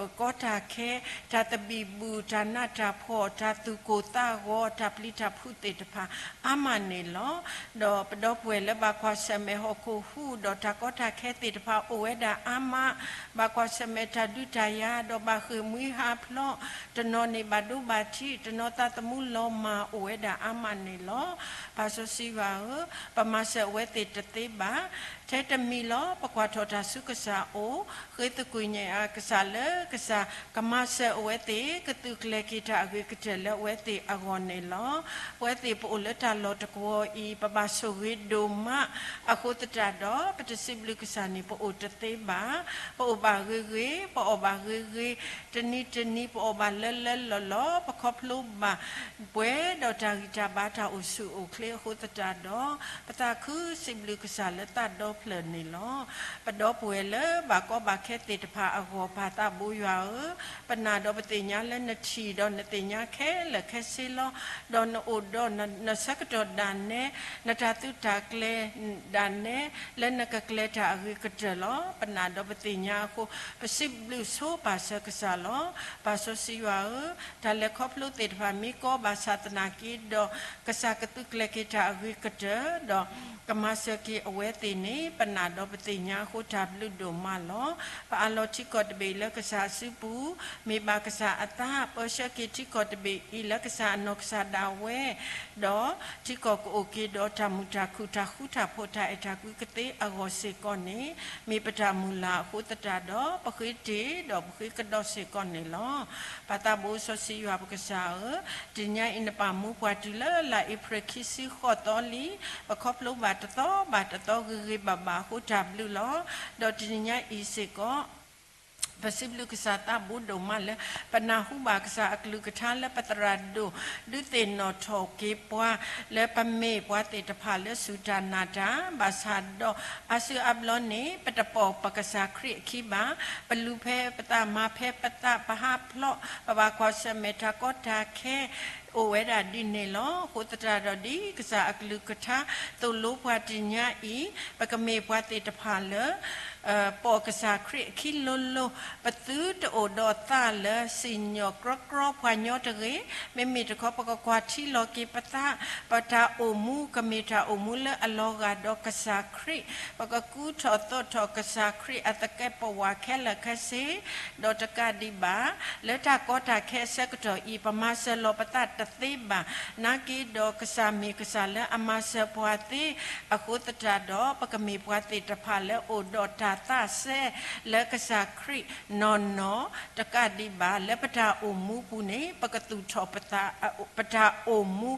ကီတၢ်ခဲ, တၢ်သဘံၣ်ဘုၣ်, တၢ်နးတၢ်ဖှီၣ်, တၢ်သူၣ်ကိၢ်သးဂီၤ, တၢ်ပျံၤတၢ်ဖုးသ့ၣ်တဖၣ် အါမးန့ၣ်လီၤ. ဒီးပဒီပုၢ်ဝဲၢ်လၢဘၣ်ကွၢ်ဆၢၣ်မဲာ်ဟီၣ်ခိၣ်ဟူး, ဒီးတၢ်ကီတၢ်ခဲသ့ၣ်တဖၣ်အိၣ်ဝဲဒၣ်အါမး, ဘၣ်ကွၢ်ဆၢၣ်မဲာ်တၢ်ဒုးတၢ်ယၤ, ဒီးဘၣ်ဃ့ၢ်မှံဟးဖျိး, တနီၤန့ၣ်ဘၣ်ဒိဘၣ်ထံး, တနီၤသးသမူလီၤမၢ်အိၣ်ဝဲဒၣ်အါမးန့ၣ်လီၤ. ပၢ်စီဆှံယွၤဧၢ, ပမၤစၢၤအဝဲသ့ၣ်တသ့ဘၣ်. ထဲတမံၤလီၤ ပကွၢ်ထီၣ်တၢ်ဆူကစၢ်အအိၣ်, ဃ့သကွံၢ်ကညးကစၢ်လၢကစၢ်ကမၤစၢၤအဝဲသ့ၣ်, ကသုးကျဲၤက့ၤတၢ်အဂ့ၤကတၢၢ်လၢအဝဲသ့ၣ်အဂီၢ်န့ၣ်လီၤ. ပဝဲသ့ၣ်ပအိၣ်လၢတၢ်လီၢ်တကဝီၤအံၤ ပဘၣ်ဆိၣ်ဂ့ၤဒိၣ်မးအဃိသတးဒီး ပတစံးဘျုးကစၢ်န့ၣ် ပအိၣ်တသ့ဘၣ်. ပအိၣ်ဘၣ်ဂ့ၤဂ့ၤ, ပအီၣ်ဘၣ်ဂ့ၤဂ့ၤ, တနံၤတနံၤ ပအီၣ်ဘၣ်လၢလၢလီၢ်လီၢ်, ပခီဖျိဘၣ် ပှဲၤဒီးတၢ်ဂံၢ်တၢ်ဘါ တၢ်အိၣ်ဆူၣ်အိၣ်ချ့အဃိသတးဒီး ပသးခုစံးဘျုးကစၢ်လၢသးဒီဖျၢၣ်န့ၣ်လီၤ. ပဒီပုၢ်ဝဲၢ်လၢဘၣ်ကီဘၣ်ခဲသ့ၣ်တဖၣ်အဂီၢ် ပၢ်သးဘိယွၤဧၢ, ပနာ်ဒီးပသ့ၣ်ညါလၢနထံၣ်ဒီးနသ့ၣ်ညါခဲလၢာ်ခဲဆ့လီၤ. ဒီးနအိၣ်ဒီးနဆၢကတီၢ်ဒၣ်နဲ, နတၢ်သုးတၢ်ကျဲၤဒၣ်နဲ, လၢနကကျဲၤတၢ်အဂ့ၤကတၢၢ်လီၤ. ပနာ်ဒီးပသ့ၣ်ညါအဃိ ပစံးဘျုးဆိပာ်စၢၤကစၢ်လီၤ. ပၢ်စီဆှံယွၤဧၢ, တၢ်လဲၤခီဖျိသ့ၣ်တဖၣ်မ့ၢ်ကီဘၣ်ဆၣ်သနာ်က့ဒီး ကစၢ်ကသုးကျဲၤက့ၤတၢ်အဂ့ၤကတၢၢ်, ဒီးကမၤစၢၤက့ၤအဝဲသ့ၣ်န့ၣ် ပနာ်ဒီးပသ့ၣ်ညါအဃိ တၢ်ဘျုးဒိၣ်မးလီၤ. ပအးလီၤထံကီၢ်တဘ့ၣ်လၢကစၢ်အစုပူၤ, မ့ၢ်ဘၣ်ကစၢ်အသး, ပၢဆှၢက့ၤထံကီၢ်တဘ့ၣ်အံၤလၢကစၢ်အနီၢ်ကစၢ်ဒၣ်ဝဲ, ဒီးထံကီၢ်ကအိၣ်က့ၤဒီးတၢ်မုာ်တၢ်ခုၣ် တၢ်ဃူတၢ်ဖိး တၢ်အဲၣ်တၢ်ကွံကသ့အဂီၢ်စ့ၢ်ကီးန့ၣ် မ့ၢ်ပတၢ်မုၢ်လၢ်အဃိသတးဒီး ပဃ့တ့ၢ်ဒီးပဃ့ကဒီးစ့ၢ်ကီးန့ၣ်လီၤ. ပၢ်သးဘိစီဆှံယွၤပကစၢ်ဧၢ, တနံၤညါအံၤနပာ်မူပှၤတုၤလၢလါအ့ဖြ့ၣ်ခံဆံဃိးသီလံ, ပခီဖျိဘၣ်တသီဘၣ်တသီဂ့ၤဂ့ၤဘၣ်ဘၣ်အဃိ တၢ်ဘျုးလီၤ. ဒီးတနံၤညါအံၤစ့ၢ်ကီး ပစံးဘျုးကစၢ်သးဘိဒိၣ်မးလၢ ပနၢ်ဟူဘၣ်ကစၢ်အကလုၢ်ကထါလၢပသရၣ်ဒိၣ် ဒုးသ့ၣ်နီၣ်ထီၣ်က့ၤပှၤ လၢပမ့ၢ်ပှၤသ့ၣ်တဖၣ်လၢစူၢ်တၢ်နာ်တၢ်, ဘၣ်ဆၣ်ဒီးအါစုအါဘျီန့ၣ် ပတပိာ်ပကစၢ်ခရံာ်အခံဘၣ်. ပလူၤဖဲပသး မၤဖဲပသး ပဟးဖျိး ပဘၣ်ကွၢ်ဆၢၣ်မဲာ်တၢ်ကီတၢ်ခဲ အိၣ်ဝဲဒၣ်ဒ်န့ၣ်လီၤ. အဃိသတးဒီး ဒ်ကစၢ်အကလုၢ်ကထါ သိၣ်လိပှၤတနံၤညါအံၤ ပကမ့ၢ်ပှၤသ့ၣ်တဖၣ်လၢ ပိာ်ကစၢ်ခရံာ်အခံလိၤလိၤ, ပသုတအိၣ်ဒီးသးလၢစံၣ်ညီၣ်ကြီကြီပှၤညီတဂ့ၤ. မ့မ့ၢ်တခီ ပကကွၢ်ထံလီၤက့ၤပသး, ပတၢ်အိၣ်မူကမ့ၢ်တၢ်အိၣ်မူလၢအလီၤဂာ်ဒီးကစၢ်ခရံာ်, ပကကူထီၣ်သိးထီၣ်ကစၢ်ခရံာ်အသကဲးပဝးခဲလၢာ်ခဲဆ့, ဒီးတကးဒံးဘၣ် လၢတၢ်ကီတၢ်ခဲအဆၢကတီၢ်အံၤ ပမၤစၢၤလီၤပသးတသ့ဘၣ်. နာ်က့ဒီးကစၢ်မ့ၢ်ကစၢ်လၢအမၤစၢၤပှၤသ့, အဃိသတးဒီး ပကမ့ၢ်ပှၤသ့ၣ်တဖၣ်လၢအိၣ်ဒီး ပကသူၣ်ထီၣ်ပတၢ်သးစဲလၢကစၢ်ခရံာ်နီၢ်နီၢ်တကးဒံးဘၣ်, လၢပတၢ်အိၣ်မူပူၤန့ၣ် ပကသူၣ်ထီၣ်ပတၢ်အိၣ်မူ,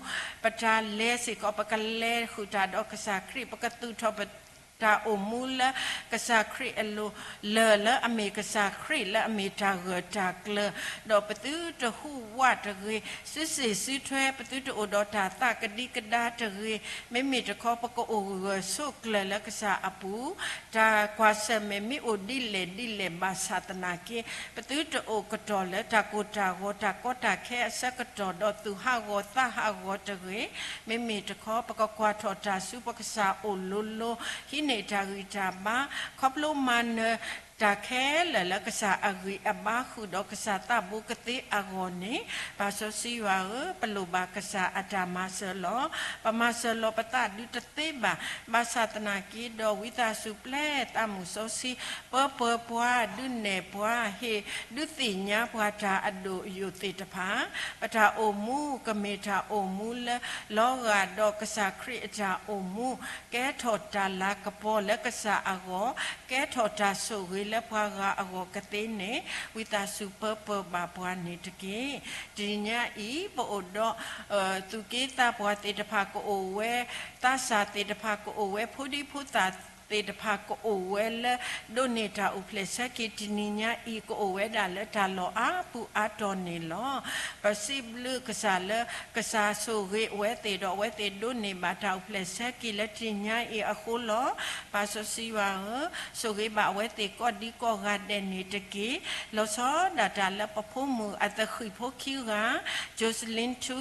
ပတၢ်လဲၤစ့ၢ်ကီး ပကလဲၤဃုာ်တၢ်ဒီးကစၢ်ခရံာ်, ပကသူၣ်ထီၣ်ပတၢ်အိၣ်မူလၢကစၢ်ခရံာ်အလိၤ, လၢၢ်လၢအမ့ၢ်ကစၢ်ခရံာ်လၢအမ့ၢ်တၢ်ဂၢၢ်တၢ်ကျၢၤ, ဒီးပသုတဟူးဝးတဂ့ၤ, စုစ့ၣ်စုထွဲ ပသုတအိၣ်ဒီးတၢ်သးကဒံကဒါတဂ့ၤ, မ့မ့ၢ်တခီ ပကအိၣ်ဂၢၢ်ဆိးကျၢၤလၢကစၢ်အပူၤ, တၢ်ကွၢ်ဆၢၣ်မဲာ်မ့ၢ်အိၣ်ဒ်လဲၣ်ဒ်လဲၣ်ဘၣ်ဆၣ်သနာ်က့, ပသုတအိၣ်ကတီၢ်လၢတၢ်ကိၢ်တၢ်ဂီၤ တၢ်ကီတၢ်ခဲအဆၢကတီၢ် ဒီးသူၣ်ဟးဂီၤသးဟးဂီၤတဂ့ၤ, မ့မ့ၢ်တခီ ပကကွၢ်ထီၣ်တၢ်ဆူပကစၢ်အိၣ်လိၤလိၤ, ဟံးန့ၢ်တၢ်ဂံၢ်တၢ်ဘါ, ခီဖျိမၤနၢၤ တၢ်ခဲလၢာ်လၢကစၢ်အဂံၢ်အဘါ ဃုာ်ဒီးကစၢ်သးဘိကသ့အဂီၢ်န့ၣ်, ပၢ်စီဆှံယွၤဧၢ, ပလိၣ်ဘၣ်ကစၢ်အတၢ်မၤစၢၤလီၤ. ပမၤစၢၤလီၤပသးဒုးတသ့ဘၣ်, ဘၣ်ဆၣ်သနာ်က့ဒီး ဝံသးစူၤပျဲသးမုၢ်စီဆှံ ပၢပၢၤပှၤ, ဒုးနဲၣ်ပှၤ, ဟ့ၣ်ဒုးသ့ၣ်ညါပှၤတၢ်အဒိၣ်အယိာ်သ့ၣ်တဖၣ်, ပတၢ်အိၣ်မူ ကမ့ၢ်တၢ်အိၣ်မူလၢ လီၤဂာ်ဒီးကစၢ်ခရံာ်အတၢ်အိၣ်မူ, ကဲထီၣ်တၢ်လၤကပီၤလၢကစၢ်အဂီၢ်, ကဲထီၣ်တၢ်ဆိၣ်ဂ့ၤလၢပှၤဂၤအဂီၢ်ကသ့န့ၣ်, ဝံသးစူၤပၢပၢၤဘၣ်ပှၤန့ၣ်တက့ၢ်. တနံၤညါအံၤ ပအိၣ်ဒီး သူၣ်က့သးပှၢ်သ့ၣ်တဖၣ်ကအိၣ်ဝဲ, သးစၢ်သ့ၣ်တဖၣ်ကအိၣ်ဝဲ, ဖိဒံဖိသၣ်သ့ၣ်တဖၣ်ကအိၣ်ဝဲလၢ ဒိးန့ၢ်တၢ်အိၣ်ဖျဲၣ်ဆၢက့ၤ တနံၤညါအံၤ ကအိၣ်ဝဲဒၣ်လၢတၢ်လီၢ်အါပူၤအါတီၤန့ၣ်လီၤ. ပစံးဘျုးကစၢ်လၢ ကစၢ်ဆိၣ်ဂ့ၤအဝဲသ့ၣ်ဒီး အဝဲသ့ၣ်ဒိးန့ၢ်ဘၣ်တၢ်အိၣ်ဖျဲၣ်ဆၢက့ၤလၢတနံၤညါအံၤအဃိလီၤ. ပၢ်စီဆှံယွၤဧၢ, ဆိၣ်ဂ့ၤဘၣ်အဝဲသ့ၣ်ကိးဒံကိးဂၤဒဲးန့ၣ်တက့ၢ်. လီၤဆီဒၣ်တၢ်လၢပဖိမုၣ်အသဃံၣ်ဖိခံဂၤ, Jocelyn ထူ,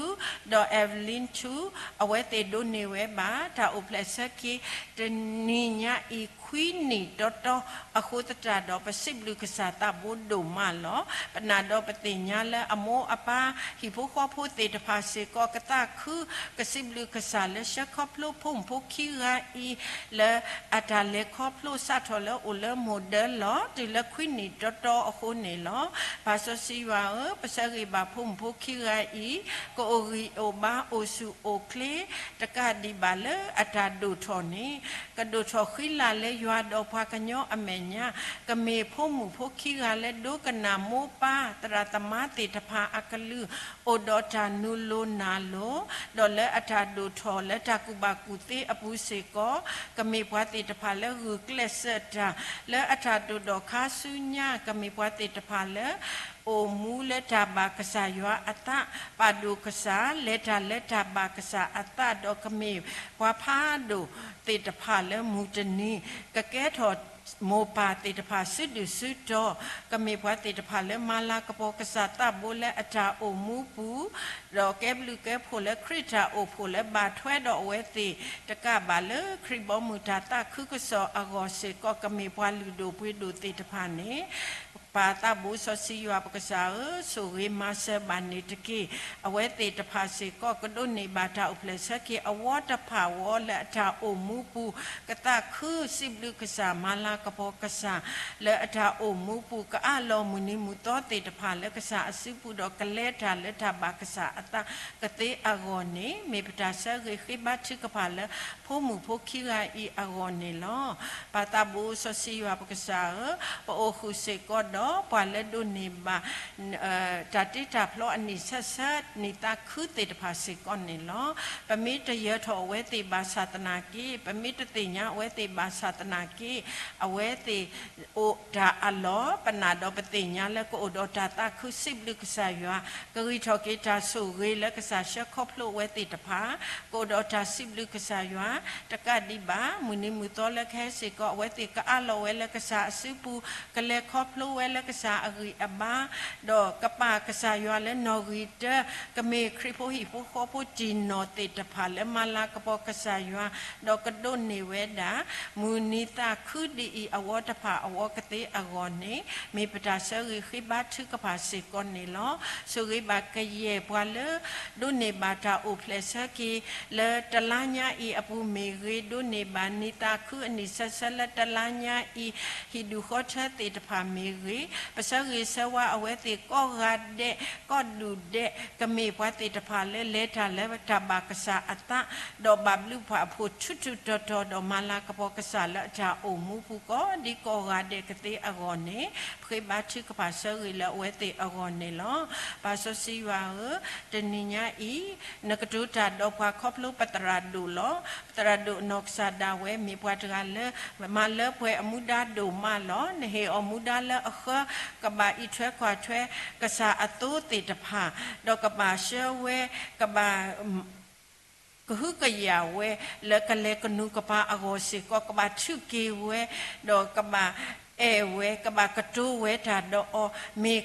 ဒီး Evelyn ထူ, အဝဲသ့ၣ်ဒိးန့ၢ်ဝဲဘၣ် တၢ်အိၣ်ဖျဲၣ်ဆၢက့ၤ တနံၤညါအံၤ ခွံနံၣ်တီတီအဃိသတးဒီး ပစံးဘျုးကစၢ်သးဘိဒိၣ်မးလီၤ. ပနာ်ဒီးပသ့ၣ်ညါလၢအမိၢ်အပၢ် ဟံၣ်ဖိဃီဖိသ့ၣ်တဖၣ်စ့ၢ်ကီး ကသးခု ကစံးဘျုးကစၢ်လၢဆှၢခီဖျိဖိမုၣ်ဖိခံဂၤအံၤ လၢအတၢ်လဲၤခီဖျိစးထီၣ်လၢအိၣ်လၢမိၢ်ဒၢလီၤ တုၤလၢခွံနံၣ်တီတီအဃိန့ၣ်လီၤ. ပၢ်စီဆှံယွၤဧၢ, ပဆၢဂ့ၤဘၣ်ဖိမုၣ်ဖိခံဂၤအံၤ ကအိၣ်ဂံၢ်အိၣ်ဘါအိၣ်ဆူၣ်အိၣ်ချ့ တကးဒံးဘၣ်လၢအတၢ်ဒိၣ်ထီၣ်န့ၣ် ကဒိၣ်ထီၣ်ဃံလၤလၢယွၤဒီးပှၤကညီအမဲာ်ညါ, ကမ့ၢ်ဖိမုၣ်ဖိခံဂၤလၢဒိကနၣ်မိၢ်ပၢ်သရၣ်သမါသ့ၣ်တဖၣ်အကလုၢ်, အိၣ်ဒီးတၢ်နုာ်လိၤနၢ်လိၤ, ဒီးလၢအတၢ်ဒိၣ်ထီၣ်လၢတၢ်ကူၣ်ဘၣ်ကူၣ်သ့အပူၤစ့ၢ်ကီး, ကမ့ၢ်ပှၤသ့ၣ်တဖၣ်လၢဂုာ်ကျဲးစၢးတၢ်, လၢအတၢ်ဒိၣ်ဒီးခါဆူညါ ကမ့ၢ်ပှၤသ့ၣ်တဖၣ်လၢ အိၣ်မူလၢတၢ်ဘၣ်ကစၢ်ယွၤအသး, ပာ်ဒိၣ်ကစၢ်, လဲၤတၢ်လၢတၢ်ဘၣ်ကစၢ်အသး, ဒီးကမ့ၢ်ပှၤဖးဒိၣ်သ့ၣ်တဖၣ်လၢမုၢ်တနံၤ ကကဲထီၣ်မိၢ်ပၢ်သ့ၣ်တဖၣ်စုဒုၣ်စုတီၤ, ကမ့ၢ်ပှၤသ့ၣ်တဖၣ်လၢမၤလၤကပီၤကစၢ်သးဘိလၢအတၢ်အိၣ်မူပူၤ, ဒီးကဲဘျုးကဲဖှိၣ်လၢခရံာ်တၢ်အိၣ်ဖှိၣ်လၢဘၣ်ထွဲဒီးအဝဲသ့ၣ်တကးဘၣ်လၢခရံာ်ဘီမုၢ်တၢ်သးခုကစီၣ်အဂီၢ်စ့ၢ်ကီး ကမ့ၢ်ပှၤလုၢ်ဒိၣ်ပှ့ၤဒိၣ်သ့ၣ်တဖၣ်န့ၣ် ပၢ်သးဘိစီဆှံယွၤပကစၢ်ဧၢ, ဆိၣ်ဂ့ၤမၤစၢၤဘၣ်န့ၣ်တက့ၢ်. အဝဲသ့ၣ်တဖၣ်စ့ၢ်ကီး ကဒိးန့ၢ်ဘၣ်တၢ်အိၣ်ဖျဲၣ်ဆၢက့ၤအဝီတဖၣ်ဝီလၢအတၢ်အိၣ်မူပူၤ, ကသးခုစံးဘျုးကစၢ် မၤလၤကပီၤကစၢ် လၢအတၢ်အိၣ်မူပူၤ, ကအးလီၤမုၢ်နံၤမုၢ်သီသ့ၣ်တဖၣ်လၢကစၢ်အစုပူၤဒီး ကလဲၤတၢ်လၢတၢ်ဘၣ်ကစၢ်အသးကသ့အဂီၢ်န့ၣ် မ့ၢ်ပတၢ်ဆၢဂ့ၤဃ့ဘါထုကဖၣ်လၢ ဖိမုၣ်ဖိခံဂၤအံၤအဂီၢ်န့ၣ်လီၤ. ပၢ်သးဘိစီဆှံယွၤပကစၢ်ဧၢ, ပအိၣ်ဃုာ်စ့ၢ်ကီးဒီးပှၤလၢဒိးန့ၢ်ဘၣ် တၢ်တ့တၢ်ဖျီအနံၣ်ဆၢဆၢ နံၣ်သးခုသ့ၣ်တဖၣ်စ့ၢ်ကီးန့ၣ်လီၤ. ပမ့ၢ်တယၢၤထီၣ်အဝဲသ့ၣ်ဘၣ်ဆၣ်သနာ်က့, ပမ့ၢ်တသ့ၣ်ညါအဝဲသ့ၣ်ဘၣ်ဆၣ်သနာ်က့, အဝဲသ့ၣ် အိၣ်တၢ်အလီၢ်, ပနာ်ဒီးပသ့ၣ်ညါလၢကအိၣ်ဒီးတၢ်သးခုစံးဘျုးကစၢ်ယွၤ, ကဂံၢ်ထီၣ်က့ၤတၢ်ဆိၣ်ဂ့ၤလၢကစၢ်ဆှၢခီဖျိအဝဲသ့ၣ်တဖၣ်, ကအိၣ်ဒီးတၢ်စံးဘျုးကစၢ်ယွၤ, တကးဒံးဘၣ် မုၢ်နံၤမုၢ်သီလၢကဟဲစ့ၢ်ကီး အဝဲသ့ၣ်ကအးလီၤဝဲလၢကစၢ်အစုပူၤ, ကလဲၤခီဖျိဝဲလၢကစၢ်အဂံၢ်အဘါ, ဒီးကပာ်ကစၢ်ယွၤလၢနီၣ်ဂံၢ်တၢ, ကမ့ၢ်ခရံာ်ဖိဟံၣ်ဖိဃီဖိတံၢ်နီၢ်သ့ၣ်တဖၣ်လၢမၤလၤကပီၤကစၢ်ယွၤ, ဒီးကဒိးန့ၢ်ဝဲဒၣ် မုၢ်နံၤသးခုဒ်အံၤအဝီတဖၣ်အဝီကသ့အဂီၢ်န့ၣ် မ့ၢ်ပတၢ်ဆၢဂ့ၤဃ့ဘါထုကဖၣ်စ့ၢ်ကီးန့ၣ်လီၤ. ဆိၣ်ဂ့ၤဘၣ်ကယဲၢ်ပှၤလၢ ဒိးန့ၢ်ဘၣ်တၢ်အိၣ်ဖျဲၣ်ဆၢက့ၤ လၢတလါညါအံၤအပူၤမ့ၢ်ဂ့ၤ, ဒိးန့ၢ်ဘၣ်နံၤသးခုအနံၣ်ဆၢဆၢလၢတလါညါအံၤ ဟံၣ်ဒူၣ်ဃီထၢသ့ၣ်တဖၣ်မ့ၢ်ဂ့ၤ, ပဆၢဂ့ၤဆၢဝါအဝဲသ့ၣ်ကိးဂၤဒဲး ကိးဒူၣ်ဒဲး ကမ့ၢ်ပှၤသ့ၣ်တဖၣ်လၢလဲၤတၢ်လၢတၢ်ဘၣ်ကစၢ်အသး ဒီးဘၣ်ဘျုးပှၤအဖှိၣ်ထူထူတီတီ ဒီးမၤလၤကပီၤကစၢ်လၢအတၢ်အိၣ်မူပူၤ ကိးဒံကိးဂၤဒဲးကသ့အဂီၢ်န့ၣ် ပဃ့ဘါထုကဖၣ်ဆၢဂ့ၤလၢအဝဲသ့ၣ်အဂီၢ်န့ၣ်လီၤ. ပၢ်စီဆှံယွၤဧၢ, တနံၤညါအံၤ နကတိၤတၢ်ဒီးပှၤခီဖျိပသရၣ်ဒိၣ်လီၤ. ပသရၣ်ဒိၣ်အနီၢ်ကစၢ်ဒၣ်ဝဲ မ့ၢ်ပှၤတဂၤလၢ မၤလၢပှဲၤအမူဒါဒိၣ်မးလီၤ. နဟ့ၣ်အီၤမူဒါလၢအဃၢ ကဘၣ်အံးထွဲကွၢ်ထွဲ ကစၢ်အသိသ့ၣ်တဖၣ်, ဒီးကဘၣ်ဆှၢဝဲ, ကဘၣ် ကဟုကယာ်ဝဲ လၢကလဲၤကနူၤကပၤအဂီၢ်စ့ၢ်ကီး ကဘၣ်ထုးက့ၤဝဲ, ဒီးကဘၣ်အဲၣ်ဝဲ, ကဘၣ်ကတိၤဝဲတၢ်ဒီးအီၤ, မ့ၢ်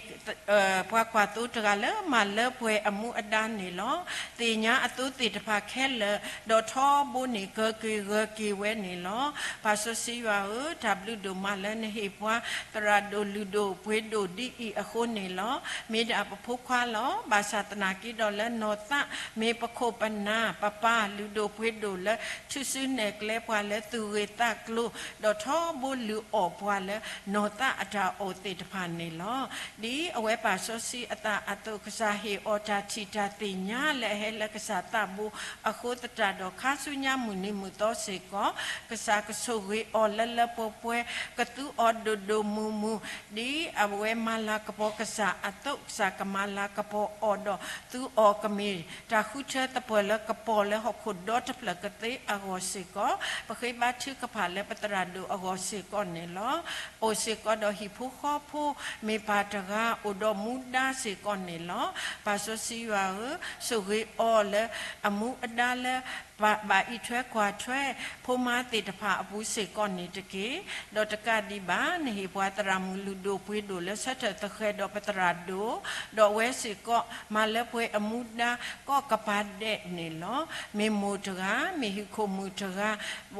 ပှၤကွၢ်သိတဂၤလၢမၤလၢပှဲၤအမူအဒါန့ၣ်လီၤ. သ့ၣ်ညါအသိသ့ၣ်တဖၣ်ခဲလၢာ်, ဒီးထီဘိန့ၣ် ကၢၤက့ၤဂၢၤက့ၤဝဲန့ၣ်လီၤ. ပၢ်စီဆှံယွၤဧၢ, တၢ်ဘျုးဒိၣ်မးလၢနဟ့ၣ်ပှၤ သရၣ်ဒိၣ်လုၢ်ဒိၣ်ပှ့ၤဒိၣ်ဒ်အံၤအဃိန့ၣ်လီၤ. မ့ၢ်ဒၣ်ပဖိခွါလီၤ. ဘၣ်ဆၣ်သနာ်က့ဒီးလၢနီၢ်သး မ့ၢ်ပခိၣ်ပနၢ် ပပၢ်လုၢ်ဒိၣ်ပှ့ၤဒိၣ်လၢ ထုးစုနဲၣ်ကျဲပှၤလၢသူၣ်ဂ့ၤသးကျိၤ, ဒီးထီဘိလုၢ်အီၣ်ပှၤလၢနီၢ်သးအတၢ်အီၣ်သ့ၣ်တဖၣ်န့ၣ်လီၤ. ဒ်အဝဲပၢ်စီဆှံအသးအသိး ကစၢ်ဟ့ၣ်အီၤတၢ်ထံၣ်တၢ်သ့ၣ်ညါလၢအဟဲလၢကစၢ်သးဘိအဃိသတးဒီး ခါဆူညါမုၢ်နံၤမုၢ်သီစ့ၢ်ကီး ကစၢ်ကဆိၣ်ဂ့ၤအီၤလၢလၢပှဲၤပှဲၤ, ကသူအီၤဒိၣ်ဒိၣ်မုၢ်မုၢ်, ဒ်အဝဲမၤလၤကပီၤကစၢ်အသိး ကစၢ်ကမၤလၤကပီၤအီၤဒီး သူအီၤကမ့ၢ်တၢ်ဃုထၢသပှၢ်လၢကပီၤလၢဟီၣ်ခိၣ်ဒီတဖျၢၣ်ကသ့အဂီၢ်စ့ၢ်ကီး, ပဃ့ဘါထုကဖၣ်လၢပသရၣ်ဒိၣ်အဂီၢ်စ့ၢ်ကီးန့ၣ်လီၤ. အိၣ်စ့ၢ်ကီးဒီးဟံၣ်ဖိဃီဖိ မ့ၢ်ပၢ်တဂၤ အိၣ်ဒီးမူဒါစ့ၢ်ကီးန့ၣ်လီၤ. ပၢ်စီဆှံယွၤဧၢ, ဆိၣ်ဂ့ၤအီၤလၢအမူအဒါလၢ ဘၣ်အံးထွဲကွၢ်ထွဲ ဖိမါသ့ၣ်တဖၣ်အပူၤစ့ၢ်ကီးန့ၣ်တက့ၢ်. ဒီးတကးဒံးဘၣ် နဟ့ၣ်ပှၤသရၣ်မုၣ်လုၢ်ဒိၣ်ပှ့ၤဒိၣ်လၢဆၢထၢၣ်သဃဲၤဒီးပသရၣ်ဒိၣ်, ဒီးအဝဲစ့ၢ်ကီး မၤလၢပှဲၤအမူဒါကိးကပၤဒဲးန့ၣ်လီၤ. မ့ၢ်မိၢ်တဂၤ, မ့ၢ်ဟံၣ်ခိၣ်မုၣ်တဂၤ,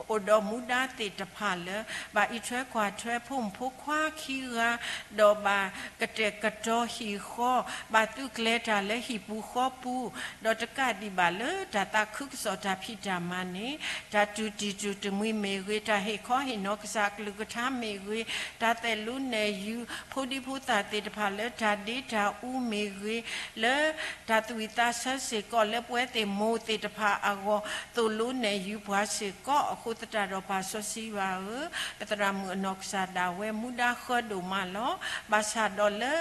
အိၣ်ဒီးမူဒါသ့ၣ်တဖၣ်လၢ ဘၣ်အံးထွဲကွၢ်ထွဲဖိမုၣ်ဖိခွါခံဂၤ, ဒီးဘၣ်ကတဲာ်ကတီၤဟံၣ်ဃီ, ဘၣ်သုးကျဲၤတၢ်လၢဟံၣ်ပူၤဃီပူၤ, ဒီးတကးဒံးဘၣ်လၢတၢ်သးခုကစီၣ်တၢ်ဖံးတၢ်မၤန့ၣ်, တၢ်တူၢ်တံၢ်တူၢ်တမှံၤမ့ၢ်ဂ့ၤ, တၢ်ဟ့ၣ်ခီဟ့ၣ်နီၤကစၢ်အကလုၢ်ကထါမ့ၢ်ဂ့ၤ, တၢ်သဲးလိနဲၣ်ယုၤ ဖိဒံဖိသၣ်သ့ၣ်တဖၣ်လၢတၢ်ဒ့တၢ်အူမ့ၢ်ဂ့ၤ, လၢတၢ်သူၣ်ဝံၣ်သးဆၢစ့ၢ်ကီးလၢပဝဲသ့ၣ်မိၢ်သ့ၣ်တဖၣ်အဂီၢ် သိၣ်လိနဲၣ်ယုၤပှၤစ့ၢ်ကီးအဃိသတးဒီး ပၢ်စီဆှံယွၤဧၢ, ပသရၣ်မုၣ်အနီၢ်ကစၢ်ဒၣ်ဝဲမူဒါဃၢဒိၣ်မးလီၤ. ဘၣ်ဆၣ်ဒီးလၢ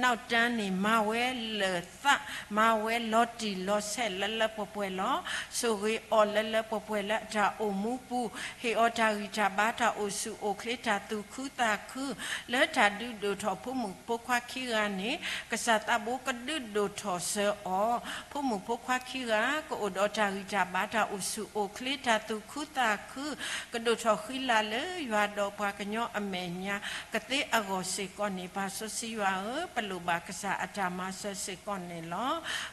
နောက်တန်းန့ၣ် မၤဝဲလၢာ်သး, မၤဝဲလီၤတံၢ်လီၤဆဲးလၢလၢပှဲၤပှဲၤလီၤ. ဆိၣ်ဂ့ၤအီၤလၢလၢပှဲၤပှဲၤလၢအတၢ်အိၣ်မူပူၤ, ဟ့ၣ်အီၤတၢ်ဂံၢ်တၢ်ဘါ တၢ်အိၣ်ဆူၣ်အိၣ်ချ့ တၢ်သူၣ်ခုသးခု လၢတၢ်ဒုးဒိၣ်ထီၣ်ဖိမုၣ်ဖိခွါခံဂၤန့ၣ် ကစၢ်သးဘိကဒုးဒိၣ်ထီၣ်စၢၤအီၤ, ဖိမုၣ်ဖိခွါခံဂၤ ကအိၣ်ဒီးတၢ်ဂံၢ်တၢ်ဘါ တၢ်အိၣ်ဆူၣ်အိၣ်ချ့ တၢ်သူၣ်ခုသးခု ကဒိၣ်ထီၣ်ဃံလၤလၢယွၤဒီးပှၤကညီအမဲာ်ညါ ကသ့အဂီၢ်စ့ၢ်ကီးန့ၣ် ပၢ်စီဆှံယွၤဧၢ, ပလိၣ်ဘၣ်ကစၢ်အတၢ်မၤစၢၤစ့ၢ်ကီးန့ၣ်လီၤ.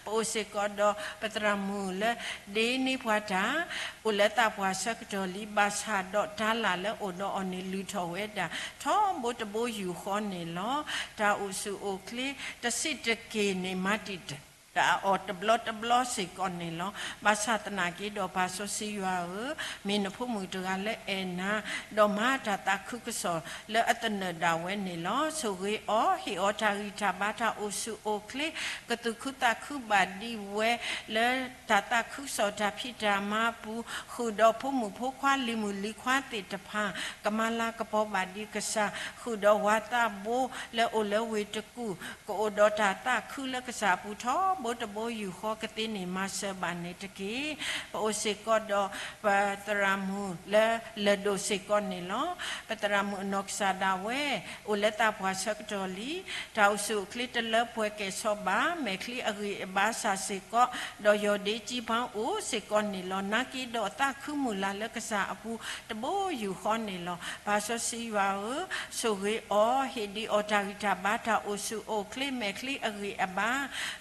ပအိၣ်စ့ၢ်ကီးဒီး ပသရၣ်မုၣ်လၢ ဒ့န့ၢ်ပှၤတၢ် အိၣ်လၢသးပှၢ်ဆၢကတီၢ်လံ, ဘၣ်ဆၣ်ဒီးတၤလၣ်လၢအိၣ်ဒီးအီၤန့ၣ် လုၢ်ထီၣ်ဝဲဒၣ် ထီဘိတဘိယူၢ်ဃီန့ၣ်လီၤ. တၢ်အိၣ်ဆူၣ်အိၣ်ချ့ တဆံးတက့ၢ်န့ၣ် မၤတံာ်တာ်အီၤတဘျီတဘျီစ့ၢ်ကီးန့ၣ်လီၤ. ဘၣ်ဆၣ်သနာ်က့ဒီး ပၢ်စီဆှံယွၤဧၢ, မ့ၢ်နဖိမုၣ်တဂၤလၢအဲၣ်နၤ, ဒီးမၤတၢ်သးခုကစီၣ်လၢအသနၢၣ်ဒၣ်ဝဲန့ၣ်လီၤ. ဆိၣ်ဂ့ၤအီၤ, ဟ့ၣ်အီၤတၢ်ဂံၢ်တၢ်ဘါ တၢ်အိၣ်ဆူၣ်အိၣ်ချ့, ကသူၣ်ခုသးခုဘၣ်ဒံးဝဲ လၢတၢ်သးခုကစီၣ်တၢ်ဖံးတၢ်မၤအပူၤ, ဃုာ်ဒီးဖိမုၣ်ဖိခွါလံၤမုၣ်လံၤခွါသ့ၣ်တဖၣ် ကမၤလၤကပီၤဘၣ်ဒံးကစၢ်, ဃုာ်ဒီးဝၤသးဘိလၢအိၣ်လၢဝ့ၢ်တကူၣ်, ကအိၣ်ဒီးတၢ်သးခုလၢကစၢ်အပူၤ ထီဘိတဘိယူၢ်ဃီကသ့န့ၣ် မၤစၢၤဘၣ်န့ၣ်တက့ၢ်. ပအိၣ်စ့ၢ်ကီးဒီး ပသရၣ်မုၣ်လၢလၢၢ်ဒိၣ်စ့ၢ်ကီးန့ၣ်လီၤ. ပသရၣ်မုၣ်အနီၢ်ကစၢ်ဒၣ်ဝဲ အိၣ်လၢသးပှၢ်ဆၢကတီၢ်လံ, တၢ်အိၣ်ဆူၣ်အိၣ်ချ့တလၢပှဲၤကဲၣ်ဆိးဘၣ်, မဲာ်ချံအဂံၢ်အဘါစၢ်စ့ၢ်ကီး, ဒီးယီၢ်ဒ့ကၠံဖါအိၣ်စ့ၢ်ကီးန့ၣ်လီၤ. နာ်က့ဒီးသးခုမုၢ်လၢ်လၢကစၢ်အပူၤတဘိယူၢ်ဃီန့ၣ်လီၤ. ပၢ်စီဆှံယွၤဧၢ, ဆိၣ်ဂ့ၤအီၤ, ဟ့ၣ်ဒံးအီၤတၢ်ဂံၢ်တၢ်ဘါ တၢ်အိၣ်ဆူၣ်အိၣ်ချ့ မဲာ်ချံအဂံၢ်အဘါ,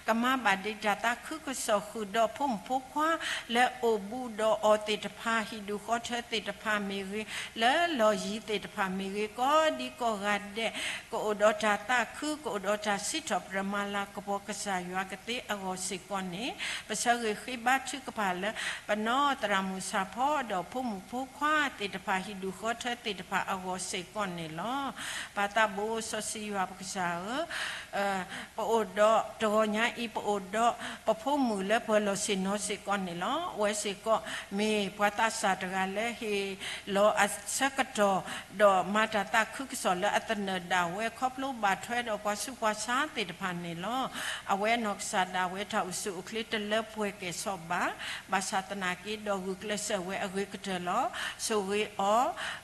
ကမၤဘၣ် ဒ်တၢ်သးခုကစီၣ်ဃုာ်ဒီးဖိမုၣ်ဖိခွါလၢအိၣ်ဘူးဒီးအီၤသ့ၣ်တဖၣ်, ဟံၣ်ဒူၣ်ဃီထၢသ့ၣ်တဖၣ်မ့ၢ်ဂ့ၤ, လၢလီၢ်ယံၤသ့ၣ်တဖၣ်မ့ၢ်ဂ့ၤ, ကိးဒံကိးဂၤဒဲး ကအိၣ်ဒီးတၢ်သးခု, ကအိၣ်ဒီးတၢ်စံးထီၣ်ပတြၢၤမၤလၤကပီၤကစၢ်ယွၤကသ့အဂီၢ်စ့ၢ်ကီးန့ၣ်, ပဆၢဂ့ၤဃ့ဘါထုကဖၣ်လၢ ပနီၢ်သရၣ်မုၣ်ဆၣ်ဖီ ဒီးဖိမုၣ်ဖိခွါသ့ၣ်တဖၣ်, ဟံၣ်ဒူၣ်ဃီထၢသ့ၣ်တဖၣ်အဂီၢ်စ့ၢ်ကီးန့ၣ်လီၤ. ပၢ်သးဘိစီဆှံယွၤပကစၢ်ဧၢ, ပအိၣ်ဒီးတဂီၤညါအံၤ ပအိၣ်ဒီးပဖိမုၣ်လၢပှၤလီၢ်ဆ့ၣ်နီၤစ့ၢ်ကီးန့ၣ်လီၤ. အဝဲစ့ၢ်ကီး မ့ၢ်ပှၤသးစၢ်တဂၤလၢဟ့ၣ်လီၤအဆၢကတီၢ် ဒီးမၤတၢ်သးခုကစီၣ်လၢအသနၢၣ်ဒၣ်ဝဲ ခီဖျိဘၣ်ထွဲဒီးပှၤဆူးပှၤဆါသ့ၣ်တဖၣ်န့ၣ်လီၤ. အဝဲနီၢ်ကစၢ်ဒၣ်ဝဲတၢ်အိၣ်ဆူၣ်အိၣ်ချ့တလၢပှဲၤကဲၣ်ဆိးဘၣ်, ဘၣ်ဆၣ်သနာ်က့ဒီးဂုာ်ကျဲးစၢးဝဲအဂ့ၤကတၢၢ်လီၤ. ဆိၣ်ဂ့ၤအီၤ,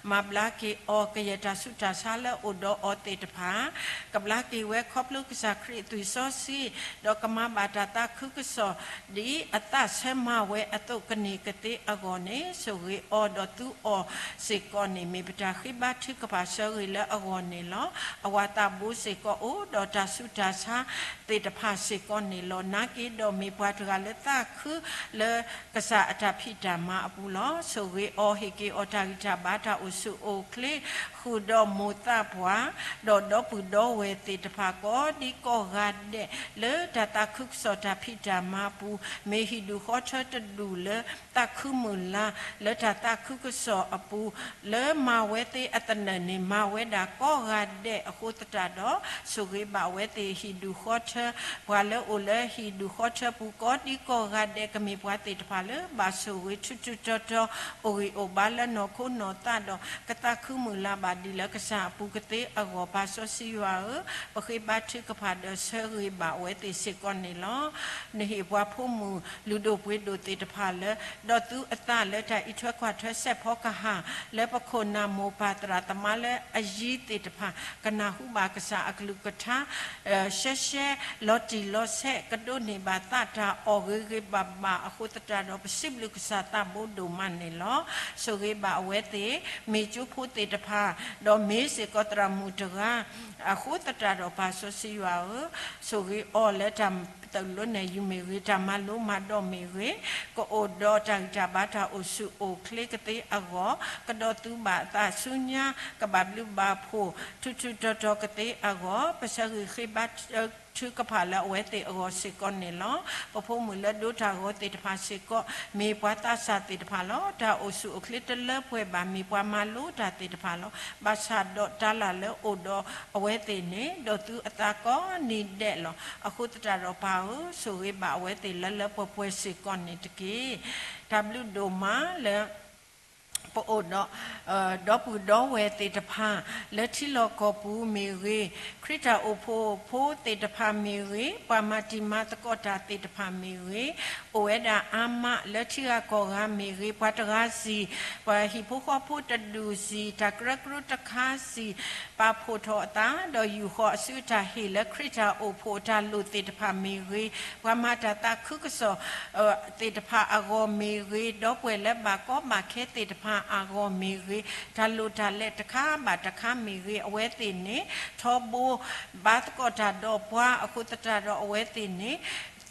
မၤဘျါက့ၤအီၤ, ကယဲၢ်တၢ်ဆူးတၢ်ဆါလၢအိၣ်ဒီးအီၤသ့ၣ်တဖၣ် ကဘျါက့ၤဝဲခီဖျိကစၢ်ခရံာ်အသွံၣ်စီဆှံ, ဒီးကမၤဘၣ်တၢ်သးခုကစီၣ် ဒ်အသးဆၢမၤဝဲအသိးကန့ၢ်ကသ့အဂီၢ်န့ၣ်, ဆိၣ်ဂ့ၤအီၤဒီးသူအီၤစ့ၢ်ကီးန့ၣ် မ့ၢ်ပတၢ်ဃ့ဘါထုကဖၣ်ဆၢဂ့ၤလၢအဂီၢ်န့ၣ်လီၤ. အဝၤသးဘိစ့ၢ်ကီးအိၣ်ဒီးတၢ်ဆူးတၢ်ဆါသ့ၣ်တဖၣ်စ့ၢ်ကီးန့ၣ်လီၤ. နာ်က့ဒီးမ့ၢ်ပှၤတဂၤလၢသးခုလၢကစၢ်အတၢ်ဖံးတၢ်မၤအပူၤလီၤ. ဆိၣ်ဂ့ၤအီၤ, ဟ့ၣ်က့ၤအီၤတၢ်ဂံၢ်တၢ်ဘါတၢ်အိၣ်ဆူၣ်အိၣ်ချ့ ဃုာ်ဒီးမိၢ်သးပှၢ်, ဒီးဒီပုၢ်ဒီဝဲၢ်သ့ၣ်တဖၣ်ကိးဒံကိးဂၤဒဲး လၢတၢ်သးခုကစီၣ်တၢ်ဖံးတၢ်မၤအပူၤ, မ့ၢ်ဟံၣ်ဒူၣ်ဃီထၢတဒူၣ်လၢသးခုမုၢ်လၢ် လၢတၢ်သးခုကစီၣ်အပူၤ, လၢမၤဝဲသ့အသနၢၣ်န့ၣ် မၤဝဲဒၣ်ကိးဂၤဒဲးအဃိသတးဒီး ဆိၣ်ဂ့ၤဘၣ်အဝဲသ့ၣ်ဟံၣ်ဒူၣ်ဃီထၢ, ပှၤလၢအိၣ်လၢဟံၣ်ဒူၣ်ဃီထၢပူၤကိးဒံကိးဂၤဒဲး ကမ့ၢ်ပှၤသ့ၣ်တဖၣ်လၢဘၣ်ဆိၣ်ဂ့ၤထူးထူးတီၤတီၤ အိၣ်ဂံၢ်အိၣ်ဘါလၢနီၢ်ခိနီၢ်သးဒီး ကသးခုမုၢ်လၢ်ဘၣ်ဒ်လၢကစၢ်အပူၤကသ့အဂီၢ် ပၢ်စီဆှံယွၤဧၢ, ပဃ့ဘါထုကဖၣ်ဒီးဆၢဂ့ၤဘၣ်အဝဲသ့ၣ်စ့ၢ်ကီးန့ၣ်လီၤ. နဟ့ၣ်ပှၤဖိမုၣ်လုၢ်ဒိၣ်ပှ့ၤဒိၣ်သ့ၣ်တဖၣ်လၢ ဒီးသူအသးလၢတၢ်အံးထွဲကွၢ်ထွဲစဲးဖီကဟၣ် လၢပခိၣ်နၢ်မိၢ်ပၢ်သရၣ်သမါလၢအယံၤသ့ၣ်တဖၣ် ကနၢ်ဟူဘၣ်ကစၢ်အကလုၢ်ကထါ ရှဲရှဲလီၤတံၢ်လီၤဆဲး ကဒိးန့ၢ်ဘၣ်သးတၢ်အီၣ်ဂ့ၤဂ့ၤဘၣ်ဘၣ်အဃိသတးဒီး ပစံးဘျုးကစၢ်သးဘိဒိၣ်မးန့ၣ်လီၤ. ဆိၣ်ဂ့ၤဘၣ်အဝဲသ့ၣ် မ့ၢ်ကၠိဖိသ့ၣ်တဖၣ် ဒီးမ့ၢ်စ့ၢ်ကီးသရၣ်မုၣ်တဂၤ အဃိသတးဒီးပၢ်စီဆှံယွၤဧၢ, ဆိၣ်ဂ့ၤအီၤလၢတၢ်သိၣ်လိနဲၣ်ယုာ်မ့ၢ်ဂ့ၤ, တၢ်မၤလိမၤဒိးမ့ၢ်ဂ့ၤ, ကအိၣ်ဒီးတၢ်ဂံၢ်တၢ်ဘါတၢ်အိၣ်ဆူၣ်အိၣ်ချ့ကသ့အဂီၢ်, ကဒီးသူဘၣ်အသးဆူညါ ကဘၣ်ဘျုးဘၣ်ဖှိၣ်ထူးထူးတီၤတီၤကသ့အဂီၢ်, ပဆၢဂ့ၤဃ့ဘါထုကဖၣ်လၢအဝဲသ့ၣ်အဂီၢ်စ့ၢ်ကီးန့ၣ်လီၤ. ပဖိမုၣ်လၢဒိတၢ်ဂီၤသ့ၣ်တဖၣ်စ့ၢ်ကီး မ့ၢ်ပှၤသးစၢ်သ့ၣ်တဖၣ်လီၤ. တၢ်အိၣ်ဆူၣ်အိၣ်ချ့တလၢပှဲၤဘၣ် မ့ၢ်ပှၤမၤလိတၢ်သ့ၣ်တဖၣ်လီၤ. ဘၣ်ဆၣ်ဒီးတၢ်လၢ်လၢအိၣ်ဒီးအဝဲသ့ၣ်န့ၣ် ဒီးသူအသးကိးနံၤဒဲးလီၤ. အဃိသတးဒီးပၢ်ဧၢ, ဆိၣ်ဂ့ၤဘၣ်အဝဲသ့ၣ်လၢလၢပှဲၤပှဲၤစ့ၢ်ကီးန့ၣ်တက့ၢ်. တၢ်ဘျုးဒိၣ်မးလၢ ပအိၣ်ဒီး ဒီပုၢ်ဒီဝဲၢ်သ့ၣ်တဖၣ် လၢထံလီၢ်ကီၢ်ပူၤမ့ၢ်ဂ့ၤ, ခရံာ်တၢ်အိၣ်ဖှိၣ်ဖိသ့ၣ်တဖၣ်မ့ၢ်ဂ့ၤ, ပှၤမၤတံၤမၤသကိးတၢ်သ့ၣ်တဖၣ်မ့ၢ်ဂ့ၤ, အိၣ်ဝဲဒၣ်အါမးလၢထံဂၤကီၢ်ဂၤမ့ၢ်ဂ့ၤ, ပှၤတဂၤစံၢ်, ပှၤဟံၣ်ဖိဃီဖိတဒူၣ်စံၢ်, တၢ်ကရၢကရိတခါစံၢ်, ပာ်ဖှိၣ်ထီၣ်အသး ဒီးယူာ်ဃီၤအစုအတၢ်ဟ့ၣ်လၢခရံာ်တၢ်အိၣ်ဖှိၣ်အတၢ်လိၣ်သ့ၣ်တဖၣ်မ့ၢ်ဂ့ၤ, ပှၤမၤတၢ်သးခုကစီၣ် သ့ၣ်တဖၣ်အဂီၢ်မ့ၢ်ဂ့ၤ, ဒီပုၢ်ဝဲၢ်လၢဘၣ်ကီဘၣ်ခဲသ့ၣ်တဖၣ်အဂီၢ်မ့ၢ်ဂ့ၤ, တၢ်လိၣ်တၢ်လဲတခါဘၣ်တခါမ့ၢ်ဂ့ၤ, အဝဲသ့ၣ်န့ၣ် ထီဘိဘါသကိးတၢ်ဒီးပှၤအဃိသတးဒီးအဝဲသ့ၣ်န့ၣ်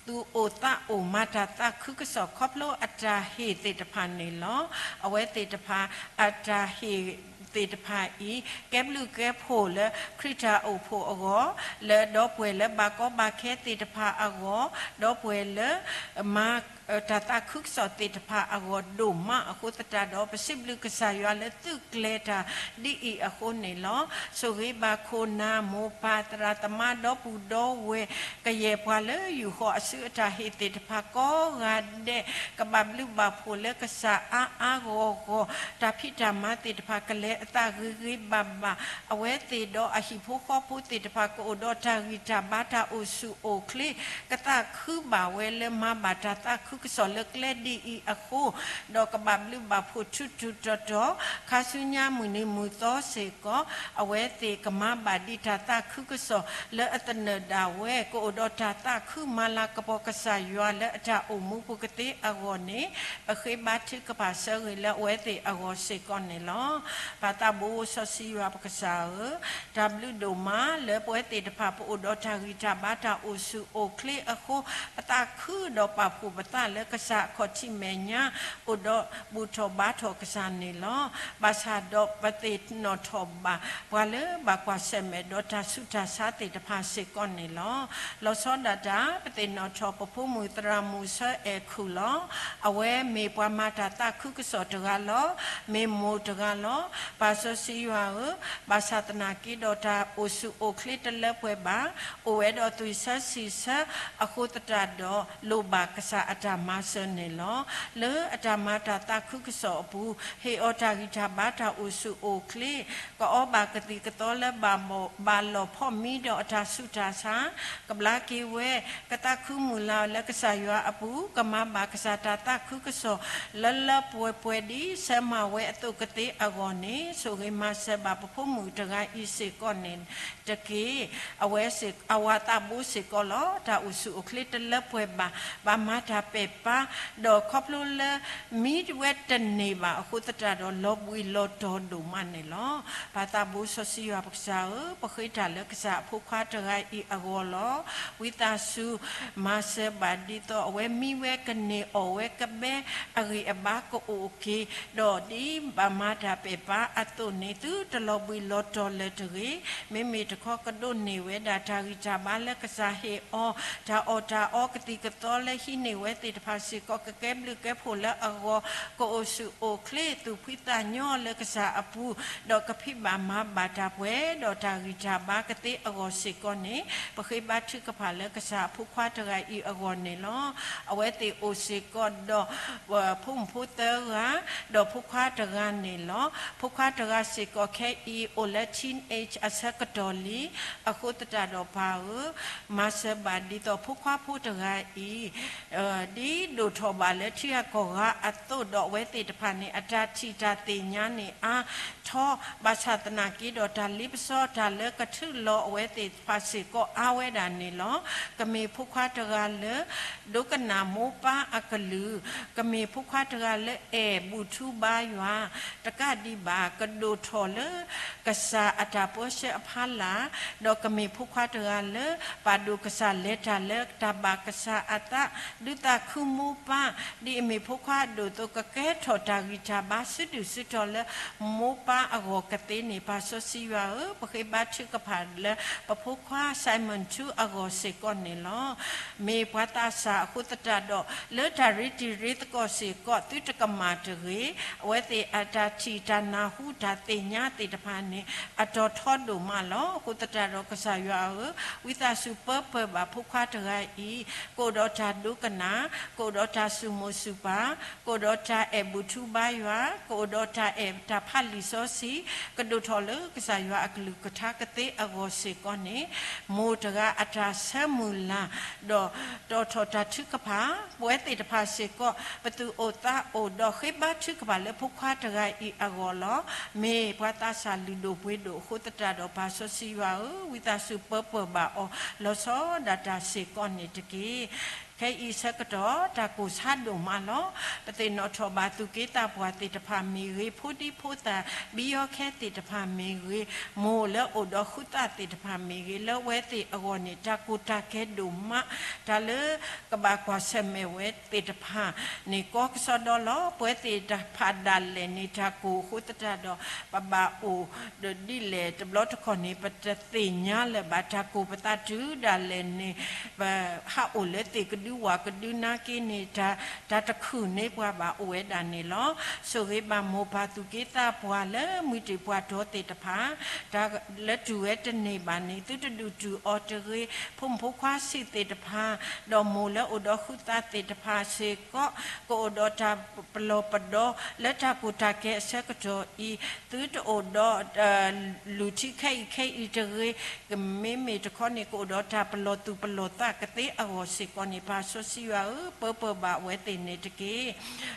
သူၣ်အိၣ်သးအိၣ်မၤတၢ်သးခုကစီၣ်ခီဖျိအတၢ်ဟ့ၣ်သ့ၣ်တဖၣ်န့ၣ်လီၤ. အဝဲသ့ၣ်တဖၣ်အတၢ်ဟ့ၣ်သ့ၣ်တဖၣ်အံၤ ကဲဘျုးကဲဖှိၣ်လၢခရံာ်တၢ်အိၣ်ဖှိၣ်အဂီၢ်, လၢဒီပုၢ်ဝဲၢ်လၢဘၣ်ကီဘၣ်ခဲသ့ၣ်တဖၣ်အဂီၢ်, ဒီပုၢ်ဝဲၢ်လၢ မၤ တၢ်သးခုကစီၣ်သ့ၣ်တဖၣ်အဂီၢ်ဒိၣ်မးအဃိသတးဒီး ပစံးဘျုးကစၢ်ယွၤလၢသုကျဲၤတၢ်ဒ်အံၤအဃိန့ၣ်လီၤ. ဆိၣ်ဂ့ၤဘၣ်ခိၣ်နၢ်မိၢ်ပၢ်သရၣ်သမါဒီပုၢ်ဒီဝဲၢ် ကယဲၢ်ပှၤလၢယူာ်ဃီၤအစုအတၢ်ဟ့ၣ်သ့ၣ်တဖၣ်ကိးဂၤဒဲး ကဘၣ်ဘျုးဘၣ်ဖှိၣ်လၢကစၢ်အါအါဂီၢ်ဂီၢ် တၢ်ဖံးတၢ်မၤသ့ၣ်တဖၣ်ကလဲၤအသးဂ့ၤဂ့ၤဘၣ်ဘၣ် အဝဲသ့ၣ်ဒီးအဟံၣ်ဖိဃီဖိသ့ၣ်တဖၣ်ကအိၣ်ဒီးတၢ်ဂံၢ်တၢ်ဘါတၢ်အိၣ်ဆူၣ်အိၣ်ချ့ ကသးခုဘၣ်ဝဲလၢမၤဘၣ်တၢ် တၢ်သးခုကစီၣ်လၢကျဲဒ်အံၤအဃိ, ဒီးကဘၣ်ဘျုးဘၣ်ဖှိၣ်ထူထူတီတီ, ခါဆူညါမုၢ်နံၤမုၢ်သီစ့ၢ်ကီး, အဝဲသ့ၣ်ကမၤဘၣ်ဒံးတၢ်သးခုကစီၣ်လၢအသနၢၣ်ဒၣ်ဝဲ, ကအိၣ်ဒီးတၢ်သးခုမၤလၤကပီၤကစၢ်ယွၤလၢအတၢ်အိၣ်မူပူၤကသ့အဂီၢ်န့ၣ်, ပဃ့ဘါထုကဖၣ်ဆၢဂ့ၤလၢအဝဲသ့ၣ်အဂီၢ်စ့ၢ်ကီးန့ၣ်လီၤ. ပၢ်သးဘိစီဆှံယွၤပကစၢ်ဧၢ, တၢ်ဘျုးဒိၣ်မးလၢပဝဲသ့ၣ်တဖၣ် ပအိၣ်ဒီးတၢ်ဂံၢ်တၢ်ဘါတၢ်အိၣ်ဆူၣ်အိၣ်ချ့အဃိ, ပသးခုဒီးပာ်ဖှိၣ်ပသးလၢကစၢ်အခီၣ်ထံးမဲာ်ညါ, အိၣ်ဒီးဘူၣ်ထီၣ်ဘါထီၣ်ကစၢ်န့ၣ်လီၤ. ဘၣ်ဆၣ်ဒီးပသ့ၣ်နီၣ်ထီၣ်ဘၣ် ပှၤလၢဘၣ်ကွၢ်ဆၢၣ်မဲာ်ဒီးတၢ်ဆူးတၢ်ဆါသ့ၣ်တဖၣ်စ့ၢ်ကီးန့ၣ်လီၤ. လီၤဆီဒၣ်တၢ် ပသ့ၣ်နီၣ်ထီၣ်ပဖိမုၣ်သရၣ်မုၣ်ဆၢအဲၣ်ခုၣ်လီၤ. အဝဲမ့ၢ်ပှၤမၤတၢ်သးခုကစီၣ်တဂၤလီၤ. မ့ၢ်မိၢ်တဂၤလီၤ. ပၢ်စီဆှံယွၤဧၢ, ဘၣ်ဆၣ်သနာ်က့ဒီးတၢ်အိၣ်ဆူၣ်အိၣ်ချ့တလၢပှဲၤဘၣ်, အိၣ်ဝဲဒီးသွံၣ်ဆၢဆံၣ်ဆၢအဃိသတးဒီး လိၣ်ဘၣ်ကစၢ်အတၢ်မၤစၢၤန့ၣ်လီၤ. လၢအတၢ်မၤတၢ်သးခုကစီၣ်အပူၤ, ဟ့ၣ်အီၤတၢ်ဂံၢ်တၢ်ဘါတၢ်အိၣ်ဆူၣ်အိၣ်ချ့, ကအီဘၣ်ကသံၣ်ကသီလၢဘၣ်လီၢ်ဖီၣ်မံဒီးအတၢ်ဆူးတၢ်ဆါ, ကဘျါက့ၤဝဲ, ကသးခုမုၢ်လၢ်လၢကစၢ်ယွၤအပူၤ, ကမၤဘၣ်ကစၢ်တၢ်သးခုကစီၣ် လၢလၢပှဲၤပှဲၤဒ်ဆၢမၤဝဲအသိးကသ့အဂီၢ်န့ၣ်, ဆိၣ်ဂ့ၤမၤစၢၤဘၣ်ပဖိမုၣ်တဂၤအံၤစ့ၢ်ကီးန့ၣ်တက့ၢ်. အဝဲအဝၤသးဘိစ့ၢ်ကီးလီၤ. တၢ်အိၣ်ဆူၣ်အိၣ်ချ့တလၢပှဲၤဘၣ်, ဘၣ်မၤတၢ်ပဲာ်ပၢ်, ဒီးခီဖျိလၢ မံဝဲတန့ၢ်ဘၣ်အဃိသတးဒီး လီၤဘှံးလီၤတီၤဒိၣ်မးန့ၣ်လီၤ. ပၢ်သးဘိစီဆှံယွၤပကစၢ်ဧၢ, ပဃ့တၢ်လၢကစၢ်အဖိခွါတဂၤအံၤအဂီၢ်လီၤ. ဝံသးစူၤ မၤစၢၤဘၣ်ဒ်သိးအဝဲမံဝဲကန့ၢ်အီၣ်ဝဲကဘဲအဂံၢ်အဘါကအိၣ်က့ၤ, ဒီးဒ်ဘၣ်မၤတၢ်ပဲာ်ပၢ်အသိးန့ၣ် သုတလီၤဘှံးလီၤတီၤလၢၤတဂ့ၤ. မ့မ့ၢ်တခီကဒိးန့ၢ်ဝဲဒၣ်တၢ်ဂံၢ်တၢ်ဘါလၢကစၢ်ဟ့ၣ်အီၤ, တၢ်အီၣ်တၢ်အီကသံၣ်ကသီလၢဟံးန့ၢ်ဝဲသ့ၣ်တဖၣ်စ့ၢ်ကီး ကကဲဘျုးကဲဖှိၣ်လၢအဂီၢ်, ကအိၣ်ဆူၣ်အိၣ်ချ့သူၣ်ဖှံသးညီလၢကစၢ်အပူၤ, ဒီးကဖံးဘၣ်မၤဘၣ်တၢ်ပှဲၤ, ဒီးတၢ်ဂံၢ်တၢ်ဘါကသ့အဂီၢ်စ့ၢ်ကီးန့ၣ်, ပဃ့ဘါထုကဖၣ်လၢကစၢ်အဖိခွါတဂၤအံၤအဂီၢ်န့ၣ်လီၤ. အဝဲသ့ၣ်အိၣ်စ့ၢ်ကီးဒီး ဖိမုၣ်ဖိသၢဂၤ, ဒီးဖိခွါတဂၤန့ၣ်လီၤ. ဖိခွါတဂၤစ့ၢ်ကီးခဲအံၤ အိၣ်လၢ teenage အဆၢကတီၢ်လံ, အဃိသတးဒီးပၢ်ဧၢ, မၤစၢၤဘၣ်ဒ်သိးဖိခွါဖိတဂၤအံၤ ဒ်ဒိၣ်ထီၣ်ဘၣ်လၢထံဂၤကီၢ်ဂၤအသိးဒီး အဝဲသ့ၣ်တဖၣ်န့ၣ် အတၢ်ထံၣ်တၢ်သ့ၣ်ညါန့ၣ်အါထီၣ်, ဘၣ်ဆၣ်သနာ်က့ဒီး တၢ်လ့ပစီတၢ်လၢကထုးလီၤအဝဲသ့ၣ်တဖၣ်စ့ၢ်ကီးအါဝဲဒၣ်န့ၣ်လီၤ. ကမ့ၢ်ဖိခွါတဂၤလၢ ဒိကနၣ်မိၢ်ပၢ်အကလုၢ်, ကမ့ၢ်ဖိခွါတဂၤလၢအဲၣ်ဘူၣ်ထူဘါယွၤ, တကးဒံးဘၣ် ကဒိၣ်ထီၣ်လၢ ကစၢ်အတၢ်ပၢဆှၢအဖီလာ်, ဒီးကမ့ၢ်ဖိခွါတဂၤလၢ ပာ်ဒိၣ်ကစၢ်လဲၤတၢ်လၢတၢ်ဘၣ်ကစၢ်အသး, ဒုးသးခုမိၢ်ပၢ်, ဒ်အမ့ၢ်ဖိခွါအဒိၣ်အသိး ကကဲထီၣ်တၢ်ဂံၢ်တၢ်ဘါစုဒုၣ်စုတီၤလၢမိၢ်ပၢ်အဂီၢ်ကသ့န့ၣ်, ပၢ်စီဆှံယွၤဧၢ, ပဃ့ဘါထုကဖၣ်လၢပဖိခွါ Simon ထူအဂီၢ်စ့ၢ်ကီးန့ၣ်လီၤ. မ့ၢ်ပှၤသးစၢ်အဃိသတးဒီး လၢတၢ်ရ့တံၤရ့သကိးစ့ၢ်ကီး သုတကမၣ်တဂ့ၤ, အဝဲသ့ၣ်အတၢ်ထံၣ်တၢ်နၢ်ဟူတၢ်သ့ၣ်ညါသ့ၣ်တဖၣ်န့ၣ် အတီၤထီဒိၣ်မးလီၤ. အဃိသတးဒီးကစၢ်ယွၤဧၢ, ဝံသးစူၤပၢပၢၢ်ဘၣ်ဖိခွါတဂၤအံၤ, ကအိၣ်ဒီးတၢ်ဒိကနၣ်, ကအိၣ်ဒီးတၢ်စူၢ်မိၢ်စူၢ်ပၢ်, ကအိၣ်ဒီးတၢ်အဲၣ်ဘူၣ်ထူဘါယွၤ, ကအိၣ်ဒီးတၢ်အဲၣ်တၢ်ဖးလံာ်စီဆှံ, ကဒိၣ်ထီၣ်လၢကစၢ်ယွၤအကလုၢ်ကထါကသ့အဂီၢ်စ့ၢ်ကီးန့ၣ်, မိၢ်တဂၤအတၢ်ဆၢမုၢ်လၢ်, ဒီးတီၣ်ထီၣ်တၢ်ထုကဖၣ်, ပဝဲသ့ၣ်တဖၣ်စ့ၢ်ကီး ပသူၣ်အိၣ်သးအိၣ်ဒီးဃ့ဘါထုကဖၣ်လၢဖိခွါတဂၤအံၤအဂီၢ်လီၤ. မ့ၢ်ပှၤသးစၢ်လုၢ်ဒိၣ်ပှ့ၤဒိၣ်အဃိသတးဒီး ပၢ်စီဆှံယွၤဧၢ, ဝံသးစူၤပၢပၢၢ်ဘၣ်အီၤ လီၤဆီဒၣ်တၢ်စ့ၢ်ကီးန့ၣ်တက့ၢ်. ခဲအံၤဆၢကတီၢ် တၢ်ကိၢ်ဆါဒိၣ်မးလီၤ. ပသ့ၣ်နီၣ်ထီၣ်ဘၣ်သူၣ်က့သးပှၢ်သ့ၣ်တဖၣ်မ့ၢ်ဂ့ၤ, ဖိဒံဖိသၣ်ဘံယီခဲသ့ၣ်တဖၣ်မ့ၢ်ဂ့ၤ, မိၢ်လၢအိၣ်ဒီးဃုသးသ့ၣ်တဖၣ်မ့ၢ်ဂ့ၤ, လၢအဝဲသ့ၣ်အဂီၢ်န့ၣ် တၢ်ကိၢ်တၢ်ဂီၤဒိၣ်မး, တၢ်လၢကဘၣ်ကွၢ်ဆၢၣ်မဲာ်ဝဲသ့ၣ်တဖၣ်န့ၣ် ကီကစီဒီလီၤ. ပဝဲသ့ၣ်တဖၣ်ဒၣ်လဲာ်န့ၣ် တၢ်ကိၢ်အဃိသတးဒီး ပဘၣ်အိၣ်ဒီးဒ်လဲၣ်တဘျီတခီၣ်န့ၣ် ပတသ့ၣ်ညါလၢၤဘၣ်. တၢ်ကိၢ်ပသးတုၤဒၣ်လဲာ်န့ၣ် ပဟးအိၣ်လၢသ့ၣ်ကဒုဝၣ်ကဒုနါက့န့ၣ် တၢ်တခုၣ်န့ၢ်ပှၤဘၣ်အိၣ်ဝဲဒၣ်န့ၣ်လီၤ. ဆိၣ်ဂ့ၤဘၣ်မိၢ်ပၢ်သူၣ်က့သးပှၢ်လၢမုၢ်တ့ၢ်ပှၤတီၤသ့ၣ်တဖၣ်, တၢ်လၢတူၢ်ဝဲတန့ၢ်ဘၣ်န့ၣ် သုတဒုးတုၤအီၤတဂ့ၤ. ဖိမုၣ်ဖိခွါဆံးသ့ၣ်တဖၣ်, ဒီးမိၢ်လၢအိၣ်ဒီးဃုသးသ့ၣ်တဖၣ်စ့ၢ်ကီး, ကအိၣ်ဒီးတၢ်ပလီၢ်ပဒီ လၢတၢ်ကိၢ်တၢ်ဂီၤအဆၢကတီၢ်အံၤ, သုတအိၣ်ဒီး လူၢ်ထံခဲအံၤခဲအံၤတဂ့ၤ. မ့မ့ၢ်တခီန့ၣ် ကအိၣ်ဒီးတၢ်ပလီၢ်သူၣ်ပလီၢ်သးကသ့အဂီၢ်စ့ၢ်ကီးန့ၣ် စီဆှံယွၤဧၢ, ပၢပၢၢ်ဘၣ်အဝဲသ့ၣ်န့ၣ်တက့ၢ်.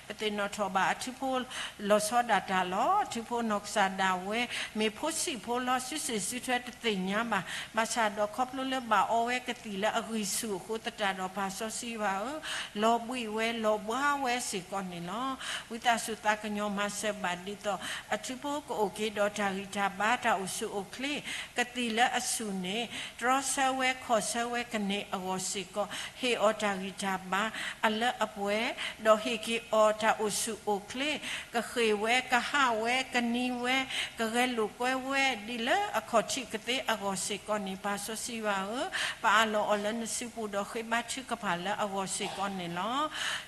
ပသ့ၣ်နီၣ်ထီၣ်ဘၣ်အထူဖိလီၤဆီဒၣ်တၢ်လီၤ. အထူဖိနီၢ်ကစၢ်ဒၣ်ဝဲ မ့ၢ်ဖိဆံးဖိလီၤ, စုစ့ၣ်စုထွဲတသ့ၣ်ညါဘၣ်. ဘၣ်ဆၣ်ဒီးခီဖျိလၢဘၣ်အီဝဲကသံၣ်လၢအဂံၢ်ဆူၣ်အဃိသတးဒီး ပၢ်စီဆှံယွၤဧၢ, လီၤဘှံးဝဲ လီၤဘှါဝဲစ့ၢ်ကီးန့ၣ်လီၤ. ဝံသးစူၤသးကညီၤမၤစၢၤဘၣ်ဒ်သိး အထူဖိကအိၣ်က့ၤဒီးတၢ်ဂံၢ်တၢ်ဘါ တၢ်အိၣ်ဆူၣ်အိၣ်ချ့, ကသံၣ်လၢအဆူၣ်န့ၣ် တြီဆၢဝဲခီၣ်ဆၢဝဲကန့ၢ်အဂီၢ်စ့ၢ်ကီး, ဟ့ၣ်အီၤတၢ်ဂံၢ်တၢ်ဘါအလၢအပှဲၤ, ဒီးဟ့ၣ်က့ၤအီၤတၢ်အိၣ်ဆူၣ်အိၣ်ချ့, ကဃ့ၢ်ဝဲ ကဟးဝဲ ကနံၤဝဲ, ကဂဲၤလိာ်ကွဲဝဲဒ်လၢအခီၣ်ထံးကသ့အဂီၢ်စ့ၢ်ကီးန့ၣ် ပၢ်စီဆှံယွၤဧၢ, ပအးလီၤအီၤလၢနစုပူၤဒီးဃ့ဘါထုကဖၣ်လၢအဂီၢ်စ့ၢ်ကီးန့ၣ်လီၤ.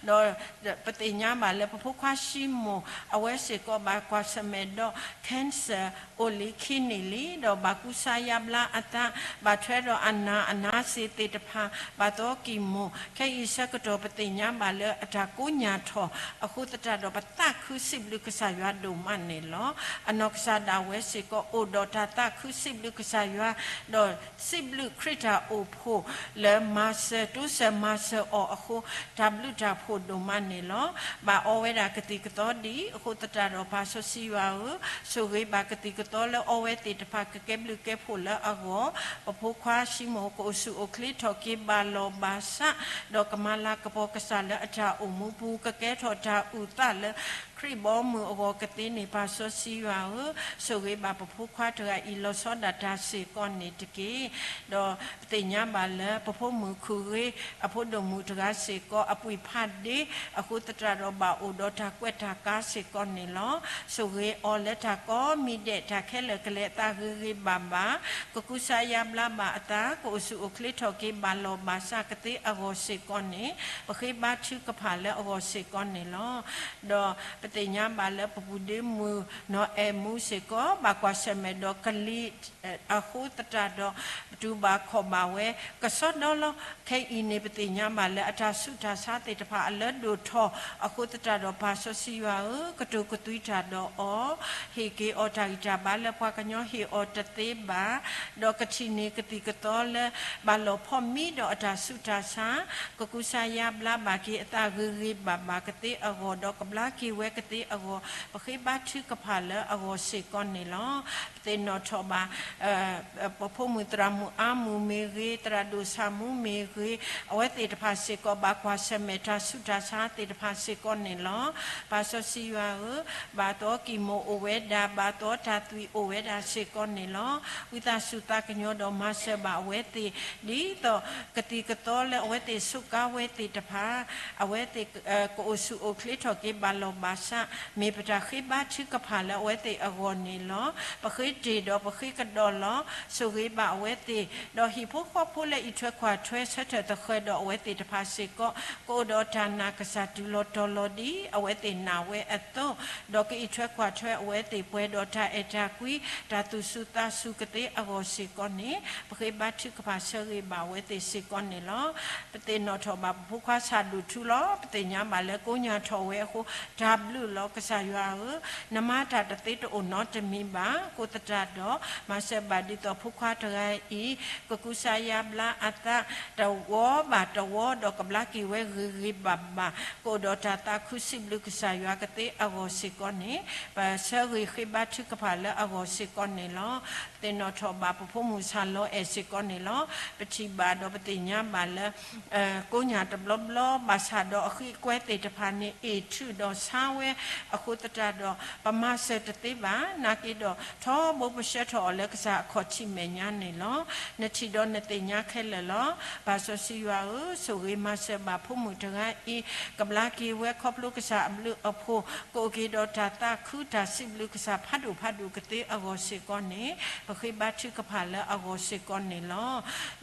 ဒီးပသ့ၣ်ညါဘၣ်လၢပဖိခွါၡံမိၣ် အဝဲစ့ၢ်ကီးဘၣ်ကွၢ်ဆၢၣ်မဲာ်ဒီး cancer အိၣ်လံခံနံၣ်လံ, ဒီးဘၣ်ကူစါယါဘျါအသး, ဘၣ်ထွဲဒီးအနၢ်အနါစ့ၤသ့ၣ်တဖၣ်, ဘၣ်သီကံၢ်မိၣ်, ခဲအံၤဆၢကတီၢ်ပသ့ၣ်ညါဘၣ်လၢအတၢ်ကိးညၣ်ထီၣ်အဃိသတးဒီး ပသးခုစံးဘျုးကစၢ်ယွၤဒိၣ်မးန့ၣ်လီၤ. အနီၢ်ကစၢ်ဒၣ်ဝဲစ့ၢ်ကီးအိၣ်ဒီးတၢ်သးခုစံးဘျုးကစၢ်ယွၤ, ဒီးစံးဘျုးခရံာ်တၢ်အိၣ်ဖှိၣ်လၢမၤစၢၤတိစၢၤမၤစၢၤအီၤအဃိ တၢ်ဘျုးတၢ်ဖှိၣ်ဒိၣ်မးန့ၣ်လီၤ. ဘၣ်အီဝဲဒၣ်ကသံၣ်ကသီဒ်အဃိသတးဒီး ပၢ်စီဆှံယွၤဧၢ, ဆိၣ်ဂ့ၤဘၣ်ကသံၣ်ကသီလၢအီဝဲသ့ၣ်တဖၣ် ကကဲဘျုးကဲဖှိၣ်လၢအဂီၢ်, ပဖိခွါၡံမိၣ်ကအိၣ်ဆူၣ်အိၣ်ချ့ထီၣ်က့ၤဘၣ်လီၢ်ဘၣ်စး, ဒီးကမၤလၤကပီၤကစၢ်လၢအတၢ်အိၣ်မူပူၤ ကကဲထီၣ်တၢ်အုၣ်သးလၢခရံာ်ဘီမုၢ်အဂီၢ်ကသ့န့ၣ် ပၢ်စီဆှံယွၤဧၢ, ဆိၣ်ဂ့ၤဘၣ်ပဖိခွါတဂၤအံၤလီၤဆီဒၣ်တၢ်စ့ၢ်ကီးန့ၣ်တက့ၢ်. ဒီးပသ့ၣ်ညါဘၣ်လၢပဖိမုၣ်ခုၣ်ဂ့ၤ အဖိဒိၣ်မုၣ်တဂၤစ့ၢ်ကီး အပှ့ၤဖးဒ့ အဃိသတးဒီးဘၣ်အိၣ်ဒီးတၢ်ကွဲးတၢ်ကါစ့ၢ်ကီးန့ၣ်လီၤ. ဆိၣ်ဂ့ၤအီၤလၢတၢ်ကိးမံၤဒဲး တၢ်ခဲလၢာ်ကလဲၤအသးဂ့ၤဂ့ၤဘၣ်ဘၣ်, ကကူစါယါဘျါဘၣ်အသး, ကအိၣ်ဆူၣ်အိၣ်ချ့ထီၣ်က့ၤဘၣ်လီၢ်ဘၣ်စးကသ့အဂီၢ်စ့ၢ်ကီးန့ၣ် ပဃ့ဘါထုကဖၣ်လၢအဂီၢ်စ့ၢ်ကီးန့ၣ်လီၤ. ဒီးပသ့ၣ်ညါဘၣ်လၢပပူၤဒ့မုၣ်နီၢ်အဲၣ်မူစ့ၢ်ကီး ဘၣ်ကွၢ်ဆၢၣ်မဲာ်ဒီးကလံၤ အဃိသတးဒီး တူၢ်ဘၣ်ခီၣ်ဘၣ်ဝဲ ကစီဒီလီၤ. ခဲအံၤန့ၣ် ပသ့ၣ်ညါဘၣ်လၢအတၢ်ဆူးတၢ်ဆါသ့ၣ်တဖၣ်အလၢဒိၣ်ထီၣ်အဃိသတးဒီး ပၢ်စီဆှံယွၤဧၢ, ကတိၤကသွံတၢ်ဒီးအီၤ, ဟ့ၣ်က့ၤအီၤတၢ်ဂံၢ်တၢ်ဘါလၢပှၤကညီဟ့ၣ်အီၤတသ့ဘၣ်, ဒီးကထံၣ်န့ၢ်ကသံၣ်ကသီလၢ ဘၣ်လီၤဖီၣ်မံဒီးအတၢ်ဆူးတၢ်ဆါ, ကကူစါယါဘျါဘၣ်က့ၤအသးဂ့ၤဂ့ၤဘၣ်ဘၣ်ကသ့အဂီၢ်, ဒီးကဘျါက့ၤဝဲကသ့အဂီၢ်, ပဃ့ဘါထုကဖၣ်လၢအဂီၢ်စ့ၢ်ကီးန့ၣ်လီၤ. ပသ့ၣ်နီၣ်ထီၣ်ဘၣ် ပဖိမုၣ်သရၣ်မုၣ်အါမုၢ်မ့ၢ်ဂ့ၤ, သရၣ်ဒိၣ်ဆၣ်မူမ့ၢ်ဂ့ၤ, အဝဲသ့ၣ်တဖၣ်စ့ၢ်ကီး ဘၣ်ကွၢ်ဆၢၣ်မဲာ်တၢ်ဆူးတၢ်ဆါသ့ၣ်တဖၣ်စ့ၢ်ကီးန့ၣ်လီၤ. ပၢ်စီဆှံယွၤဧၢ, ဘၣ်သီကံၢ်မိၣ်အိၣ်ဝဲဒၣ်, ဘၣ်သီတၢ်သွံၣ်အိၣ်ဝဲဒၣ်စ့ၢ်ကီးန့ၣ်လီၤ. ဝံသးစူၤသးကညီၤဒီးမၤစၢၤဘၣ်အဝဲသ့ၣ်, ဒ်သိးကသံၣ်ကသီလၢအဝဲသ့ၣ်စူးကါဝဲသ့ၣ်တဖၣ်, အဝဲသ့ၣ် ကအိၣ်ဆူၣ်အိၣ်ချ့ထီၣ်က့ၤဘၣ်လီၢ်ဘၣ်စး, မ့ၢ်ပတၢ်ဃ့ဘါထုကဖၣ်လၢအဝဲသ့ၣ်အဂီၢ်န့ၣ်လီၤ. ပဃ့တ့ၢ်ဒီးပဃ့ကဒီးလီၤ. ဆိၣ်ဂ့ၤဘၣ်အဝဲသ့ၣ်, ဒီးဟံၣ်ဖိဃီဖိလၢအံးထွဲကွၢ်ထွဲဆၢထၢၣ်သဃၢၤဒီးအဝဲသ့ၣ်တဖၣ်စ့ၢ်ကီး, ကအိၣ်ဒီးတၢ်နာ်ကစၢ်တုၤလီၤတီၤလီၤဒ်အဝဲသ့ၣ်နာ်ဝဲအသိး, ဒီးကအံးထွဲကွၢ်ထွဲအဝဲသ့ၣ်ပှဲၤဒီးတၢ်အဲၣ်တၢ်ကွံ, တၢ်သူၣ်စူၤသးစူၤကသ့အဂီၢ်စ့ၢ်ကီးန့ၣ်, ပဃ့ဘါထုကဖၣ်ဆၢဂ့ၤဘၣ်အဝဲသ့ၣ်စ့ၢ်ကီးန့ၣ်လီၤ. ပသ့ၣ်နီၣ်ထီၣ်ဘၣ်ပဖိခွါဆၣ်ဒိၣ်ထူလီၤ. ပသ့ၣ်ညါဘၣ်လၢကိးညၣ်ထီၣ်ဝဲအဃိ, တၢ်ဘျုးလီၤကစၢ်ယွၤဧၢ, နမၤတၢ်တသ့တအိၣ်နီတမံၤဘၣ်. အဃိသတးဒီး မၤစၢၤဘၣ်ဒ်သိးဖိခွါတဂၤအံၤ, ကကူစါယါဘျါအသး, တဝီဘၣ်တဝီ, ဒီးကဘျါက့ၤဝဲဂ့ၤဂ့ၤဘၣ်ဘၣ်, ကအိၣ်ဒီးတၢ်သးခုစံးဘျုးကစၢ်ယွၤကသ့အဂီၢ်စ့ၢ်ကီးန့ၣ်, ပဆၢဂ့ၤဃ့ဘါထုကဖၣ်လၢအဂီၢ်စ့ၢ်ကီးန့ၣ်လီၤ. ပသ့ၣ်နီၣ်ထီၣ်ဘၣ်ပဖိမုၣ်ဆၣ်လီၤအဲၣ်စ့ၢ်ကီးန့ၣ်လီၤ. ပထံၣ်ဘၣ်ဒီးပသ့ၣ်ညါဘၣ်လၢ ကိးညၣ်တဘျီဘျီ ဘၣ်ဆၣ်ဒီးအဃံအကွဲသ့ၣ်တဖၣ်န့ၣ် အ့ၣ်ထုးဒီးဆါဝဲအဃိသတးဒီး ပမၤစၢၤတသ့ဘၣ်. နာ်က့ဒီး ထီဘိပဆှၢထီၣ်အီၤလၢကစၢ်အခီၣ်ထံးမဲာ်ညါန့ၣ်လီၤ. နထံၣ်ဒီးနသ့ၣ်ညါခဲလၢာ်လီၤ. ပၢ်စီဆှံယွၤဧၢ, ဆိၣ်ဂ့ၤမၤစၢၤဘၣ်ဖိမုၣ်တဂၤအံၤ, ကဘျါက့ၤဝဲခီဖျိကစၢ်အဘျုးအဖှိၣ်, ကအိၣ်က့ၤဒီးတၢ်သးခုတၢ်စံးဘျုးကစၢ်ဖးဒိၣ်ဖးဒိၣ်ကသ့အဂီၢ်စ့ၢ်ကီးန့ၣ်, ပဃ့ဘါထုကဖၣ်လၢအဂီၢ်စ့ၢ်ကီးန့ၣ်လီၤ.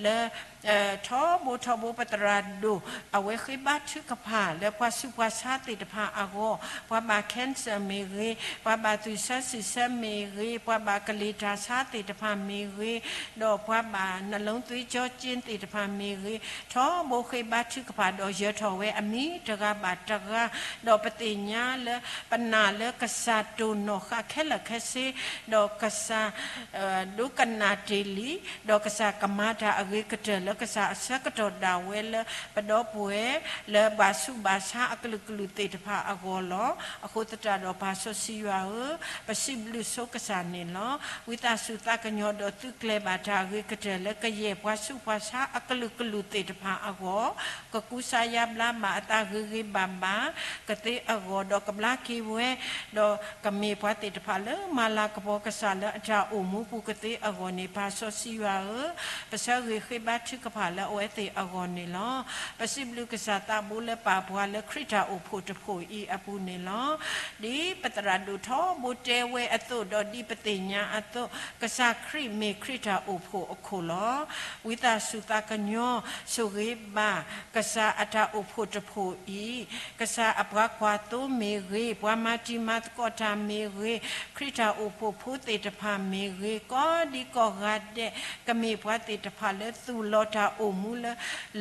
လၢ ထီဘိထီဘိပသရၣ်ဒိၣ် အဝဲဃ့ဘါထုကဖၣ်လၢပှၤဆူးပှၤဆါသ့ၣ်တဖၣ်အဂီၢ်, ပှၤဘၣ် cancer မ့ၢ်ဂ့ၤ, ပှၤဘၣ်သူၣ်ဆၢစံၣ်ဆၢမ့ၢ်ဂ့ၤ, ပှၤဘၣ်ကလံၤတၢ်ဆါသ့ၣ်တဖၣ်မ့ၢ်ဂ့ၤ, ဒီးပှၤဘၣ် နှလုံးသွေးကြောကျဉ် သ့ၣ်တဖၣ်မ့ၢ်ဂ့ၤ, ထီဘိဃ့ဘါထုကဖၣ်ဒီးယၢၤထီၣ်ဝဲအမံၤတဂၤဘၣ်တဂၤ, ဒီးပသ့ၣ်ညါလၢပနာ်လၢကစၢ်တိၢ်နီၣ်ဃာ်ခဲလၢာ်ခဲဆ့, ဒီးကစၢ် ဒိကနၣ်တ့ၢ်လံ, ဒီးကစၢ်ကမၤတၢ်အဂ့ၤကတၢၢ်လၢကစၢ်အဆၢကတီၢ်ဒၣ်ဝဲလၢပဒီပုၢ်ဝဲၢ် လၢဘၣ်ဆူးဘၣ်ဆါအကလုာ်ကလုာ်သ့ၣ်တဖၣ်အဂီၢ်လီၤ. အဃိသတးဒီးပၢ်စီဆှံယွၤဧၢ, ပစံးဘျုးဆိကစၢ်န့ၣ်လီၤ. ဝံသးစူၤသးကညီၤဒီးသုးကျဲၤဘၣ်တၢ်အဂ့ၤကတၢၢ်လၢကယဲၢ်ပှၤဆူးပှၤဆါအကလုာ်ကလုာ်သ့ၣ်တဖၣ်အဂီၢ်, ကကူစါယါဘျါဘၣ်အသးဂ့ၤဂ့ၤဘၣ်ဘၣ် ကသ့အဂီၢ်, ဒီးကမ့ၢ်ပှၤသ့ၣ်တဖၣ်လၢမၤလၤကပီၤကစၢ်လၢအတၢ်အိၣ်မူပူၤကသ့အဂီၢ်န့ၣ် ပၢ်စီဆှံယွၤဧၢ, ပဆၢဂ့ၤဃ့ဘါထုကဖၣ်လၢအဝဲသ့ၣ်အဂီၢ်န့ၣ်လီၤ. ပစံးဘျုးကစၢ်သးဘိလၢပာ်ပှၤလၢခရံာ်တၢ်အိၣ်ဖှိၣ်တဖှိၣ်အံၤအပူၤန့ၣ်လီၤ. ဒ်ပသရၣ်ဒိၣ်ထီဘိတဲဝဲအသိး ဒီးဒ်ပသ့ၣ်ညါအသိး, ကစၢ်ခရံာ်မ့ၢ်ခရံာ်တၢ်အိၣ်ဖှိၣ်အခိၣ်လီၤ. ဝံသးစူၤသးကညီၤ ဆိၣ်ဂ့ၤဘၣ် ကစၢ်အတၢ်အိၣ်ဖှိၣ်တဖှိၣ်အံၤ, ကစၢ်အပှၤကွၢ်သိမ့ၢ်ဂ့ၤ, ပှၤမၤတံၤမၤသကိးတၢ်မ့ၢ်ဂ့ၤ, ခရံာ်တၢ်အိၣ်ဖှိၣ်ဖိသ့ၣ်တဖၣ်မ့ၢ်ဂ့ၤ, ကိးဒံကိးဂၤဒဲး ကမ့ၢ်ပှၤသ့ၣ်တဖၣ်လၢသူၣ်လီၤတၢ်အိၣ်မူလၢ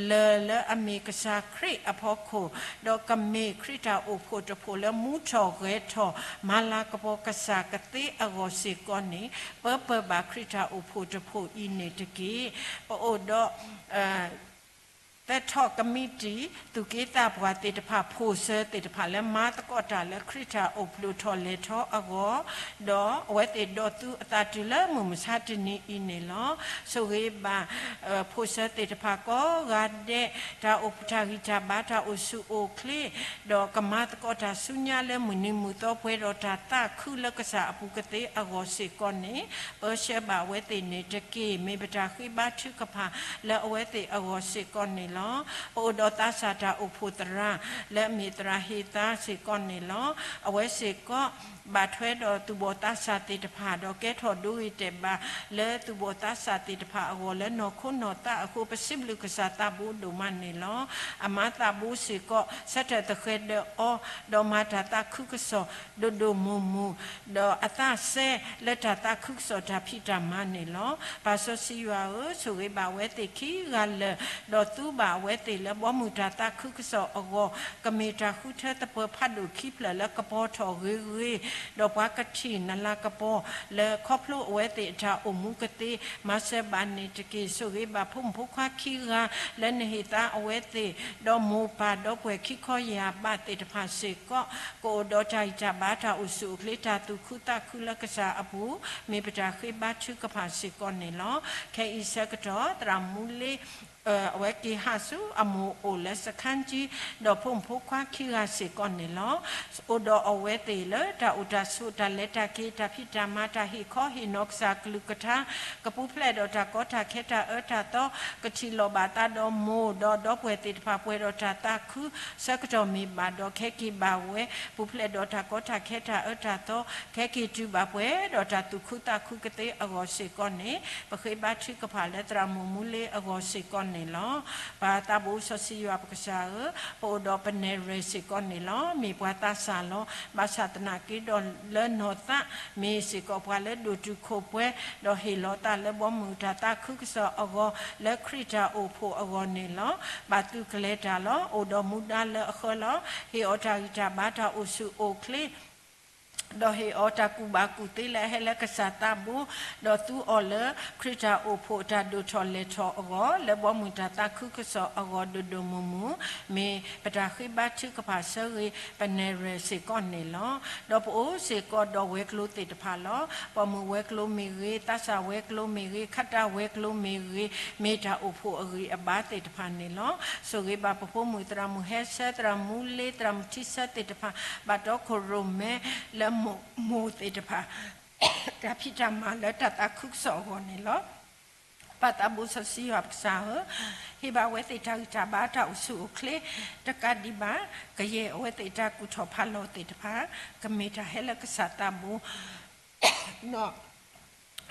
လၢၢ်လၢအမ့ၢ်ကစၢ်ခရံာ်အဖီခိၣ်, ဒီးကမ့ၢ်ခရံာ်တၢ်အိၣ်ဖှိၣ်တဖှိၣ်လၢမူထီၣ်ဂဲၤထီၣ် မၤလၤကပီၤကစၢ်ကသ့အဂီၢ်စ့ၢ်ကီးန့ၣ်, ပၢပၢဘၣ်ခရံာ်တၢ်အိၣ်ဖှိၣ်တဖှိၣ်အံၤန့ၣ်တက့ၢ်. ပအိၣ်ဒီး သဲထီၣ်ကမံးတံာ် သူၣ်က့သးပှၢ်သ့ၣ်တဖၣ် ဖိၣ်စၢၤသ့ၣ်တဖၣ်လၢမၤသကိးတၢ်လၢခရံာ်တၢ်အိၣ်ဖှိၣ်ဒိၣ်ထီၣ်လဲၢ်ထီၣ်အဂီၢ်, ဒီးအဝဲသ့ၣ်ဒိးသူအသးတုၤလၢမုၢ်မဆါတနံၤအံၤန့ၣ်လီၤ. ဆိၣ်ဂ့ၤဘၣ် ဖိၣ်စၢၤသ့ၣ်တဖၣ်ကိးဂၤဒဲး တၢ်အိၣ်ဖှိၣ်တၢ်ဂံၢ်တၢ်ဘါ တၢ်အိၣ်ဆူၣ်အိၣ်ချ့ ဒီးကမၤသကိးတၢ်ဆူညါလၢမုၢ်နံၤမုၢ်သီပှဲၤဒီးတၢ်သးခုလၢကစၢ်အပူၤကသ့အဂီၢ်စ့ၢ်ကီးန့ၣ်, ပၢဆှၢဘၣ်အဝဲသ့ၣ်န့ၣ်တက့ၢ်. မ့ၢ်ပတၢ်ဃ့ဘါထုကဖၣ်လၢအဝဲသ့ၣ်အဂီၢ်စ့ၢ်ကီးန့ၣ်လီၤ. ပအိၣ်ဒီးသးစၢ်တၢ်အိၣ်ဖှိၣ်သရၣ် လၢအမ့ၢ်သရၣ်ဟ့ၣ်သါစ့ၢ်ကီးန့ၣ်လီၤ. အဝဲစ့ၢ်ကီး ဘၣ်ထွဲဒီးသူၣ်ဘီၣ်သးစၢ်သ့ၣ်တဖၣ် ဒီးကဲထီၣ်ဒိဂ့ၤတဲာ်ဘၣ်လၢသူၣ်ဘီၣ်သးစၢ်သ့ၣ်တဖၣ်အဂီၢ်လၢနီၢ်ခိနီၢ်သးအဃိ ပစံးဘျုးကစၢ်သးဘိဒိၣ်မးန့ၣ်လီၤ. အမါသးဘိစ့ၢ်ကီး ဆၢထၢၣ်သဃဲၤဒၢးအီၤ ဒီးမၤတၢ်သးခုကစီၣ် ဒိၣ်ဒိၣ်မုၢ်မုၢ် ဒီးအသးစဲလၢတၢ်သးခုကစီၣ်တၢ်ဖံးတၢ်မၤန့ၣ်လီၤ. ပၢ်စီဆှံယွၤဧၢ, ဆိၣ်ဂ့ၤဘၣ်အဝဲသ့ၣ်ခံဂၤလၢာ်, ဒီးသူဘၣ်အဝဲသ့ၣ်လၢဘီမုၢ်တၢ်သးခုကစီၣ်အဂီၢ်, ကမ့ၢ်တၢ်ဃုထၢသပၢၤဖးဒိၣ်ခံဖျၢၣ်လၢကပီၤထီၣ်ဂ့ၤဂ့ၤ, ဒီးပှၤကထံၣ်နလၤကပီၤ လၢခီဖျိအဝဲသ့ၣ်အတၢ်အိၣ်မူကသ့ မၤစၢၤဘၣ်န့ၣ်တက့ၢ်. ဆိၣ်ဂ့ၤဘၣ်ဖိမုၣ်ဖိခွါခံဂၤ လၢနဟ့ၣ်သါအဝဲသ့ၣ်, ဒီးမိၢ်ပၢ်ဒီပုၢ်ဝဲၢ်ခံခီယၢ်ဘးသ့ၣ်တဖၣ်စ့ၢ်ကီး, ကအိၣ်ဒီးတၢ်ဂံၢ်တၢ်ဘါ တၢ်အိၣ်ဆူၣ်အိၣ်ချ့ တၢ်သူၣ်ခုသးခုလၢကစၢ်အပူၤ, မ့ၢ်ပတၢ်ဃ့ဘါထုကဖၣ်စ့ၢ်ကီးန့ၣ်လီၤ. ခဲအံၤဆၢကတီၢ် သရၣ်မူလ့ အဝဲက့ၤဟးဆူအမိၢ်အိၣ်လၢစခါကၠံ, ဒီးဖိမုၣ်ဖိခွါခံဂၤစ့ၢ်ကီးန့ၣ်လီၤ. အိၣ်ဒီးအဝဲသ့ၣ်လၢတၢ်အိၣ်တၢ်ဆိး တၢ်လဲၤတၢ်က့ၤ တၢ်ဖံးတၢ်မၤ တၢ်ဟ့ၣ်ခီဟ့ၣ်နီၤကစၢ်ကလုၢ်ကထါ, ကပူၤဖျဲးဒီးတၢ်ကီတၢ်ခဲ တၢ်အၢတၢ်သီ, ကထံၣ်လိာ်ဘၣ်သးဒီးမိၢ်ဒီးဒီပုၢ်ဝဲၢ်သ့ၣ်တဖၣ် ပှဲၤဒီးတၢ်သးခု, ဆၢကတီၢ်မ့ၢ်ဘၣ်ဒီး ခဲက့ၤဘၣ်ဝဲ, ပူၤဖျဲးဒီးတၢ်ကီတၢ်ခဲ တၢ်အၢတၢ်သီ, ခဲက့ၤတုၤဘၣ်ပှဲၤဒီးတၢ်သူၣ်ခုသးခုကသ့အဂီၢ်စ့ၢ်ကီးန့ၣ်, ပဃ့ဘါထုကဖၣ်လၢသရၣ်မုၣ်မူလ့အဂီၢ်စ့ၢ်ကီးန့ၣ်လီၤ. ပၢ်သးဘိစီဆှံယွၤပကစၢ်ဧၢ, ပအိၣ်ဒီးပနဲၣ်ရွဲၣ်စ့ၢ်ကီးန့ၣ်လီၤ. မ့ၢ်ပှၤသးစၢ်လီၤ. ဘၣ်ဆၣ်သနာ်က့ဒီးလၢနီၢ်သး မ့ၢ်စ့ၢ်ကီးပှၤလၢဒိၣ်တုာ်ခိၣ်ပှဲၤ, ဒီးဟ့ၣ်လီၤသးလၢဘီမုၢ်တၢ်သးခုကစီၣ်အဂီၢ်, လၢခရံာ်တၢ်အိၣ်ဖှိၣ်အဂီၢ်န့ၣ်လီၤ. ဘၣ်သုးကျဲၤတၢ်လီၤ. အိၣ်ဒီးမူဒါလၢအဃၢလီၤ. ဟ့ၣ်အီၤတၢ်ဂံၢ်တၢ်ဘါ တၢ်အိၣ်ဆူၣ်အိၣ်ချ့ ဒီးဟ့ၣ်အီၤတၢ်ကူၣ်ဘၣ်ကူၣ်သ့လၢအဟဲလၢကစၢ်သးဘိ, ဒီးသူအီၤလၢခရံာ်တၢ်အိၣ်ဖှိၣ်အတၢ်ဒိၣ်ထီၣ်လဲၢ်ထီၣ်အဂီၢ်, လၢဘီမုၢ်တၢ်သးခုကစီၣ်အဂီၢ်ဒိၣ်ဒိၣ်မုၢ်မုၢ်, မ့ၢ်ပတၢ်ဃ့ဘါထုကဖၣ်ဆၢဂ့ၤပနဲၣ်ရွဲၣ်စ့ၢ်ကီးန့ၣ်လီၤ. ဒီးပအိၣ်စ့ၢ်ကီးဒီးဝဲၤကျိၤသ့ၣ်တဖၣ်လီၤ. ပိာ်မုၣ်ဝဲၤကျိၤမ့ၢ်ဂ့ၤ, သးစၢ်ဝဲၤကျိၤမ့ၢ်ဂ့ၤ, ခးတၢ်ဝဲၤကျိၤမ့ၢ်ဂ့ၤ, မ့ၢ်တၢ်အိၣ်ဖှိၣ်အဂံၢ်အဘါသ့ၣ်တဖၣ်န့ၣ်လီၤ. ဆိၣ်ဂ့ၤဘၣ်ပဖိမုၣ်သရၣ်မုၣ်ဟဲဆၢ, သရၣ်မူလ့, သရၣ်မုၣ်ထံဆၢသ့ၣ်တဖၣ်, ဘၣ်တီခိၣ်ရိၣ်မဲလၢမိၢ်သ့ၣ်တဖၣ် တၢ်ဖံးတၢ်မၤလၢတၢ်သးခုကစီၣ်အဂီၢ်န့ၣ်လီၤ. ပၢ်သးဘိစီဆှံယွၤပကစၢ်ဧၢ, ဟ့ၣ်ဘၣ်ဝဲသ့ၣ်တၢ်ဂံၢ်တၢ်ဘါ တၢ်အိၣ်ဆူၣ်အိၣ်ချ့, တကးဒံးဘၣ် ကယဲၢ်အဝဲသ့ၣ်တၢ်ကူၣ်ထီၣ်ဖးလီၤသ့ၣ်တဖၣ်, ကမ့ၢ်တၢ်ဟဲလၢကစၢ်သးဘိ ဒီး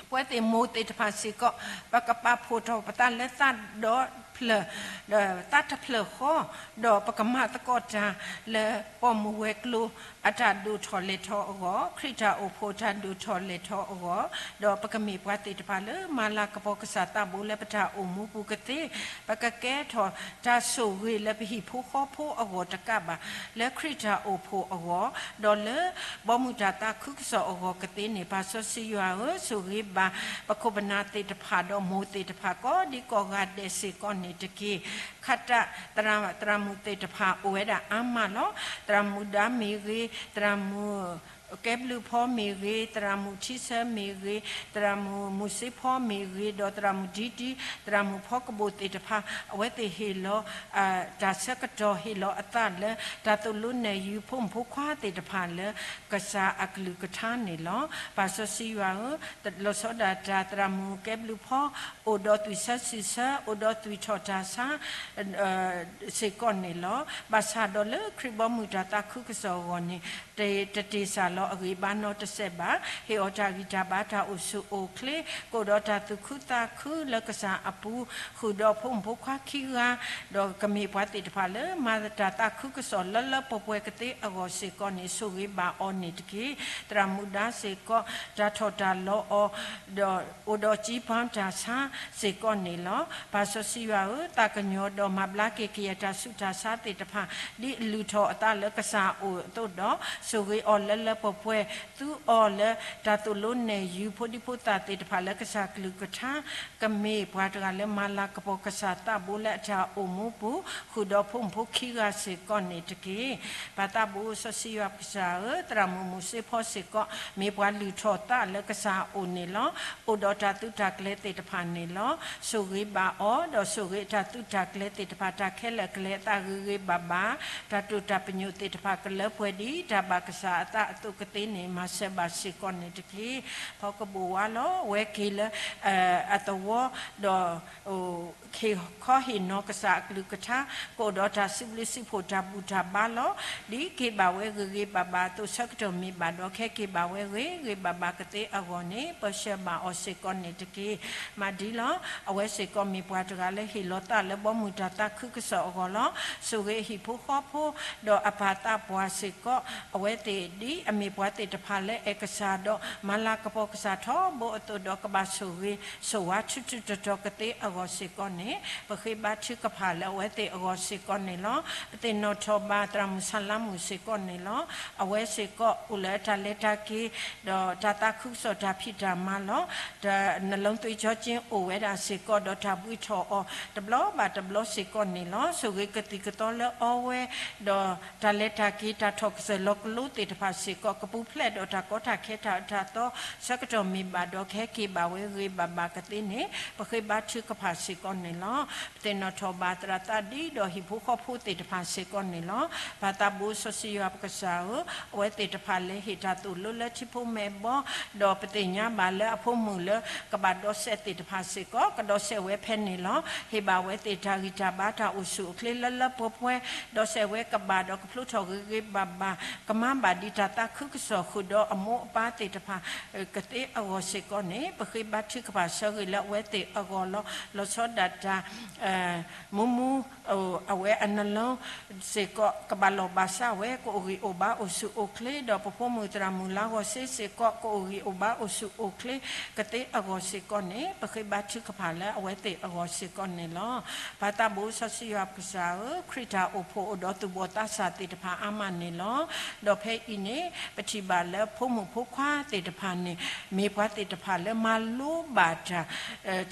ပဝဲသ့ၣ်မိၢ်သ့ၣ်တဖၣ်စ့ၢ်ကီး, ပကပာ်ဖှိၣ်ထီၣ်ပသးလၢသးဒီး ဖျၢၣ်, ဒီးသးတဖျၢၣ်ဃီ, ဒီးပကမၤသကိးတၢ်လၢပိာ်မုၣ်ဝဲၤကျိၤအတၢ်ဒိၣ်ထီၣ်လဲၤထီအဂီၢ်, ခရံာ်တၢ်အိၣ်ဖှိၣ်တၢ်ဒိၣ်ထီၣ်လဲၤထီအဂီၢ်, ဒီးပကမ့ၢ်ပှၤသ့ၣ်တဖၣ်လၢမၤလၤကပီၤကစၢ်သးဘိလၢပတၢ်အိၣ်မူပူၤကသ့, ပကကဲထီၣ်တၢ်ဆိၣ်ဂ့ၤလၢပဟံၣ်ဖိဃီဖိအဂီၢ်တကးဘၣ်, လၢခရံာ်တၢ်အိၣ်ဖှိၣ်အဂီၢ်, ဒီးလၢဘီမုၢ်တၢ်သးခုကစီၣ်အဂီၢ်ကသ့န့ၣ်, ပၢ်စီဆှံယွၤဧၢ, ဆိၣ်ဂ့ၤဘၣ်ပခိၣ်ပနၢ်သ့ၣ်တဖၣ် ဒီးမိၢ်သ့ၣ်တဖၣ် ကိးဒံကိးဂၤဒဲးစ့ၢ်ကီးန့ၣ်တက့ၢ်. ခးတၢ် သရၣ်မုၣ်သ့ၣ်တဖၣ်အိၣ်ဝဲဒၣ်အါမးလီၤ. သရၣ်မုၣ်ဒါမ့ၢ်ဂ့ၤ, သရၣ်မုၣ်ကဲဘျုးဖီမ့ၢ်ဂ့ၤ, သရၣ်မုၣ်ထံဆၢမ့ၢ်ဂ့ၤ, သရၣ်မုၣ်မုၢ်စ့ဖီမ့ၢ်ဂ့ၤ, ဒီးသရၣ်မုၣ်ဒံဒံ, သရၣ်မုၣ်ဖီကဘိၣ်သ့ၣ်တဖၣ်, အဝဲသ့ၣ်ဟ့ၣ်လီၤ တၢ်ဆၢကတီၢ် ဟ့ၣ်လီၤအသးလၢတၢ်သိၣ်လိနဲၣ်ယုၤဖိမုၣ်ဖိခွါသ့ၣ်တဖၣ်လၢကစၢ်အကလုၢ်ကထါန့ၣ်လီၤ. ပၢ်စီဆှံယွၤဧၢ, လီၤဆီဒၣ်တၢ်သရၣ်မုၣ်ကဲဘျုးဖီ အိၣ်ဒီးသွံၣ်ဆၢစုၣ်ဆၢ, အိၣ်ဒီးသွံၣ်ထီၣ်တၢ်ဆါ စ့ၢ်ကီးန့ၣ်လီၤ. ဘၣ်ဆၣ်ဒီးလၢခရံာ်ဘီမုၢ်တၢ်သးခုကစီၣ်အဂီၢ်န့ၣ် တတ့ၢ်စၢ်လီၤအဂ့ၢ်ဘါနီတစဲးဘၣ်. ဟ့ၣ်အီၤတၢ်ဂံၢ်တၢ်ဘါတၢ်အိၣ်ဆူၣ်အိၣ်ချ့, ကအိၣ်ဒီးတၢ်သူၣ်ခုသးခုလၢကစၢ်အပူၤ, ဃုာ်ဒီးဖိမုၣ်ဖိခွါခံဂၤ, ဒီးကမ့ၢ်ပှၤသ့ၣ်တဖၣ်လၢမၤတၢ်သးခုကစီၣ်လၢလၢပှဲၤပှဲၤကသ့အဂီၢ်စ့ၢ်ကီးန့ၣ် ဆိၣ်ဂ့ၤဘၣ်အီၤန့ၣ်တက့ၢ်. သရၣ်မုၣ်ဒါစ့ၢ်ကီး တၢ်ထီၣ်တၢ်လီၤအီၤ ဒီးအိၣ်ဒီးကံဖးတၢ်ဆါစ့ၢ်ကီးန့ၣ်လီၤ. ပၢ်စီဆှံယွၤဧၢ, သးကညီၤဒီးမၤဘျါက့ၤကယဲၢ်တၢ်ဆူးတၢ်ဆါသ့ၣ်တဖၣ် ဒ်အလုၢ်ထီၣ်အသးလၢကစၢ်အအိၣ်အသိးဒီး ဆိၣ်ဂ့ၤအီၤလၢလၢပှဲၤပှဲၤ, သူအီၤလၢတၢ်သိၣ်လိနဲၣ်ယုၤဖိဒံဖိသၣ်သ့ၣ်တဖၣ်လၢကစၢ်ကလုၢ်ကထါ, ကမ့ၢ်ပှၤတဂၤလၢမၤလၤကပီၤကစၢ်သးဘိလၢအတၢ်အိၣ်မူပူၤ, ဃုာ်ဒီးဖိမုၣ်ဖိခံဂၤစ့ၢ်ကီးန့ၣ်တက့ၢ်. ပၢ်သးဘိစီဆှံယွၤပကစၢ်ဧၢ, သရၣ်မုၣ်မုၢ်စ့ဖီစ့ၢ်ကီး မ့ၢ်ပှၤလုၢ်ထီၣ်သးလၢကစၢ်အအိၣ်န့ၣ်လီၤ. အိၣ်ဒီးတၢ်သုးတၢ်ကျဲၤသ့ၣ်တဖၣ်န့ၣ်လီၤ. ဆိၣ်ဂ့ၤဘၣ်အီၤ, ဒီးဆိၣ်ဂ့ၤအတၢ်သုးတၢ်ကျဲၤသ့ၣ်တဖၣ် တၢ်ခဲလၢာ်ကလဲၤအသးဂ့ၤဂ့ၤဘၣ်ဘၣ်, တၢ်တိာ်တၢ်ပညိၣ်သ့ၣ်တဖၣ်ကလၢပှဲၤဒ်တၢ်ဘၣ်ကစၢ်အသးအသိးကသ့န့ၣ် မၤစၢၤဘၣ်စ့ၢ်ကီးန့ၣ်တက့ၢ်. ဖီကဘိၣ်ဝါလီၤ, အဝဲက့ၤလၢ အသဝီ, ဒီး ဟ့ၣ်ခီဟ့ၣ်နီၤကစၢ်အကလုၢ်ကထါ, ကအိၣ်ဒီးတၢ်စံးဘျုးစံးဖှိၣ်တၢ်ဘူၣ်တၢ်ဘါလီၤ. ဒ်က့ၤဘၣ်ဝဲဂ့ၤဂ့ၤဘၣ်ဘၣ်အသိး ဆၢကတီၢ်မ့ၢ်ဘၣ်ဒီး ခဲက့ၤဘၣ်ဝဲဂ့ၤဂ့ၤဘၣ်ဘၣ်ကသ့အဂီၢ်န့ၣ် ပၢဆှၢဘၣ်အီၤစ့ၢ်ကီးန့ၣ်တက့ၢ်. မၤဒ်လီၤ. အဝဲစ့ၢ်ကီးမ့ၢ်ပှၤတဂၤလၢဟ့ၣ်လီၤသးလၢဘီမုၢ်တၢ်သးခုကစီၣ်အဂီၢ်လီၤ. ဆိၣ်ဂ့ၤအဟံၣ်ဖိဃီဖိ ဒီးအပၢ်သးပှၢ်စ့ၢ်ကီး, အဝဲသ့ၣ်ဒ်အမ့ၢ်ပှၤသ့ၣ်တဖၣ်လၢအဲၣ်ကစၢ်ဒီး မၤလၤကပီၤကစၢ်ထီဘိအသိးဒီး ကဘၣ်ဆိၣ်ဂ့ၤဆိၣ်ဝါထူထူတီၤတီၤကသ့အဂီၢ်စ့ၢ်ကီးန့ၣ် ပဃ့ဘါထုကဖၣ်လၢအဝဲသ့ၣ်အဂီၢ်စ့ၢ်ကီးန့ၣ်လီၤ. ပသ့ၣ်နီၣ်ထီၣ်ဘၣ်သရၣ်မုၣ်ဆၣ်လါမုၣ်စ့ၢ်ကီးန့ၣ်လီၤ. အဝဲစ့ၢ်ကီးအိၣ်လၢတၢ်လဲၤတၢ်က့ၤ ဒီးတၢ်သးခုကစီၣ်တၢ်ဖံးတၢ်မၤလီၤ. တၢ်နလီသုးကၠီကၠ့အိၣ်ဝဲဒၣ်စ့ၢ်ကီး ဒီးတၢ်ဘှံးထီၣ်အီၤ တဘျီဘၣ်တဘျီစ့ၢ်ကီးန့ၣ်လီၤ. ဆိၣ်ဂ့ၤကသံၣ်ကသီလၢအဝဲ ဒီးတၢ်လဲၤတၢ်က့ၤ တၢ်ထီၣ်ကစၢၢ်လီၤကလိသ့ၣ်တဖၣ်စ့ၢ်ကီး ကပူၤဖျဲးဒီးတၢ်ကီတၢ်ခဲတၢ်အၢတၢ်သီ ဆၢကတီၢ်မ့ၢ်ဘၣ်ဒီး ကဟဲက့ၤဘၣ်ဝဲဂ့ၤဘၣ်ဘၣ်ကသ့န့ၣ် ပဃ့ဘါထုကဖၣ်စ့ၢ်ကီးန့ၣ်လီၤ. ပသ့ၣ်နီၣ်ထီၣ်ဘၣ်သရၣ်သးဒံဒီးဟံၣ်ဖိဃီဖိသ့ၣ်တဖၣ်စ့ၢ်ကီးန့ၣ်လီၤ. ပၢ်သးဘိစီဆှံယွၤပကစၢ်ဧၢ, အဝဲသ့ၣ်တဖၣ်လၢဟ့ၣ်တၢ်သိၣ်လိလၢထံဖိမဲာ်ဘီ, ဒီးပသ့ၣ်ညါဘၣ်လၢအဖိမုၣ်လၢကဘၣ်ဒီးစဲးသ့ၣ်တဖၣ်စ့ၢ်ကီး ကဒီးစဲးဝဲဖဲန့ၣ်လီၤ. ဟ့ၣ်ဘၣ်ဝဲသ့ၣ်တၢ်ဂံၢ်တၢ်ဘါတၢ်အိၣ်ဆူၣ်အိၣ်ချ့လၢလၢပှဲၤပှဲၤ, ဒီးစဲးဝဲကဘၣ်ဒီးကဖျိထီၣ်ဂ့ၤဂ့ၤဘၣ်ဘၣ်, ကမၤဘၣ်ဒ်တၢ်သးခုကစီၣ်ဃုာ်ဒီးအမိၢ်အပၢ်သ့ၣ်တဖၣ် ကသ့အဂီၢ်စ့ၢ်ကီးန့ၣ် ပဃ့ဘါထုကဖၣ်ဆၢဂ့ၤလၢအဝဲသ့ၣ်အဂီၢ်လီၤ. လီၤဆီဒၣ်တၢ် မူမူ အဝဲအနလီ စ့ၢ်ကီး ကဘၣ်လီၢ်ဘၣ်စၢ်ဝဲ ကအိၣ်ဂံၢ်အိၣ်ဘါအိၣ်ဆူၣ်အိၣ်ချ့, ဒီးပဖိမုၣ်သရၣ်မုၣ်လါဂီၤစ့စ့ၢ်ကီး ကအိၣ်ဂံၢ်အိၣ်ဘါအိၣ်ဆူၣ်အိၣ်ချ့ ကသ့အဂီၢ်စ့ၢ်ကီးန့ၣ် ပဃ့ဘါထုကဖၣ်လၢအဝဲသ့ၣ်အဂီၢ်စ့ၢ်ကီးန့ၣ်လီၤ. ပၢ်သးဘိစီဆှံယွၤပကစၢ်ဧၢ, ခရံာ်တၢ်အိၣ်ဖှိၣ်အိၣ်ဒီးသူၣ်ဘီၣ်သးစၢ်သ့ၣ်တဖၣ်အါမးန့ၣ်လီၤ. ဒီးဖဲအံၤန့ၣ် ပထံၣ်ဘၣ်လၢဖိမုၣ်ဖိခွါသ့ၣ်တဖၣ်န့ၣ် မ့ၢ်ပှၤသ့ၣ်တဖၣ်လၢမၤလိဘၣ်တၢ်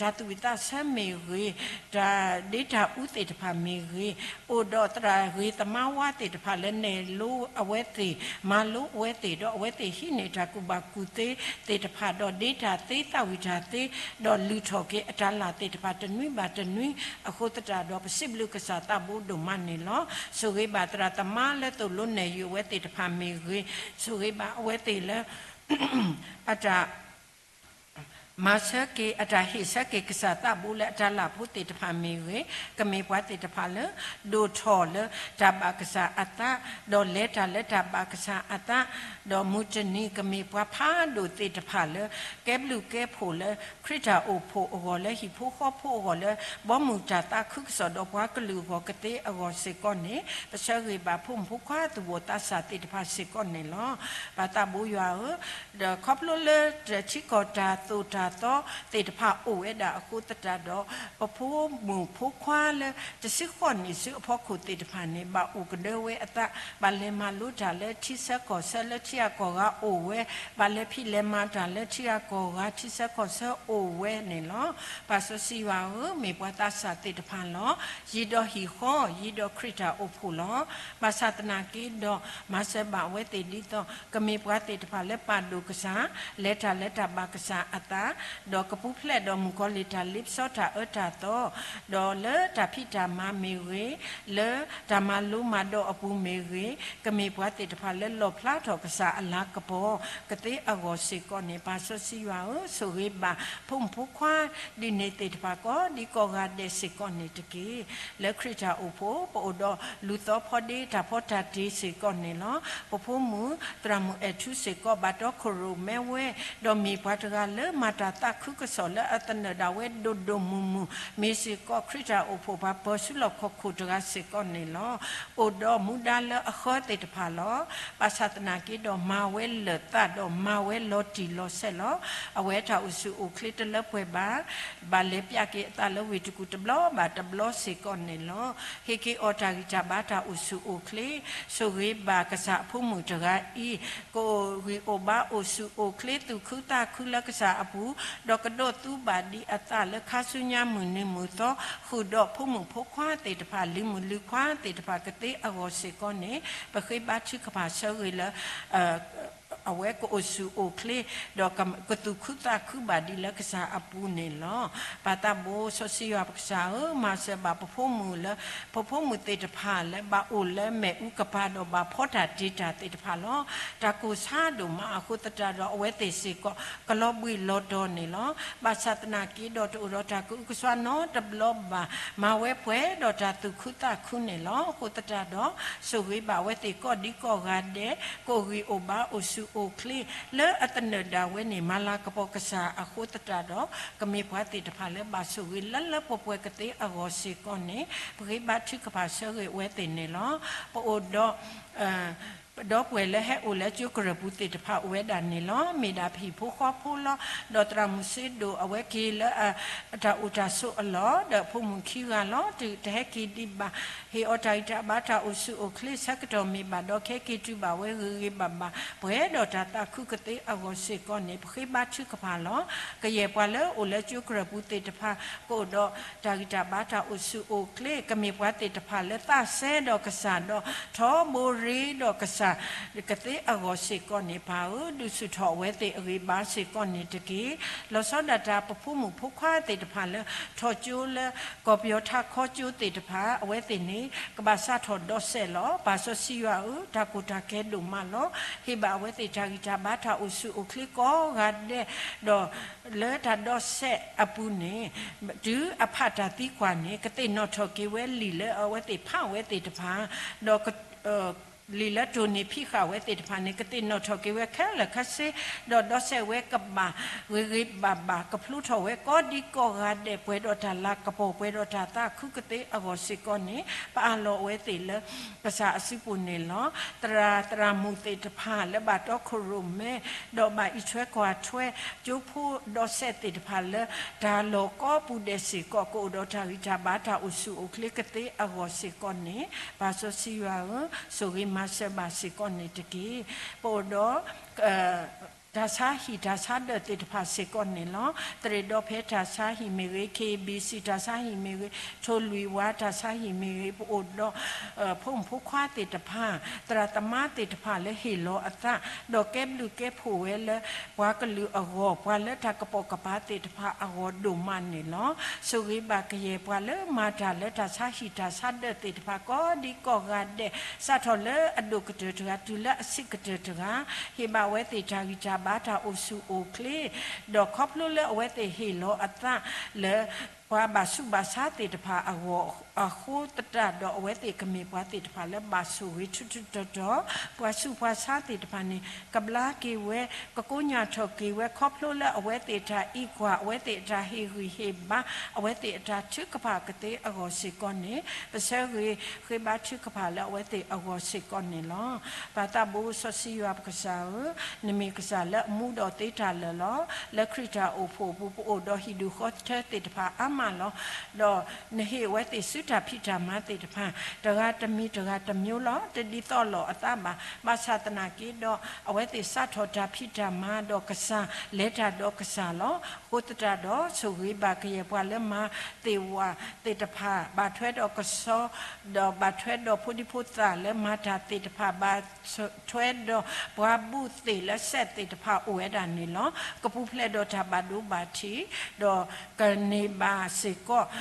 တၢ်သူၣ်ဝံၣ်သးဆၢမ့ၢ်ဂ့ၤ, တၢ်ဒ့တၢ်အူသ့ၣ်တဖၣ်မ့ၢ်ဂ့ၤ, အိၣ်ဒီးသရၣ်ဂ့ၤသမါဝါသ့ၣ်တဖၣ်လၢနဲၣ်လိအဝဲသ့ၣ်, မၤလိအဝဲသ့ၣ်, ဒီးအဝဲသ့ၣ်ဟံးန့ၢ်တၢ်ကူၣ်ဘၣ်ကူၣ်သ့သ့ၣ်တဖၣ်, ဒီးဒ့တၢ်သ့သးဝံၣ်တၢ်သ့, ဒီးလုၢ်ထီၣ်က့ၤအတၢ်လၢ်သ့ၣ်တဖၣ်တနွံဘၣ်တနွံ, အဃိသတးဒီး ပစံးဘျုးကစၢ်သးဘိဒိၣ်မးန့ၣ်လီၤ. ဆိၣ်ဂ့ၤဘၣ်သရၣ်သမါလၢသိၣ်လိနဲၣ်ယုၤအဝဲသ့ၣ်တဖၣ်မ့ၢ်ဂ့ၤ, ဆိၣ်ဂ့ၤဘၣ်အဝဲသ့ၣ်လၢ အတၢ် မၤဆၢက့ၤအတၢ်ဟ့ၣ်ဆၢက့ၤကစၢ်သးဘိလၢအတၢ်လၢ်ဖိသ့ၣ်တဖၣ်မ့ၢ်ဂ့ၤ, ကမ့ၢ်ပှၤသ့ၣ်တဖၣ်လၢ ဒိၣ်ထီၣ်လၢတၢ်ဘၣ်ကစၢ်အသး, ဒီးလဲၤတၢ်လၢတၢ်ဘၣ်ကစၢ်အသး, ဒီးမုၢ်တနံၤကမ့ၢ်ပှၤဖးဒိၣ်သ့ၣ်တဖၣ်လၢ ကဲဘျုးကဲဖှိၣ်လၢ ခရံာ်တၢ်အိၣ်ဖှိၣ်အဂီၢ်လၢဟံၣ်ဖိဃီဖိအဂီၢ်လၢ ဘီမုၢ်တၢ်သးခုကစီၣ်ဒီးပှၤကလုာ်အဂီၢ်ကသ့အဂီၢ်စ့ၢ်ကီးန့ၣ် ပဆၢဂ့ၤဘၣ်ဖိမုၣ်ဖိခွါသူၣ်ဘီၣ်သးစၢ်သ့ၣ်တဖၣ်စ့ၢ်ကီးန့ၣ်လီၤ. ပၢ်သးဘိယွၤဧၢ, ဒီးခီဖျိလၢတၢ်ထံကီၢ်တၢ်သိၣ်တၢ်သီသ့ၣ်တဖၣ်အိၣ်ဝဲဒၣ်အဃိသတးဒီး ပဖိမုၣ်ဖိခွါလၢတဆံဃိးနံၣ်ဆူအဖီခိၣ်သ့ၣ်တဖၣ်န့ၣ် ဘၣ်အိၣ်ကဒၢဝဲအသး, ဘၣ်လဲၤမၤလိတၢ်လၢထံဆၢကီၢ်ဆၢလၢထံဂၤကီၢ်ဂၤအိၣ်ဝဲ, ဘၣ်လဲၤဖံးလဲၤမၤတၢ်လၢထံဂၤကီၢ်ဂၤထံဆၢကီၢ်ဆၢအိၣ်ဝဲန့ၣ်လီၤ. ပၢ်စီဆှံယွၤဧၢ, မ့ၢ်ပှၤသးစၢ်သ့ၣ်တဖၣ်လီၤ. ယံၤဒီးဟံၣ်ဃီ, ယံၤဒီးခရံာ်တၢ်အိၣ်ဖှိၣ်လီၤ. ဘၣ်ဆၣ်သနာ်က့ဒီး မၤစၢၤဘၣ်အဝဲသ့ၣ်ဒ်သိး ကမ့ၢ်ပှၤသ့ၣ်တဖၣ်လၢပာ်ဒိၣ်ကစၢ်, လဲၤတၢ်လၢတၢ်ဘၣ်ကစၢ်အသး, ဒီးကပူၤဖျဲးဒီးမုၣ်ကီၤလံၢ်တၢ်လ့ပစီတၢ်အၢတၢ်သီ, ဒီးလၢတၢ်ဖံးတၢ်မၤမ့ၢ်ဂ့ၤ, လၢတၢ်မၤလိမၤဒိးအပူၤမ့ၢ်ဂ့ၤ, ကမ့ၢ်ပှၤသ့ၣ်တဖၣ်လၢလီၣ်ဖျါထီၣ်ကစၢ်အလၤကပီၤကသ့အဂီၢ်စ့ၢ်ကီးန့ၣ် ပၢ်စီဆှံယွၤဧၢ, ဆိၣ်ဂ့ၤဘၣ်ဖိမုၣ်ဖိခွါဒ်န့ၣ်သ့ၣ်တဖၣ်ကိးဒံကိးဂၤဒဲးစ့ၢ်ကီးန့ၣ်တက့ၢ်. လၢခရံာ်တၢ်အိၣ်ဖှိၣ် ပအိၣ်ဒီးလူၤသီဖီဒ့တၢ်ဖီတၢ်တ့စ့ၢ်ကီးန့ၣ်လီၤ. ပဖိမုၣ်သရၣ်မုၣ်အဲၣ်ထူစ့ၢ်ကီး ဘၣ်တီခိၣ်ရိၣ်မဲဝဲ, ဒီးမ့ၢ်ပှၤတဂၤလၢမၤတၢ်သးခုကစီၣ်လၢအသနၢၣ်ဒၣ်ဝဲဒိၣ်ဒိၣ်မုၢ်မုၢ်, မ့ၢ်စ့ၢ်ကီးခရံာ်တၢ်အိၣ်ဖှိၣ်ပှၤပၢၤဆူလီၢ်ခီၣ်ခိၣ်တဂၤစ့ၢ်ကီးန့ၣ်လီၤ. အိၣ်ဒီးမူဒါလၢအဃၢသ့ၣ်တဖၣ်လီၤ. ဘၣ်ဆၣ်သနာ်က့ဒီးမၤဝဲလၢာ်သးဒီးမၤဝဲလီၤတံၢ်လီၤဆဲးလီၤ. အဝဲတၢ်အိၣ်ဆူၣ်အိၣ်ချ့တလၢပှဲၤဘၣ်. ဘၣ်လဲၤပျးက့ၤအသးလၢဝ့ၢ်တကူၣ်တဘျီဘၣ်တဘျီစ့ၢ်ကီးန့ၣ်လီၤ. ဟ့ၣ်က့ၤအီၤတၢ်ဂံၢ်တၢ်ဘါတၢ်အိၣ်ဆူၣ်အိၣ်ချ့, ဆိၣ်ဂ့ၤဘၣ်ကစၢ်အဖိမုၣ်တဂၤအံၤ, ကအိၣ်ဂံၢ်အိၣ်ဘါအိၣ်ဆူၣ်အိၣ်ချ့ သူၣ်ခုသးခုလၢကစၢ်အပူၤ, ဒီးကဒိးသူဘၣ်ဒံးအသးလၢခါဆူညါမုၢ်နံၤမုၢ်သီ, ဃုာ်ဒီးဖိမုၣ်ဖိခွါသ့ၣ်တဖၣ် လုၢ်မုၣ်လုၢ်ခွါသ့ၣ်တဖၣ်ကသ့အဂီၢ်စ့ၢ်ကီးန့ၣ် ပဃ့ဘါထုကဖၣ်ဆၢဂ့ၤလၢ အဝဲကအိၣ်ဆူၣ်အိၣ်ချ့, ဒီးကသူၣ်ခုသးခုဘၣ်ဒံးလၢကစၢ်အပူၤန့ၣ်လီၤ. ပၢ်သးဘိစီဆှံယွၤပကစၢ်ဧၢ, မၤစၢၤဘၣ်ပဖိမုၣ်လၢ ပဖိမုၣ်သ့ၣ်တဖၣ်လၢဘၣ်အိၣ်လၢမ့ၣ်အူကပၤဒီးဘၣ်ဖီတၢ်တ့တၢ်သ့ၣ်တဖၣ်လီၤ. တၢ်ကိၢ်ဆါဒိၣ်မးအဃိသတးဒီး အဝဲသ့ၣ်စ့ၢ်ကီး ကလီၤဘှံးလီၤတီၤန့ၣ်လီၤ. ဘၣ်ဆၣ်သနာ်က့ဒီးတအိၣ်ဒီးတၢ်ကအုကစွါနီတဘျီဘၣ်, မၤဝဲပှဲၤဒီးတၢ်သူၣ်ခုသးခုန့ၣ်လီၤ. အဃိသတးဒီး ဆိၣ်ဂ့ၤဘၣ်အဝဲသ့ၣ်ကိးဒံကိးဂၤဒဲး, ကအိၣ်ဂံၢ်အိၣ်ဘါအိၣ်ဆူၣ်အိၣ်ချ့, လၢအသနၢၣ်ဒၣ်ဝဲန့ၣ် မၤလၤကပီၤကစၢ်အဃိသတးဒီး ကမ့ၢ်ပှၤသ့ၣ်တဖၣ်လၢဘၣ်ဆိၣ်ဂ့ၤလၢလၢပှဲၤပှဲၤကသ့အဂီၢ်စ့ၢ်ကီးန့ၣ် ပဃ့ဘါထုကဖၣ်ဆၢဂ့ၤအဝဲသ့ၣ်န့ၣ်လီၤ. ပအိၣ်ဒီး ဒီပုၢ်ဝဲၢ်လၢဟဲအိၣ်လၢကၠိကရၢၢ်ပူၤသ့ၣ်တဖၣ်အိၣ်ဝဲဒၣ်န့ၣ်လီၤ. မ့ၢ်ဒၣ်ပဟံၣ်ဖိဃီဖိလီၤ. ဒီးသရၣ်မုၣ်စ့ဒိၣ် အဝဲက့ၤလၢ တၢ်အိၣ်တၢ်ဆိးအလီၢ်, ဒီးဖိမုၣ်ခံဂၤလီၤ. တဟဲက့ၤဒံးဘၣ်, ဟ့ၣ်အီၤတၢ်ဂံၢ်တၢ်ဘါတၢ်အိၣ်ဆူၣ်အိၣ်ချ့ဆၢကတီၢ်မ့ၢ်ဘၣ်ဒီး ကဟဲက့ၤတုၤဘၣ်ဝဲဂ့ၤဂ့ၤဘၣ်ဘၣ် ပှဲၤဒီးတၢ်သးခုကသ့အဂီၢ်စ့ၢ်ကီးန့ၣ် ပဃ့ဘါထုကဖၣ်လီၤ. ကယဲၢ်ပှၤလၢအိၣ်လၢကၠိကရၢၢ်ပူၤသ့ၣ်တဖၣ် ကအိၣ်ဒီးတၢ်ဂံၢ်တၢ်ဘါတၢ်အိၣ်ဆူၣ်အိၣ်ချ့, ကမ့ၢ်ပှၤသ့ၣ်တဖၣ်လၢသးစဲဒီးကစၢ်ဒီး ထီဘိရ့ဒီးကစၢ် ကသ့အဂီၢ်စ့ၢ်ကီးန့ၣ် ပၢ်ဧၢ, ဒုးဆူၣ်ထီၣ်အဝဲသ့ၣ်အဂံၢ်ဘါစ့ၢ်ကီးန့ၣ်တက့ၢ်. လီၤဆီဒၣ်တၢ်ပဖိမုၣ်ဖိခွါသ့ၣ်တဖၣ်လၢ ထီၣ်ကၠိလၢ ကီၢ်ပယီၤထးခီကၠိသ့ၣ်တဖၣ် အဝဲသ့ၣ်န့ၣ် ကဘၣ်စးထီၣ်ဒီးစဲးလီၤ. ပၢ်စီဆှံယွၤဧၢ, တၢ်ကိၢ်တၢ်ဂီၤဒိၣ်မးလီၤ. ဟ့ၣ်ဘၣ်အဝဲသ့ၣ်တၢ်ဂံၢ်တၢ်ဘါတၢ်အိၣ်ဆူၣ်အိၣ်ချ့ကိးဂၤဒဲး, ဒီးလၢတၢ်ဒီးစဲးအပူၤန့ၣ် တုၤအဖးတၢ်သံကွၢ်န့ၣ် ကသ့ၣ်နီၣ်ထီၣ်က့ၤဝဲလံာ်လၢအဝဲသ့ၣ်ဖးဝဲသ့ၣ်တဖၣ်, ဒီး လံာ်လၢတိၢ်နီၣ်ဖံးဃာ်ဝဲသ့ၣ်တဖၣ်န့ၣ် ကသ့ၣ်နီၣ်ထီၣ်က့ၤဝဲခဲလၢာ်ခဲဆ့, ဒီးဒီးစဲးဝဲကဘၣ်ဂ့ၤဂ့ၤဘၣ်ဘၣ် ကဖျိထီၣ်ဝဲကိးဒံကိးဂၤဒဲး ပှဲၤဒီးတၢ်လၤကပီၤ ပှဲၤဒီးတၢ်သးခုကသ့အဂီၢ်စ့ၢ်ကီးန့ၣ် ပအၢၣ်လီၤအဝဲသ့ၣ်လၢ ကစၢ်အစုပူၤန့ၣ်လီၤ. သရၣ်သရၣ်မုၣ်သ့ၣ်တဖၣ်လၢဘၣ်တီခိၣ်ရိၣ်မဲ ဒီးဘၣ်အံးထွဲကွၢ်ထွဲ ကၠိဖိဒီးစဲးသ့ၣ်တဖၣ်လၢ တၢ်လီၢ်ကိးပူၤဒဲးစ့ၢ်ကီး ကအိၣ်ဒီးတၢ်ဂံၢ်တၢ်ဘါတၢ်အိၣ်ဆူၣ်အိၣ်ချ့ကသ့အဂီၢ်စ့ၢ်ကီးန့ၣ် ပၢ်စီဆှံယွၤဧၢ, ဆိၣ်ဂ့ၤမၤစၢၤဘၣ်စ့ၢ်ကီးန့ၣ်တက့ၢ်. ပအိၣ်ဒီး တၢ်ဆါဟံၣ်တၢ်ဆါဒၢးသ့ၣ်တဖၣ်စ့ၢ်ကီးန့ၣ်လီၤ. သရ့ၣ်ဒီဖဲတၢ်ဆါဟံၣ်မ့ၢ်ဂ့ၤ, ခ့ဘံၣ်စံၣ်တၢ်ဆါဟံၣ်မ့ၢ်ဂ့ၤ, ထိၣ်လွံၢ်ဝါတၢ်ဆါဟံၣ်မ့ၢ်ဂ့ၤ, ပအိၣ်ဒီး ဖိမုၣ်ဖိခွါသ့ၣ်တဖၣ်, သရၣ်သမါသ့ၣ်တဖၣ်လၢဟ့ၣ်လီၤအသး, ဒီးကဲဘျုးကဲဖှိၣ်ဝဲလၢ ပှၤကလုာ်အဂီၢ်, ပှၤလၢတၢ်ကပိာ်ကပၤသ့ၣ်တဖၣ်အဂီၢ်ဒိၣ်မးန့ၣ်လီၤ. ဆိၣ်ဂ့ၤဘၣ်ကယဲၢ်ပှၤလၢမၤတၢ်လၢတၢ်ဆါဟံၣ်တၢ်ဆါဒၢးသ့ၣ်တဖၣ် ကိးဒံကိးဂၤဒဲး, စးထီၣ်လၢအဒိၣ်ကတၢၢ်တဂၤ တုၤလၢအဆံးကတၢၢ်တဂၤ, ဟ့ၣ်ဘၣ်ဝဲသ့ၣ်တၢ်ဂံၢ်တၢ် ဘၣ်တၢ်အိၣ်ဆူၣ်အိၣ်ချ့, ဒီးခီဖျိလၢအဝဲသ့ၣ်ဟ့ၣ်လီၤအသးလၢ ပှၤဘၣ်ဆူးဘၣ်ဆါသ့ၣ်တဖၣ်အဂီၢ်အဃိသတးဒီး အဝဲသ့ၣ်ကမ့ၢ်ပှၤသ့ၣ်တဖၣ်လၢဘၣ်ဆိၣ်ဂ့ၤထူထူတီတီ, ပှၤဆူးပှၤဆါသ့ၣ်တဖၣ်န့ၣ် ကဘျါက့ၤဝဲ, ကကိညၣ်ထီၣ်က့ၤဝဲ ခီဖျိလၢအဝဲသ့ၣ်တၢ်အံးကွၢ်, အဝဲသ့ၣ်အတၢ်ဟ့ၣ်ဂံၢ်ဟ့ၣ်ဘါ, အဝဲသ့ၣ်အတၢ်ထုကဖၣ်ကသ့အဂီၢ်စ့ၢ်ကီးန့ၣ် ပဆၢဂ့ၤဃ့ဘါထုကဖၣ်လၢအဝဲသ့ၣ်အဂီၢ်စ့ၢ်ကီးန့ၣ်လီၤ. ပၢ်သးဘိစီဆှံယွၤပကစၢ်ဧၢ, နမ့ၢ်ကစၢ်လၢအမူဒီးသ့တၢ်လၢာ်လီၤ. လၢခရံာ်တၢ်အိၣ်ဖှိၣ်အပူၤ ပအိၣ်ဒီးဟံၣ်ဒူၣ်ဃီထၢသ့ၣ်တဖၣ်အါမးလီၤ. ဒီးနဟ့ၣ်အဝဲသ့ၣ်ဆူတၢ်ဖံးတၢ်မၤသ့ၣ်တဖၣ် တဂၤတမံၤတဂၤတမျိုးလီၤ. တဒ်သိးလိာ်အသးဘၣ်. ဘၣ်ဆၣ်သနာ်က့ဒီး အဝဲသ့ၣ်စးထီၣ်တၢ်ဖံးတၢ်မၤဒီးကစၢ်, လဲၤတၢ်ဒီးကစၢ်လီၤ. အဃိသတးဒီး ဆိၣ်ဂ့ၤဘၣ်ကယဲၢ်ပှၤလၢမၤသ့ၣ်ဝၣ်သ့ၣ်တဖၣ်, ဘၣ်ထွဲဒီးကဆီ, ဒီးဘၣ်ထွဲဒီးဖိဒံဖိသၣ်လၢမၤတၢ်သ့ၣ်တဖၣ်, ဘၣ်ထွဲဒီးပှၤဘူၣ်သ့ၣ်လၢစဲးသ့ၣ်တဖၣ်အိၣ်ဝဲဒၣ်န့ၣ်လီၤ. ကပူၤဖျဲးဒီးတၢ်ဘၣ်ဒိဘၣ်ထံး, ဒီးကန့ၢ်ဘၣ်စ့ၢ်ကီး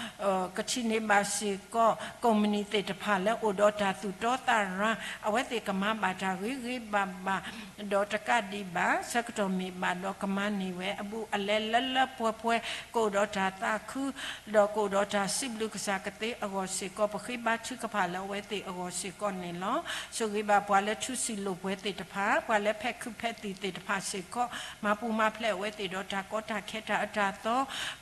ကထံၣ်န့ၢ်ဘၣ်စ့ၢ်ကီး ကိးမုၢ်နံၤသ့ၣ်တဖၣ်လၢအိၣ်ဒီးတၢ်သူၣ်တီသးရၤ, အဝဲသ့ၣ်ကမၤဘၣ်တၢ်ဂ့ၤဂ့ၤဘၣ်ဘၣ်, ဒီးတကးဒံးဘၣ် ဆၢကတီၢ်မ့ၢ်ဘၣ်ဒီးကမၤန့ၢ်ဝဲအဘူးအလဲလၢလၢပှဲၤပှဲၤ, ကအိၣ်ဒီးတၢ်သးခု, ဒီးကအိၣ်ဒီးတၢ်စံးဘျုးကစၢ်ကသ့အဂီၢ်စ့ၢ်ကီး, ပဃ့ဘါထုကဖၣ်လၢအဝဲသ့ၣ်အဂီၢ်စ့ၢ်ကီးန့ၣ်လီၤ. ဆိၣ်ဂ့ၤဘၣ်ပှၤလၢထူဆံၣ်လိာ်ပှဲၤသ့ၣ်တဖၣ်, ပှၤလၢဖဲးခုးဖဲးသံၣ်သ့ၣ်တဖၣ်စ့ၢ်ကီး, မၤပူၤမၤဖျဲးအဝဲသ့ၣ်ဒီးတၢ်ကီတၢ်ခဲတၢ်အၢတၢ်သီ,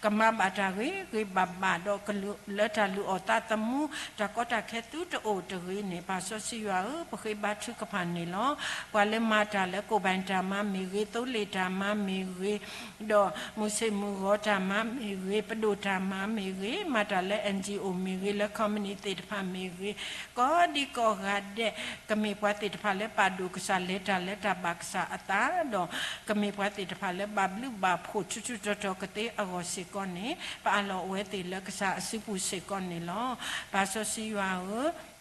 ကမၤဘၣ်တၢ်ဂ့ၤဂ့ၤဘၣ်ဘၣ်ဒီး လၢတၢ်လုၢ်အီၣ်သးသမူ, တၢ်ကီတၢ်ခဲသုတအိၣ်တဂ့ၤန့ၣ် ပၢ်စီဆှံယွၤဧၢ, ပဃ့ဘါထုကဖၣ်န့ၣ်လီၤ. ပှၤလၢမၤတၢ်လၢကိၣ်ဘၣ်တၢ်မၤမ့ၢ်ဂ့ၤ, သိလ့ၣ်တၢ်မၤမ့ၢ်ဂ့ၤ, ဒီးမုၢ်ဆ့ၣ်မုၢ်ဂီၤတၢ်မၤမ့ၢ်ဂ့ၤ, ပဒိၣ်တၢ်မၤမ့ၢ်ဂ့ၤ, မၤတၢ်လၢ NGO မ့ၢ်ဂ့ၤ, လၢ company သ့ၣ်တဖၣ်မ့ၢ်ဂ့ၤ, ကိးဒံကိးဂၤဒဲး ကမ့ၢ်ပှၤသ့ၣ်တဖၣ်လၢပာ်ဒိၣ်ကစၢ်, လဲၤတၢ်လၢတၢ်ဘၣ်ကစၢ်အသး, ဒီးကမ့ၢ်ပှၤသ့ၣ်တဖၣ်လၢဘၣ်ဘျုးဘၣ်ဖှိၣ်ထူထူတီတီကသ့အဂီၢ်စ့ၢ်ကီးန့ၣ် ပအၢၣ်လီၤအဝဲသ့ၣ်လၢကစၢ်အစုပူၤစ့ၢ်ကီးန့ၣ်လီၤ. ပၢ်စီဆှံယွၤဧၢ,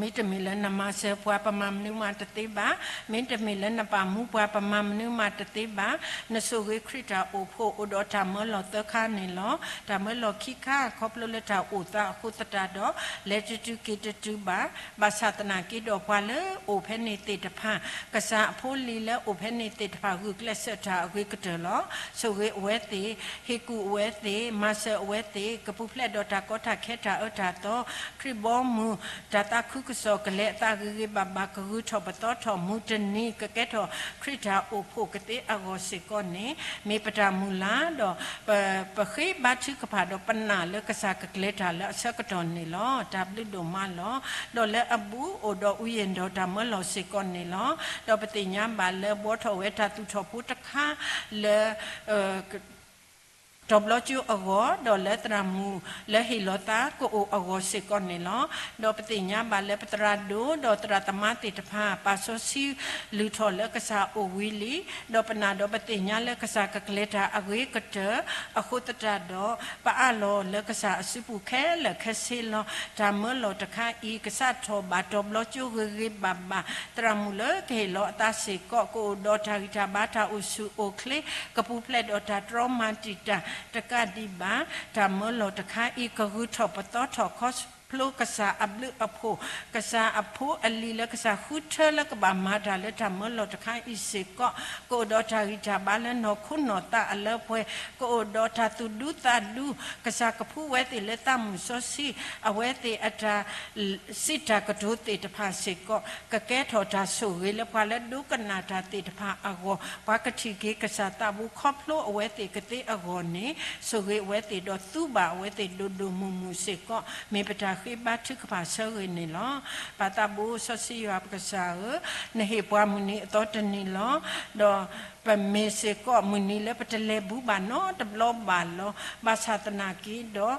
မ့တမ့ၢ်လၢနမၤစၢၤပှၤ ပမၤမနုၤမးတသ့ဘၣ်. မ့တမ့ၢ်လၢနပာ်မူပှၤ ပမၤမနုၤမးတသ့ဘၣ်. နဆိၣ်ဂ့ၤခရံာ်တၢ်အိၣ်ဖှိၣ် အိၣ်ဒီးတၢ်မၢလီၤသၢခါန့ၣ်လီၤ. တၢ်မၢလီၤခံခါ ခီဖျိလၢတၢ်အိၣ်သးအဃိသတးဒီး လဲၤတတုၤက့ၤတတုၤဘၣ်. ဘၣ်ဆၣ်သနာ်က့ဒီး ပှၤလၢအိၣ်ဖဲန့ၣ်သ့ၣ်တဖၣ်, ကစၢ်အဖိလံၤလၢအိၣ်ဖဲန့ၣ်သ့ၣ်တဖၣ် ဂုာ်ကျဲးစၢးတၢ်အဂ့ၤကတၢၢ်လီၤ. ဆိၣ်ဂ့ၤအဝဲသ့ၣ်, ဟ့ၣ်ကူၣ်အဝဲသ့ၣ်, မၤစၢၤအဝဲသ့ၣ်, ကပူၤဖျဲးဒီးတၢ်ကီတၢ်ခဲတၢ်အၢတၢ်သီ, ခရံာ်ဘီမုၢ်, တၢ်သးခုကစီၣ်ကလဲၤအသးဂ့ၤဂ့ၤဘၣ်ဘၣ်, ကဂုၤထီၣ်ပသီထီၣ်, မုၢ်တနံၤကကဲထီၣ်ခရံာ်တၢ်အိၣ်ဖှိၣ်ကသ့အဂီၢ်စ့ၢ်ကီးန့ၣ် မ့ၢ်ပတၢ်မုၢ်လၢ်ဒီး ပဃ့ဘါထုကဖၣ်ဒီးပနာ်လၢကစၢ်ကကျဲၤတၢ်လၢအဆၢကတီၢ်န့ၣ်လီၤ. တၢ်ဘျုးဒိၣ်မးလီၤ. ဒီးလၢအဘူးအိၣ်ဒီး ဥယျာဉ်တော် တၢ်မၢလီၤစ့ၢ်ကီးန့ၣ်လီၤ. ဒီးပသ့ၣ်ညါဘၣ်လၢဘှီထီၣ်ဝဲတၢ်သူၣ်ထီၣ်ဖိတခါလၢ တီၤဘျီကၠိအဂီၢ်, ဒီးလၢသရၣ်မုၣ်လၢဟ့ၣ်လီၤသးကအိၣ်အဂီၢ်စ့ၢ်ကီးန့ၣ်လီၤ. ဒီးပသ့ၣ်ညါဘၣ်လၢပသရၣ်ဒိၣ်ဒီးသရၣ်သမါသ့ၣ်တဖၣ် ပာ်စီဆှံလုၢ်ထီၣ်လၢကစၢ်အိၣ်ဝံၤလံ, ဒီးပနာ်ဒီးပသ့ၣ်ညါလၢကစၢ်ကကျဲၤတၢ်အဂ့ၤကတၢၢ်အဃိသတးဒီး ပအၢၣ်လီၤလၢကစၢ်အစုပူၤခဲလၢာ်ခဲဆ့လီၤ. တၢ်မၢလီၤတခါအံၤ ကစးထီၣ်ဘၣ်တီၤဘျီကၠိဂ့ၤဂ့ၤဘၣ်ဘၣ်, သရၣ်မုၣ်လၢကဟ့ၣ်လီၤအသးစ့ၢ်ကီး ကအိၣ်ဒီးတၢ်ဂံၢ်တၢ်ဘါ တၢ်အိၣ်ဆူၣ်အိၣ်ချ့, ကပူၤဖျဲးဒီးတၢ်တြီမၤတံာ်တာ်, တကးဒံးဘၣ် တၢ်မၢလီၤတခါအံၤ ကဂုၤထီၣ်ပသီထီၣ်ခီဖျိကစၢ်အဘျုးအဖှိၣ်, ကစၢ်အဖိအလံၤလၢကစၢ်ဃုထၢလၢကဘၣ်မၤတၢ်လၢတၢ်မၢလီၤတခါအံၤစ့ၢ်ကီး, ကအိၣ်ဒီးတၢ်ဂံၢ်တၢ်ဘါလၢနီၢ်ခိနီၢ်သးအလၢပှဲၤ, ကအိၣ်ဒီးတၢ်သူၣ်ဒူသးဒူ, ကစၢ်ကဖှူဝဲသ့ၣ်လၢသးမုၣ်စီဆှံ, အဝဲသ့ၣ်အတၢ် စံးတၢ်ကတိၤသ့ၣ်တဖၣ်စ့ၢ်ကီး ကကဲထီၣ်တၢ်ဆိၣ်ဂ့ၤလၢပှၤလၢဒိကနၣ်တၢ်သ့ၣ်တဖၣ်အဂီၢ်, ပှၤကထံၣ်က့ၤကစၢ်သးဘိခီဖျိအဝဲသ့ၣ်ကသ့အဂီၢ်န့ၣ် ဆိၣ်ဂ့ၤအဝဲသ့ၣ်ဒီးသူဘၣ်အဝဲသ့ၣ်ဒိၣ်ဒိၣ်မုၢ်မုၢ်စ့ၢ်ကီး မ့ၢ်ပတၢ်ဃ့ဘါထုကဖၣ်ဆၢဂ့ၤန့ၣ်လီၤ. ပၢ်သးဘိစီဆှံယွၤပကစၢ်ဧၢ, နဟ့ၣ်ပှၤမုၢ်နံၤအသီတနံၤလီၤ. ဒီး ပမ့ၢ်စ့ၢ်ကီးမုၢ်နံၤလၢပတလဲၤဘူးဘၣ်နီတဘျီဘၣ်လီၤ. ဘၣ်ဆၣ်သနာ်က့ဒီး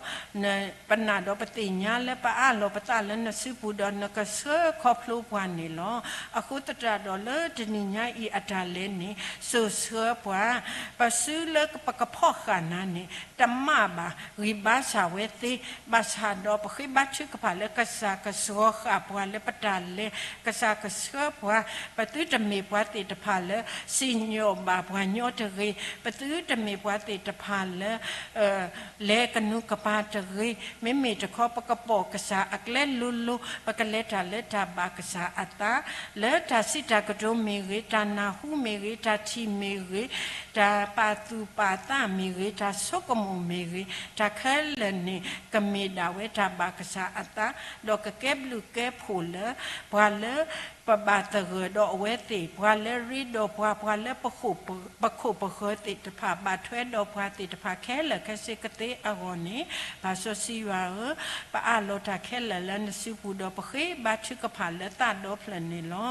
ပနာ်ဒီးပသ့ၣ်ညါလၢပအၢၣ်လီၤပသးလၢနစုပူၤဒီးနကဆှၢခီဖျိပှၤန့ၣ်လီၤ. အဃိသတးဒီးလၢတနံၤညါအံၤအတၢ်လဲၤန့ၣ် စိာ်ဆှၢပှၤ, ပစုလၢပကဖီၣ်ဃာ်နၤန့ၣ် တမၣ်ဘၣ်, ဂံၢ်ဘါစၢ်ဝဲသ့, ဘၣ်ဆၣ်ဒီးပဃ့ဘါထုကဖၣ်လၢကစၢ်ကဆှီဃာ်ပှၤလၢပတၢ်လဲၤ, ကစၢ်ကဆှၢပှၤ, ပသုတမ့ၢ်ပှၤသ့ၣ်တဖၣ်လၢ စံၣ်ညီၣ် ပကဘၣ်ပှၤညီတဂ့ၤ, ပသုတမ့ၢ်ပှၤသ့ၣ်တဖၣ်လၢ လဲၤကနူၤကပၤတဂ့ၤ, မ့မ့ၢ်တခီ ပကပိာ်ကစၢ်အကျဲလိၤလိၤ, ပကလဲၤတၢ်လၢတၢ်ဘၣ်ကစၢ်အသး, လၢတၢ်စံးတၢ်ကတိၤမ့ၢ်ဂ့ၤ, တၢ်နၢ်ဟူမ့ၢ်ဂ့ၤ, တၢ်ထံၣ်မ့ၢ်ဂ့ၤ, တၢ်ပာ်သူၣ်ပာ်သးမ့ၢ်ဂ့ၤ, တၢ်ဆိကမိၣ်မ့ၢ်ဂ့ၤ, တၢ်ခဲလၢာ်န့ၣ် ကမ့ၢ်ဒၣ်ဝဲတၢ်ဘၣ်ကစၢ်အသး, ဒီးကကဲဘျုးကဲဖှိၣ်လၢ ပှၤလၢ ပဘၣ်သဂၢၢ်ဒီးအဝဲသ့ၣ်, ပှၤလၢရ့ဒီးပှၤ, ပှၤလၢပခိၣ်ပဃၢၤသ့ၣ်တဖၣ်, ဘၣ်ထွဲဒီးပှၤသ့ၣ်တဖၣ်ခဲလၢာ်ခဲဆ့ကသ့အဂီၢ်န့ၣ်, ပၢ်စီဆှံယွၤဧၢ, ပအးလီၤတၢ်ခဲလၢာ်လၢနစုပူၤ, ဒီးပဃ့ဘါထုကဖၣ်လၢသးဒီဖျၢၣ်န့ၣ်လီၤ.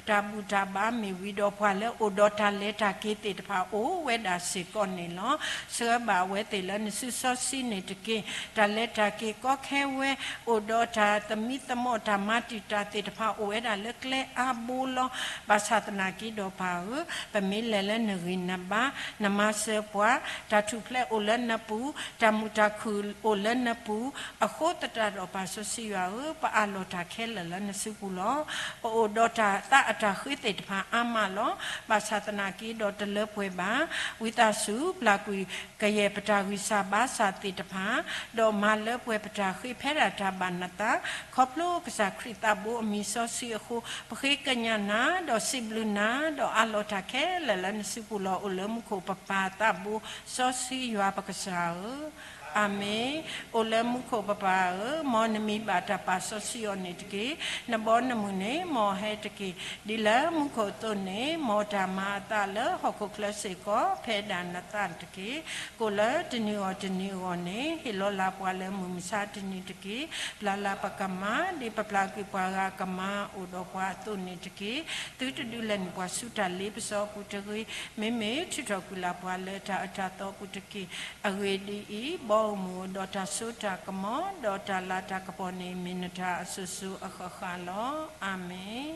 တၢ်ဘူၣ်တၢ်ဘါမ့ၢ်ဝံၤဒီး, ပှၤလၢအိၣ်ဒီးတၢ်လဲၤတၢ်က့ၤသ့ၣ်တဖၣ် အိၣ်ဝဲဒၣ်စ့ၢ်ကီးန့ၣ်လီၤ. ဆှၢဘၣ်အဝဲသ့ၣ်လၢနစုစီဆှံန့ၣ်တက့ၢ်. တၢ်လဲၤတၢ်က့ၤကီခဲဝဲ, အိၣ်ဒီးတၢ်သမံသမိး, တၢ်မၤတံာ်တာ်သ့ၣ်တဖၣ် အိၣ်ဝဲဒၣ်လၢကျဲအါဘိလီၤ. ဘၣ်ဆၣ်သနာ်က့ဒီးပၢ်ဧၢ, ပမ့ၢ်လဲၤလၢနဂံၢ်နဘါ, နမၤစၢၤပှၤ, တၢ်ထူၣ်ဖျဲးအိၣ်လၢနပူၤ, တၢ်မုာ်တၢ်ခုၣ်အိၣ်လၢနပူၤ, အဃိသတးဒီး ပၢ်စီဆှံယွၤဧၢ, ပအးလီၤတၢ်ခဲလၢာ်လၢနစုပူၤလီၤ. ပအိၣ်ဒီးတၢ်သးအတၢ်ဃ့သ့ၣ်တဖၣ်အါမးလီၤ. ဘၣ်ဆၣ်သနာ်က့ဒီးတလၢပှဲၤဘၣ်. ဝံသးစူၤ ပျၢ်ကွံာ်ကယဲၢ်ပတၢ်ဂံၢ်စၢ်ဘါစၢ်သ့ၣ်တဖၣ်, ဒီးမၤလၢပှဲၤပတၢ်ဃ့ဖဲဒၣ်တၢ်ဘၣ်နသး, ခီဖျိကစၢ်ခရံာ်သးဘိအမံၤစီဆှံအဃိ, ပဃ့ကညးနၤ, ဒီးစံးဘျုးနၤ, ဒီးအးလီၤတၢ်ခဲလၢာ်လၢနစုပူၤလီၤ. အိၣ်လၢမူခိၣ်ပပၢ်သးဘိစီဆှံယွၤပကစၢ်ဧၢ, အၤမ့ၣ်. အိၣ်လၢမူခိၣ်ပပၢ်ဧၢ, မ်နမံၤဘၣ်တၢ်ပာ်စီဆှံအီၤန့ၣ်တက့ၢ်. နဘီနမုၢ်န့ၣ်မ်အဟဲတက့ၢ်. ဒ်လၢမူခိၣ်အသိးန့ၣ်, မ်တၢ်မၤအသးလၢဟီၣ်ခိၣ်ချၢစ့ၢ်ကီး ဖဲဒၣ်နသးတက့ၢ်. ကိၣ်လၢတနံၤအဂီၢ်တနံၤအဂီၢ်န့ၣ်, ဟ့ၣ်လီၤလၢ်ပှၤလၢမုၢ်မဆါတနံၤတက့ၢ်. ပျၢ်လၢ်ပကမၤ, ဒ်ပပျၢ်ကွံာ်ပှၤဂၤကမၤအိၣ်ဒီးပှၤအသိးန့ၣ်တက့ၢ်. သုတဒုးလဲၤန့ၢ်ပှၤဆူတၢ်လ့ပစီအပူၤတဂ့ၤ. မ့မ့ၢ်ထုးထီၣ်ကွံာ်လၢ်ပှၤလၢတၢ်အၢတၢ်သီပူၤတက့ၢ်. အဂ့ၢ်ဒ်အံၤ, ဘီမုၢ်အိၣ်ဒီးတၢ်စိတၢ်ကမီၤ, ဒီးတၢ်လၤတၢ်ကပီၤန့ၣ် မ့ၢ်နတၢ်အစိၤစိၤအဃၣ်ဃၣ်လီၤ. အၤမ့ၣ်.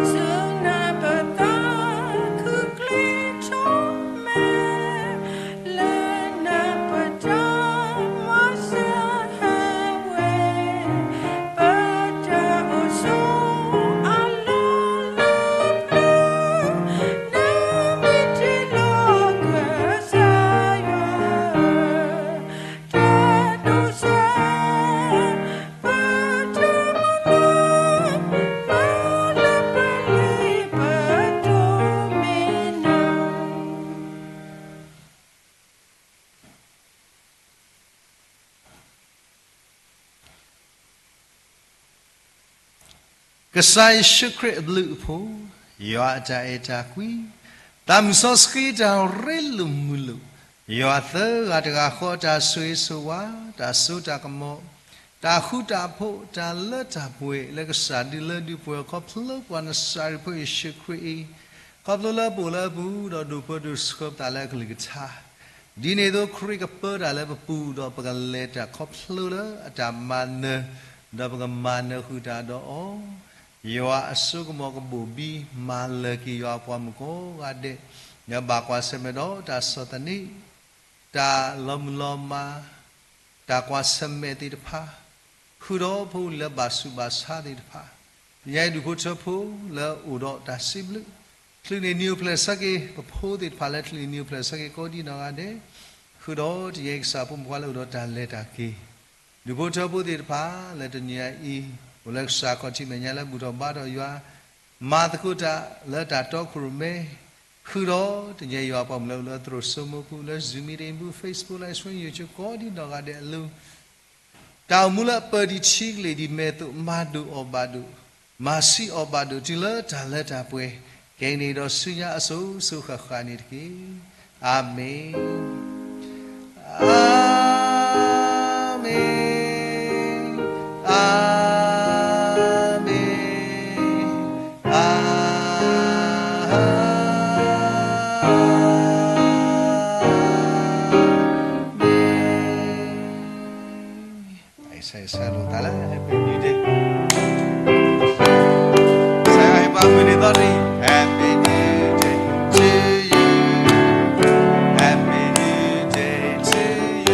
ဆူနၢ်ပသးခုကျ့ထီၣ်မဲ, လၢနၢ်ပတၢ်မၤစၢၤဟဲဝဲ, ပတၢ်အိၣ်ဆိးအလီၢ်လၢပျၢၤ, နမ့ၢ်တ့လီၤကစၢ်ယွၤ တၢ်ဒိးစၢ် ပတၢ်မၤလၢ် ပလၢပလ့ပတိၢ်မံၤနၤ. ကစၢ်ယ့ၣ်ၡူးခရံာ်အဘျုးအဖှိၣ်, ယွၤအတၢ်အဲၣ်တၢ်ကွံ, သးမုၢ်စီဆှံတၢ်ရ့လိာ်မုာ်လိာ်, ယွၤသၢဂၤတဂၤဃီအတၢ်ဆိၣ်ဂ့ၤဆိၣ်ဝါ, တၢ်စိတၢ်ကမီၤ, တၢ်ဃူတၢ်ဖိး, တၢ်လၢတၢ်ပှဲၤလၢကစၢ်ဒုးလၢဒုးပှဲၤ ခီဖျိပှၤနစၤရ့းဖိယ့ၣ်ၡူးခရံာ်အံၤ, ခီဖျိလၢပအိၣ်လၢအပူၤ ဒီးဒိၣ်ပၢဒိၣ်ဆှၢပသးလၢအကလုၢ်ကထါ ဒ်န့ၣ်အသိး ခရံာ်ကပၢတၢ်လၢပပူၤ ဒီးပကလဲၤတၢ်ခီဖျိလၢအတၢ်မၤနၢၤ, ဒီးပကမၤနၢၤဃုာ်တၢ်ဒီးအီၤ, ယွၤအစိကမီၤကဘိၣ်ဘံမၤလၢာ်က့ၤယွၤအပှၤမုၣ်ကိးဂၤဒဲး, ဒီးဘၣ်ကွၢ်ဆၢၣ်မဲာ်ဒီးတၢ်ဆီၣ်သနံး, တၢ်လီၤမုၢ်လီၤမၢ်, တၢ်ကွၢ်ဆၢၣ်မဲာ်သ့ၣ်တဖၣ်, ဃုာ်ဒီးဖိလၢဘၣ်ဆူးဘၣ်ဆါသ့ၣ်တဖၣ်, ယဲဒုးဖိထၢဖိလၢအအိၣ်ဒီးတၢ်စံးဘျုး, ချုးန့ၢ်နံၤအိၣ်ဖျဲၣ်ဆၢက့ၤ ပဖိသ့ၣ်တဖၣ်လၢချုးန့ၢ်နံၤအိၣ်ဖျဲၣ်ဆၢက့ၤကိးဒံးနီၢ်ဂၤဒဲး, ဃုာ်ဒီးတယဲကစၢ်ဖိမုၣ်ဖိခွါလၢအိၣ်ဒီးတၢ်လဲၤတၢ်က့ၤ, ဒုးဖိထၢဖိသ့ၣ်တဖၣ်လၢတနံၤအံၤ, အိၣ်လၢကစၢ်ခီၣ်ထံးမဲာ်ညါလၢဘူၣ်ထီၣ်ဘါထီၣ်ယွၤ, မၤသကိးတၢ်လၢတၢ်တီခိၣ်ရိၣ်မဲ, ဃုာ်ဒီးတယဲယွၤပှၤမုၣ်လၢအိၣ်လၢသရိာ်စိမိၢ်ပူၤ လၢ Zoom meeting ပူၤ Facebook Live Stream YouTube ကိးဒံးနီၢ်ဂၤဒဲးအလိၤ တၢ်အိၣ်မူလၢအပၢၤဒံးထံကလ့ၢ်ဒံး မဲာ်သိးမၤဒိၣ်အီၣ်ဘၣ်ဒိၣ်, မၤဆံးအီၣ်ဘၣ်ဒိၣ် တုၤလၢတၢ်လၢတၢ်ပှဲၤ, ကဲန့ၣ်ဒီးဆူညါအစိၤစိၤဃၣ်ဃၣ်န့ၣ်တက့ၢ်. အၤမ့ၣ်, အၤမ့ၣ်, အၤမ့ၣ်, အၤမ့ၣ်. ဆၢဂ့ၤဆၢဝါလိာ်သးလၢ Happy New Day. ကစၢ်ယွၤဟ့ၣ်ပှၤမုၢ်နံၤသီနံၤ, Happy New Day to you. Happy New Day to you.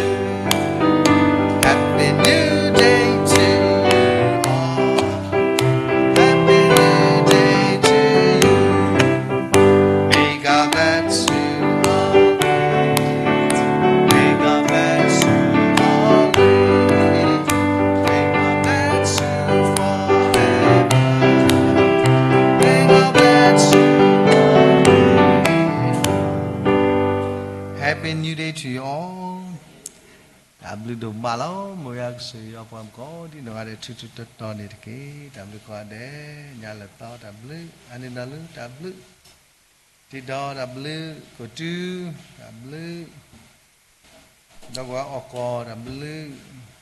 Happy New Day to you all. တၢ်ဘျုးဒိၣ်မးလီၤ. မ်ယွၤကဆိၣ်ဂ့ၤအီၤပှၤကိးဒံနီၢ်ဂၤဒဲး ထူထူတီတီန့ၣ်တက့ၢ်. တၢ်ဘျုးကိးဂၤဒဲး, ညါလၢသီ တၢ်ဘျုး, အန့ၣ်ဒီးလၢ တၢ်ဘျုး, တံၤဒီး တၢ်ဘျုး, ကိၣ်တူ, တၢ်ဘျုး, ဒီးကွၢ်အီၣ်ကီၢ် တၢ်ဘျုး